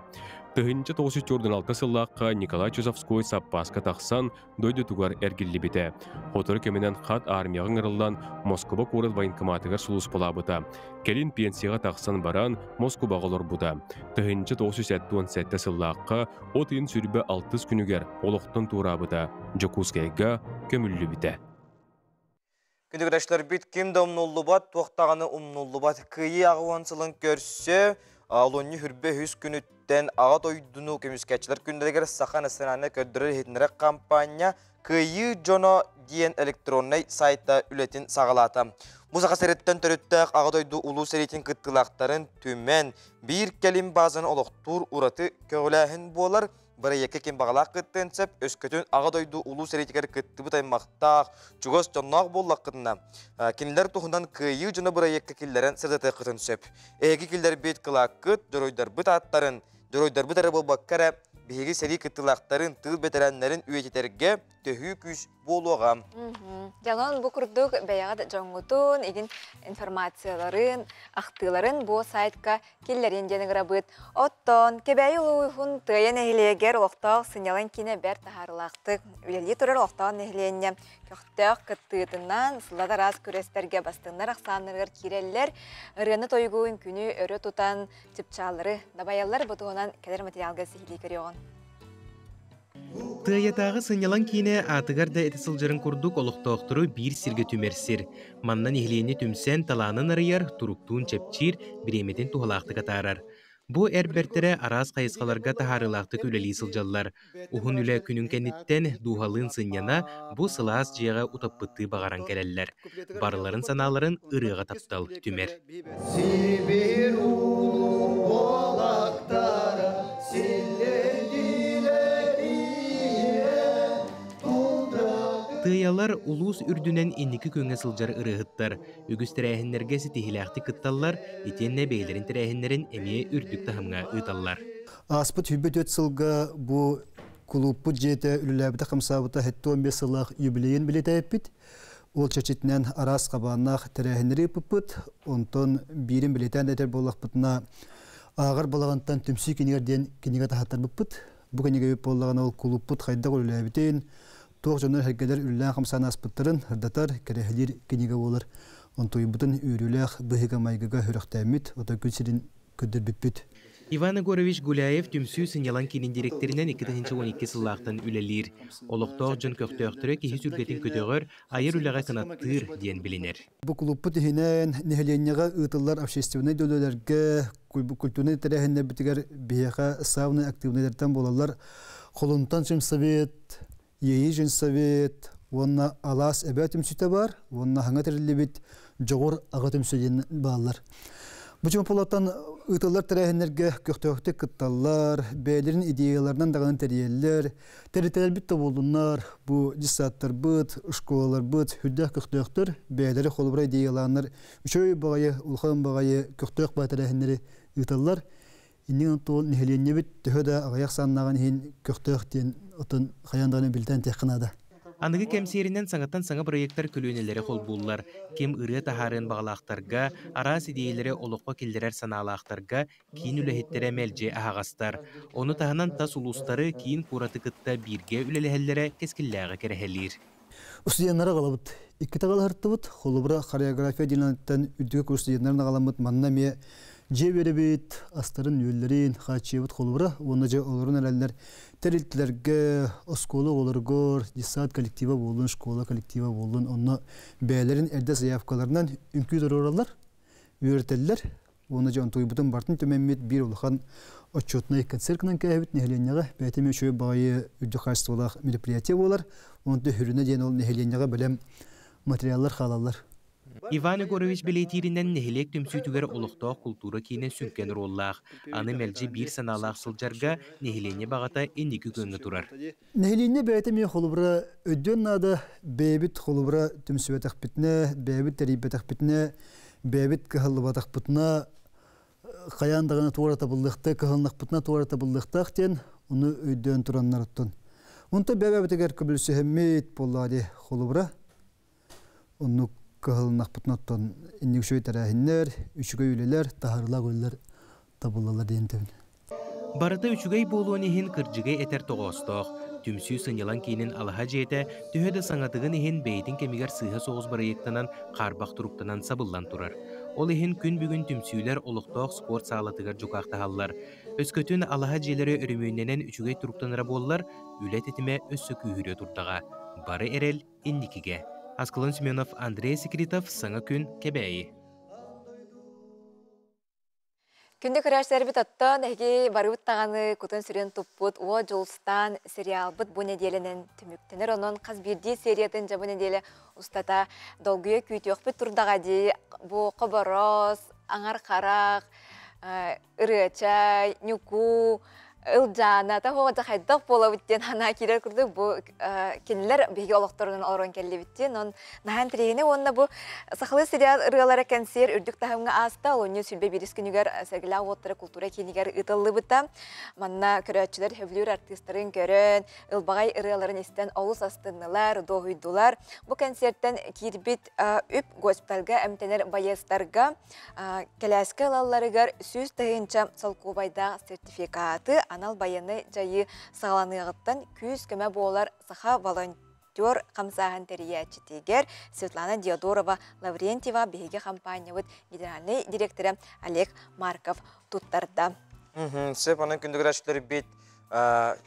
1946 сыллаахха Николай Чусовской саппааска тахсан дойдутугар эргиллибитэ. Сотору кэминэн хат армияҕа ыҥырыллан Москуба куорат военкоматыгар сулууспалаабыта. Кэлин пенсияҕа тахсан баран Москубаҕа олорбута. 1977 сыллаахха от ыйын сүрбэ алтыс күнүгэр олохтон туораабыта, Дьокуускайга көмүллүбүтэ. Күндүгүрэчлэрбит ким да умнуллубат, туох даҕаны умнуллубат. Кыайыы аҕа сылын көрсө, олунньу хүрбэ үһүс күнүттэн аҕа дойдуну көмүскээччилэр күннэригэр Саха национальнай көрдөрөр-иһитиннэрэр хампаанньа Кыайыы дьоно диэн электроннай сайта үлэтин саҕалаата. Бу Саха сириттэн төрүттээх аҕа дойду улуу сэриитин кыттыылаахтарын түмэн, биир кэлим баазаны олохтуур ураты көҕүлээһин буолар. Бырайыакка ким баҕалаах кыттыан сөп, өскөтүн Аҕа дойду улуу сэриитигэр кыттыбыт аймахтаах, чугас дьонноох буоллаххытына, кинилэр туһунан Кыайыы дьоно бырайыакка киллэрэн сырдатыаххытын сөп. Эһиги киллэрбит кылааккыт, дьоруойдарбыт ааттарын, дьоруойдарбыт эрэ буолбакка эрэ, биһиги сэрии кыттыылаахтарын, тыыл бэтэрээннэрин үйэтитэргэ төһүү күүс буолуоҕа. Дьонон бу курдук бэйэҕит дьоҥҥутун, игин информацияларын, ахтыыларын бу сайтка киллэрин диэн ыҥырабыт. Оттон Кэбээйи улууһун Тыайа нэһилиэгэр олохтоох сынньалаҥ киинэ бэрт таһаарыылаахтык үлэлии турар олохтоох нэһилиэнньэ көхтөөх кыттыытынан сыллата араас күрэстэргэ бастыҥнар ахсааннарыгар киирэллэр. Ырыаны тойугу үҥкүүнү өрө тутан чыпчааллары дабайаллар. Бу туһунан кэлэр материалга сиһилии көрүөҕүҥ. Тыайатааҕы сынньалаҥ киинэ аатыгар да этэ сылдьарын курдук олохтоохтору биир сиргэ түмэр сир. Манна нэһилиэнньэ түмсэн талаанын арыйар, туруктуун чэпчиир, бириэмэтин туһалаахтык атаарар. Бу эр бэртэрэ араас хайысхаларга таһаарыылаахтык үлэлии сылдьаллар. Уһун үлэ күнүн кэнниттэн дууһалыын сынньана, бу сылаас дьиэҕэ утаппыттыы баҕаран кэлэллэр. Барыларын санааларын ырыаҕа таптал түмэр. Сибир улуу буолактара Тыайалар улуус үрдүнэн инники күөҥҥэ сылдьар ырыаһыттар. Үгүс тэрээһиннэргэ ситиһиилээхтик кытталлар, итиэннэ бэйэлэрин тэрээһиннэрин эмиэ үрдүк таһымҥа ыыталлар. Ааспыт 24 сылга бу кулууппут дьиэтэ үлэлээбитэ-хамсаабыта 75 сыллаах юбилейын билитэйпит. Ол чэрчитинэн араас хабааннаах тэрээһиннэри ыыппыппыт. Онтон биирин бэлиэтээн этэр буоллахпытына, ааҕар балаҕантан түмсүү кинигэр диэн кинигэ таһааттарбыппыт. Бу кинигэбит буоллаҕына ол кулууппут хайдах үлэлээбитин, туох дьоннор-сэргэлэр үлэлээн-хамсаан ааспыттарын сырдатар, кэрэһилиир кинигэ буолар. Онтуйбутун үөрүүлээх быһыыга-майгыга сүрэхтээммит, отой күн сирин көрдөрбүппүт. Иван Егорович Гуляев түмсүү сынньалаҥ киинин дириэктэринэн 2012 сыллаахтан үлэлиир. Олохтоох дьон көхтөөхтөрө киһи сүргэтин көтөҕөр, айар үлэҕэ кынаттыыр диэн билинэр. Бу кулууппут иһинэн нэһилиэнньэҕэ ыытыллар общественнай дөлөлөргө, культурнай тэрээһиннэрбитигэр биһиэхэ самый активныйдартан буолаллар Холунтан Женсовет, Иэйии Женсовет уонна Алаас эбээ түмсүүтэ баар уонна хаҥа тэриллибит Дьоҕур аҕа түмсүү диэн бааллар. Бу чуумпулаттан ыытыллар тэрээһиннэргэ көхтөөхтүк кытталлар, бэйэлэрин идеяларынан даҕаны тэрийэллэр, тэрилтэлэрбит да буоллуннар, бу дьыссааттарбыт, школаларбыт сүрдээх көхтөөхтөр, бэйэлэрэ холобура идеялааннар үчүгэй баҕайы, улахан баҕайы көхтөөх баҕайы тэрээһиннэри ыыталлар. Иннин туол нэһилиэнньэбит төһө да аҕыйах саннааҕын иһин көхтөөх диэн отон хайаан даҕаны билтэн этиэххэ наада. Аныгы кэмсиэринэн саҥаттан саҥа бырайыактар көлүөнэлэри холбууллар. Ким ырыа таһаарыан баҕалаахтарга, араас идиэйэлэри олоххо киллэрэр санаалаахтарга киин үлэһиттэрэ мэлдьи аһаҕастар. Ону таһынан тас улуустары киин куораты кытта бииргэ үлэлэһэллэрэ кэскиллээҕи кэрэһэлиир. Студеннары аҕалабыт. Иккитэ аҕалаһыртыбыт. Холобура, хореография отделениеттан үрдүкү курс студеннарын аҕаламмыт. Манна эмиэ Дьиэ биэрэбит, астарын-үөллэрин хааччыйабыт холобура уонна дьэ олорон эрэллэр тэрилтэлэргэ, оскуола оҕолоругар, детсад коллектива буоллун, школа коллектива буоллун, онно бэйэлэрин эрдэ заявкаларынан үҥкүү туруораллар, үөрэтэллэр. Уонна дьэ онтуйбутун бартын түмэммит биир улахан отчетнай концерт гынан кээһэбит нэһилиэнньэҕэ бэйэтэ эмиэ үчүгэй баҕайы үрдүк хаачыстыбалаах мероприятие буолар. Онтон сүрүнэ диэн ол нэһилиэнньэҕэ бэлэм материаллар хаалаллар. Иван Егорович бэлиэтииринэн, нэһилиэк түмсүүтүгэр олохтоох култуура киинэ сүҥкэн оруоллаах. Аны мэлдьи биир санаалаах сылдьарга нэһилиэнньэ баҕата инники күөҥҥэ турар. Нэһилиэнньэ бэйэтэ эмиэ холобура өйдүөн наада, бэйэбит холобура түмсүбэтэхпитинэ, бэйэбит тэрийбэтэхпитинэ, бэйэбит кыһаллыбатахпытына хайаан даҕаны туора табыллыахтаах, кыһалыннахпытына туора табыллыахтаах диэн ону өйдөөн тураннар оттон. Онтон бэйэбитигэр көбүлсүһэммит буоллаҕа дии холобура. Оннук кыһалыннахпытына оттон инник үчүгэй тэрээһиннэр, үчүгэй үлэлэр, таһаарыылаах үлэлэр табыллаллар диэн этэбин. Барыта үчүгэй буолуон иһин кырдьыгы этэр тоҕоостоох. Түмсүү сынньалаҥ киинин алаһа дьиэтэ төһө да саҥатыгын иһин бэйэтин кэмигэр сыыһа соҕус бырайыактанан хаарбах туруктанан сабыллан турар. Ол иһин күн бүгүн түмсүүлэр олохтоох спорт саалатыгар дьукаахтаһаллар. Өскөтүн алаһа дьиэлэрэ өрөмүөннэнэн үчүгэй туруктанара буоллар, үлэ тэтимэ өссө күүһүрүө турдаҕа. Бары эрэл инникигэ. Аскалон Семенов, Андрей Секретов, Саҥа күн, Кэбээйи. Күндү көрөөччүлэрбит оттон эһиги барыбыт даҕаны кутун-сүрүн туппут Уо Дьулустаан сериалбыт бу нэдиэлэнэн түмүктэнэр. Онон хас биирдии сериятын дьэ бу нэдиэлэ устата долгуйа күүтүөхпүт турдаҕа дии. Бу Хобороос, Аҥар Харах, Ырыачай, Ньукуу, Ылдьаана таһуоҕа хайдах буолабыт диэн санаа киирэр курдук бу кинилэр биһиги олохторунан олорон кэллибит диэн он наһаа интэриэһинэй уонна бу сахалыы сериал ырыалара кэнсиэр үрдүк таһымҥа ааста олунньу сүлбэ биирис күнүгэр Сэргэлээх уоттара култуура киинигэр ыытыллыбыта манна көрөөччүлэр сөбүлүүр артыыстарын көрөн ылбаҕай ырыаларын истэн олус астыннылар дуоһуйдулар бу кэнсиэртэн киирбит үп госпитальга эмтэнэр байыастарга Кэлээскэ ылалларыгар 100 000 солкуобайдаах сертификаты анал байыаннай дьайыы саҕаланыаҕыттан күүс-көмө буолар саха волонтер хамсааһын тэрийээччитигэр Светлана Диодорова Лаврентьева биһиги хампаанньабыт генеральнай директора Олег Марков туттарда. Сөп, онон күндү көрөөччүлэрбит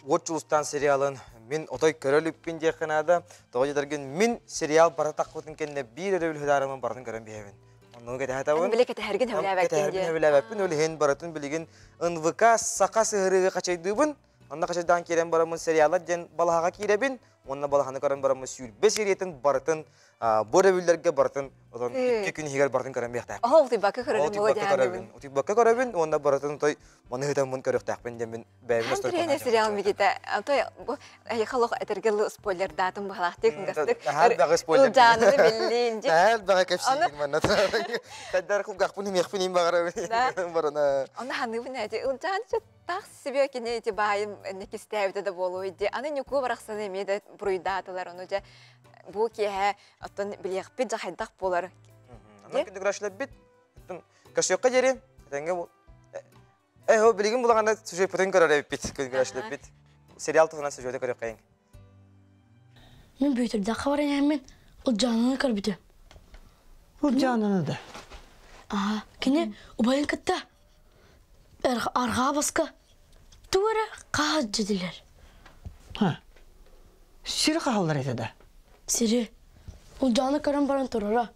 Уот Дьулустаан сериалын мин отой көрө иликпин диэххэ наада. Тоҕо диэтэргин мин сериал бара тахпытын кэннэ биир өрөбүл хыдаарымын барытын көрөн биһэбин. Оннугу кэтэһэтэбин. Били кэтэһэргин сөбүлээбэккин Кэтэһэрбин сөбүлээбэппин. Ол иһин барытын билигин НВК саха сыһырыыга хачайдыыбын. Онно хачайдаан киирэн бараммын сериалар диэн балаһаҕа киирэбин. Уонна балаһаны көрөн бараммын сүүрбэ сериятын барытын бу өрөбүллэргэ барытын отон икки күн иһигэр барытын көрөн биэхтээхпин. Оһол утуйбакка көрөрүн буолуо диэхтээхпин. Утуйбакка көрөбүн уонна барытын той маны ыытаммын көрүөхтээхпин диэммин бэйэбин Антриэне сериал мигите. Той бу эйхалох этергел спойлердаатым баһалаахтык кынгастык. Наһаа баҕа спойлер. Ылдьааныны биллиин ди. Наһаа баҕа кэпсиигин манна. Тайдар кулгахпын имиэхпин им баҕарабын. Барана. Оны ханыбын эти ылдьаан таах себе кини ити баайым кистээбитэ да буолуой ди. Аны ньукуу барахсаны эмиэ да буруйдаатылар ону дьэ бу киэһэ оттон билиэхпит дьэ хайдах буолар. Аны күндүгүрәшләбит. Кашыакка диэри этэҥҥэ Э, билигин булаҕана сюжеппытын көрөр эбиппит, көрөшлөппүт. Сериал туһунан сюжеты көрүөххэйиҥ. Мин Бүөтүрдэххэ баран иһэммин Ылдьааныны көрбүтүм. Ылдьааныны да? Аа, кини убайын кытта арҕаа баска тугу эрэ хаһа дьидилэр. Ха. Сири хаһаллар этэ да? Сири. Ылдьааны көрөн баран турара.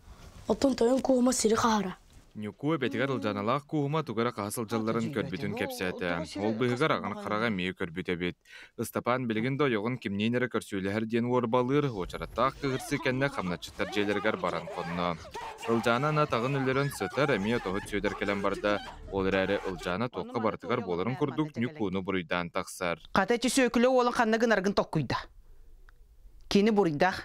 Оттон тойон куома сири хаһара. Ньукуу эбэтигэр Ылдьааналаах Кууһума тугу эрэ хаһа сылдьалларын көрбүтүн кэпсээтэ. Ол быыһыгар аҕын хараҕа эмиэ көрбүт эбит. Ыстапаан билигин да ойоҕун кимниин эрэ көрсүөлэһэр диэн уорбалыыр, уочараттаах кыыһырсыы кэннэ хамначчыттар дьиэлэригэр баран хонно. Ылдьаана аны атаҕын өлөрөн сытар, эмиэ отоһут Сүөдэр кэлэн барда. Ол эрээри Ылдьаана туохха барытыгар буоларын курдук Ньукууну буруйдаан тахсар. Хата ити Сүөкүлэ уолун ханна гынаргын толкуйда. Кини буруйдаах.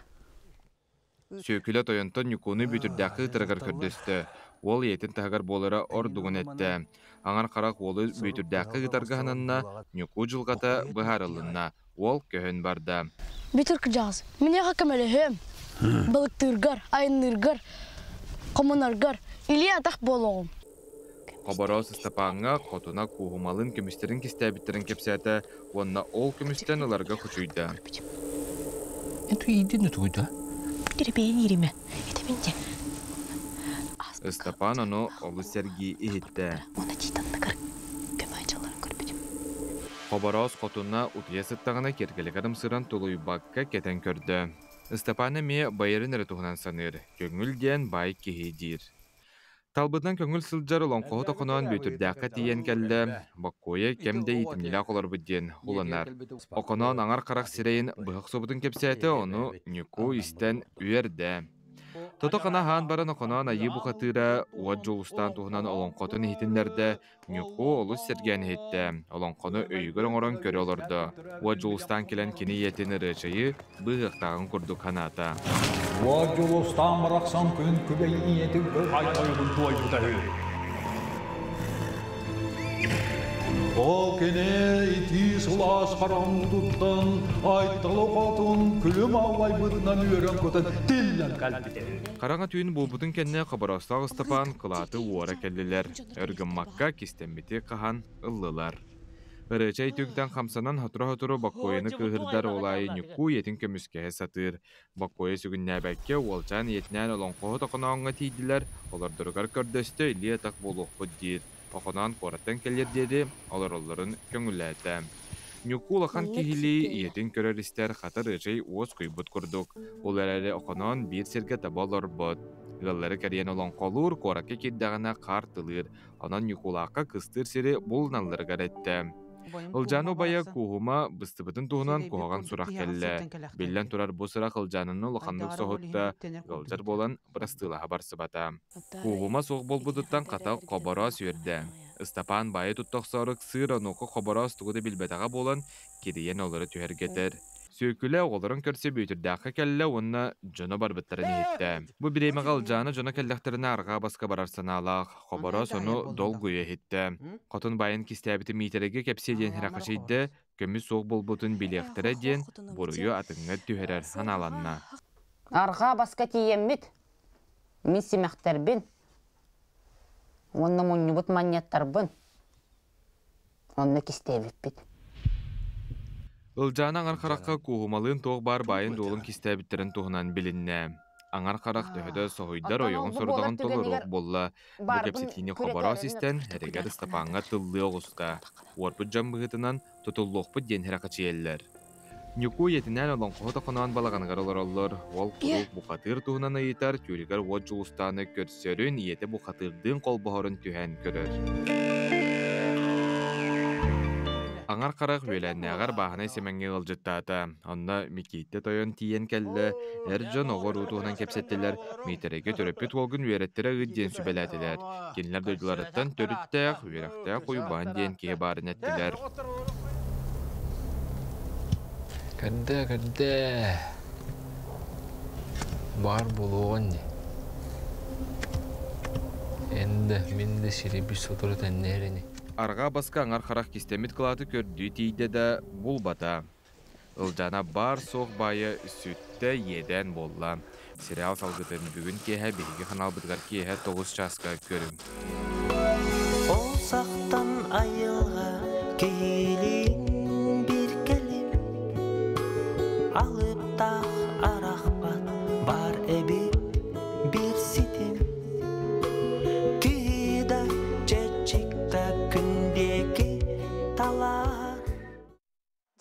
Сүөкүлэ тойонтон Ньукууну Бүөтүрдээххэ ыытарыгар көрдөстө. Уол ийэтин таһыгар буолара ордугун эттэ. Аҥар харах уолу Бүөтүрдээххэ ыытарга сананна, Ньукуу дьылҕата быһаарылынна. Уол көһөн барда. Бүтүр кыдьаҕас, миниэхэ көмөлөһүөм. Балыктыыргар, айанныыргар, хомунаргар илии-атах буолуоҕум. Хобороос Ыстапааҥҥа хотуна кууһумалыын көмүстэрин кистээбиттэрин кэпсээтэ уонна ол көмүстэн ыларга кучуйда. Эн туйдун тугуйда? Кирбэйин ириме. Этебин де. Ыстапаан ону олус сэргии иһиттэ. Хобороос хотуна утуйа сыттаҕына киэргэлигэр ымсыыран тулуйбакка кэтэн көрдө. Ыстапаан эмиэ байарын эрэ туһунан саныыр, көҥүл диэн баай киһи диир. Талбытынан көҥүл сылдьар олоҥхоһут Охоноон Бүөтүрдээххэ тиийэн кэллэ, Боккуойа кэм да иитимньилээх олорбут диэн уланар. Охоноон аҥар харах сирэйин быһа охсубутун кэпсээтэ, ону Ньукуу истэн үөрдэ. Тото-хана аһаан баран Охоноон айыы бухатыыра Уот Дьулустаан туһунан олоҥхотун иһитиннэрдэ, Ньукуу олус сэргээн иһиттэ, олоҥхону өйүгэр оҥорон көрө олордо. Уот Дьулустаан кэлэн кини ийэтин Ырыачайы быыһыахтааҕын курдук санаата. Уот Дьулустаан барахсан күн күбэй ийэтин ай тойугун туойбута үһү. Ол кини итии сылаас хараҥытыттан Айталы хотун күлүм аллайбытынан үөрэн-көтөн тиллэн кэлбитэ. Хараҥа түүн буолбутун кэннэ Хоборостоох Ыстапаан кылааты уора кэллилэр. Өр гыммакка кистэммити хаһан ыллылар. Ырыачай түҥтэн хамсанан сотору-сотору Боккуойаны кыыһырдар ол аайы Ньуккуу ийэтин көмүскэһэ сатыыр. Боккуойа сүгүннээбэккэ уолчаан ийэтинээн олоҥхоһут Охонооҥҥо тиийдилэр, олордоругар көрдөстө илии-атах буолуохпут диир. Охоноон куораттан кэлиэр диэри олороллорун көҥүллээтэ. Ньуккуу улахан киһилии ийэтин көрөр-истэр хата Ырыачай уоскуйбут курдук. Ол эрээри Охоноон биир сиргэ таба олорбот. Ыаллары кэрийэн олоҥхолуур, куоракка киирдэҕинэ хаар тылыыр, онон Ньукулаахха кыстыыр сири булуналларыгар эттэ. Ылдьаана убайа Кууһума быстыбытын туһунан куһаҕан сурах кэллэ. Биллэн турар, бу сурах Ылдьаананы улаханнык соһутта, ыалдьар буолан бырастыылаһа барсыбата. Кууһума суох буолбутуттан хата Хобороос үөрдэ. Ыстапаан баайы тутта охсоору ыксыыр, онуоха Хобороос тугу да билбэтэҕэ буолан, кирийэн олоро түһэргэтэр. Сүөкүлэ оҕолорун көрсө Бүөтүрдээххэ кэллэ уонна дьоно барбыттарын иһиттэ. Бу бириэмэҕэ Ылдьаана дьоно кэллэхтэринэ арҕаа баска барар санаалаах, Хобороос ону долгуйа иһиттэ. Хотун баайын кистээбитин Миитэрэйгэ кэпсиэ диэн сэрэхэчийдэ, көмүс суох буолбутун билиэхтэрэ диэн буруйу атыҥҥа түһэрэр санааланна. Арҕаа баска тиийэммит, мин симэхтэрбин уонна мунньубут манньыаттарбын онно кистээбиппит. Ылдьаана аҥар харахха Кууһумалыын туох баар баайын-дуолун кистээбиттэрин туһунан билиннэ. Аҥар харах төһө да соһуйдар ойоҕун сорудаҕын толоруох буолла. Бу кэпсэтиини Хобороос истэн, эригэр Ыстапааҥҥа тыллыы оҕуста. Уорбут дьон быһыытынан тутуллуохпут диэн сэрэхэчийэллэр. Ньукуу ийэтинээн олоҥхоһут Охоноон балаҕаныгар олороллор. Уол куруук бухатыыр туһунан ыйытар, түүлүгэр уот Дьулустааны көрсөрүн, ийэтэ бухатыырдыын холбоһорун түһээн көрөр. Аҥар харах үөлээннээҕэр Бааһынай Сэмэҥҥэ ыалдьыттаата. Онно Микииттэ тойон тиийэн кэллэ, эр дьон оҕо-уруу туһунан кэпсэттилэр, Миитэрэйгэ төрөппүт уолгун үөрэттэрэ ыыт диэн сүбэлээтилэр. Кинилэр дойдуларыттан төрүттээх, үөрэхтээх Уйбаан диэн киһи баарын эттилэр. Көрдөө, көрдөө. Баар буолуоҕун дии. Эн да, мин да сири сотору тэннээр ини. Арҕаа баска аҥар харах кистэммит кылааты көрдүү тиийдэ да, булбата. Ылдьаана баар-суох баайа сүттэ, иэдээн буолла. Сериал салгытын бүгүн киэһэ биһиги ханаалбытыгар киэһэ 9 чааска көрүҥ. Ол сахтан айылҕа киһилиин биир кэлим алыптаах арахпат бар эбит биир ситим киһи да чэчик да күн диэки талаар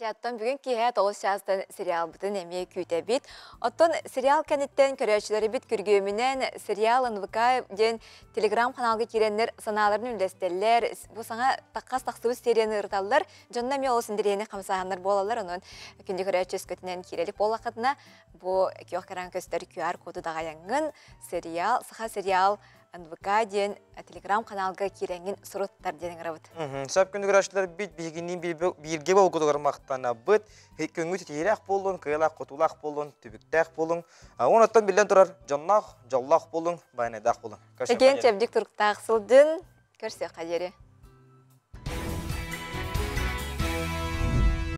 Дьэ, оттон бүгүн киэһэ 9 чаастан сериалбытын эмиэ күүтэбит. Оттон сериал кэнниттэн көрөөччүлэрбит күргүөмүнэн сериал НВК диэн телеграм-ханаалга киирэннэр санааларын үллэстэллэр. Бу саҥа хас тахсыбыт серияны ырыталлар. Дьонно эмиэ олус интэриэһинэй хамсааһыннар буолаллар. Онон күндү көрөөччү өскөтүнэн киирэлик буоллаххытына, бу күөх экран көстөр QR-коду даҕайаҥҥын сериал, саха сериал НВК диэн телеграм-каналга киирэҥҥин суруттар диэн ыҥырабыт. Сөп күнү көрөөччүлэрбит биһигинниин бииргэ болгутугар махтанабыт. Күҥҥүт ситиһиилээх буоллун, кыайыылаах хотуулаах буоллун, түбүктээх буолуҥ. Онон биллэн турар, дьонноох, дьоллоох буолуҥ, байанайдаах буолуҥ. Эген чэбдик туруктаах сылдьын, көрсүөххэ диэри.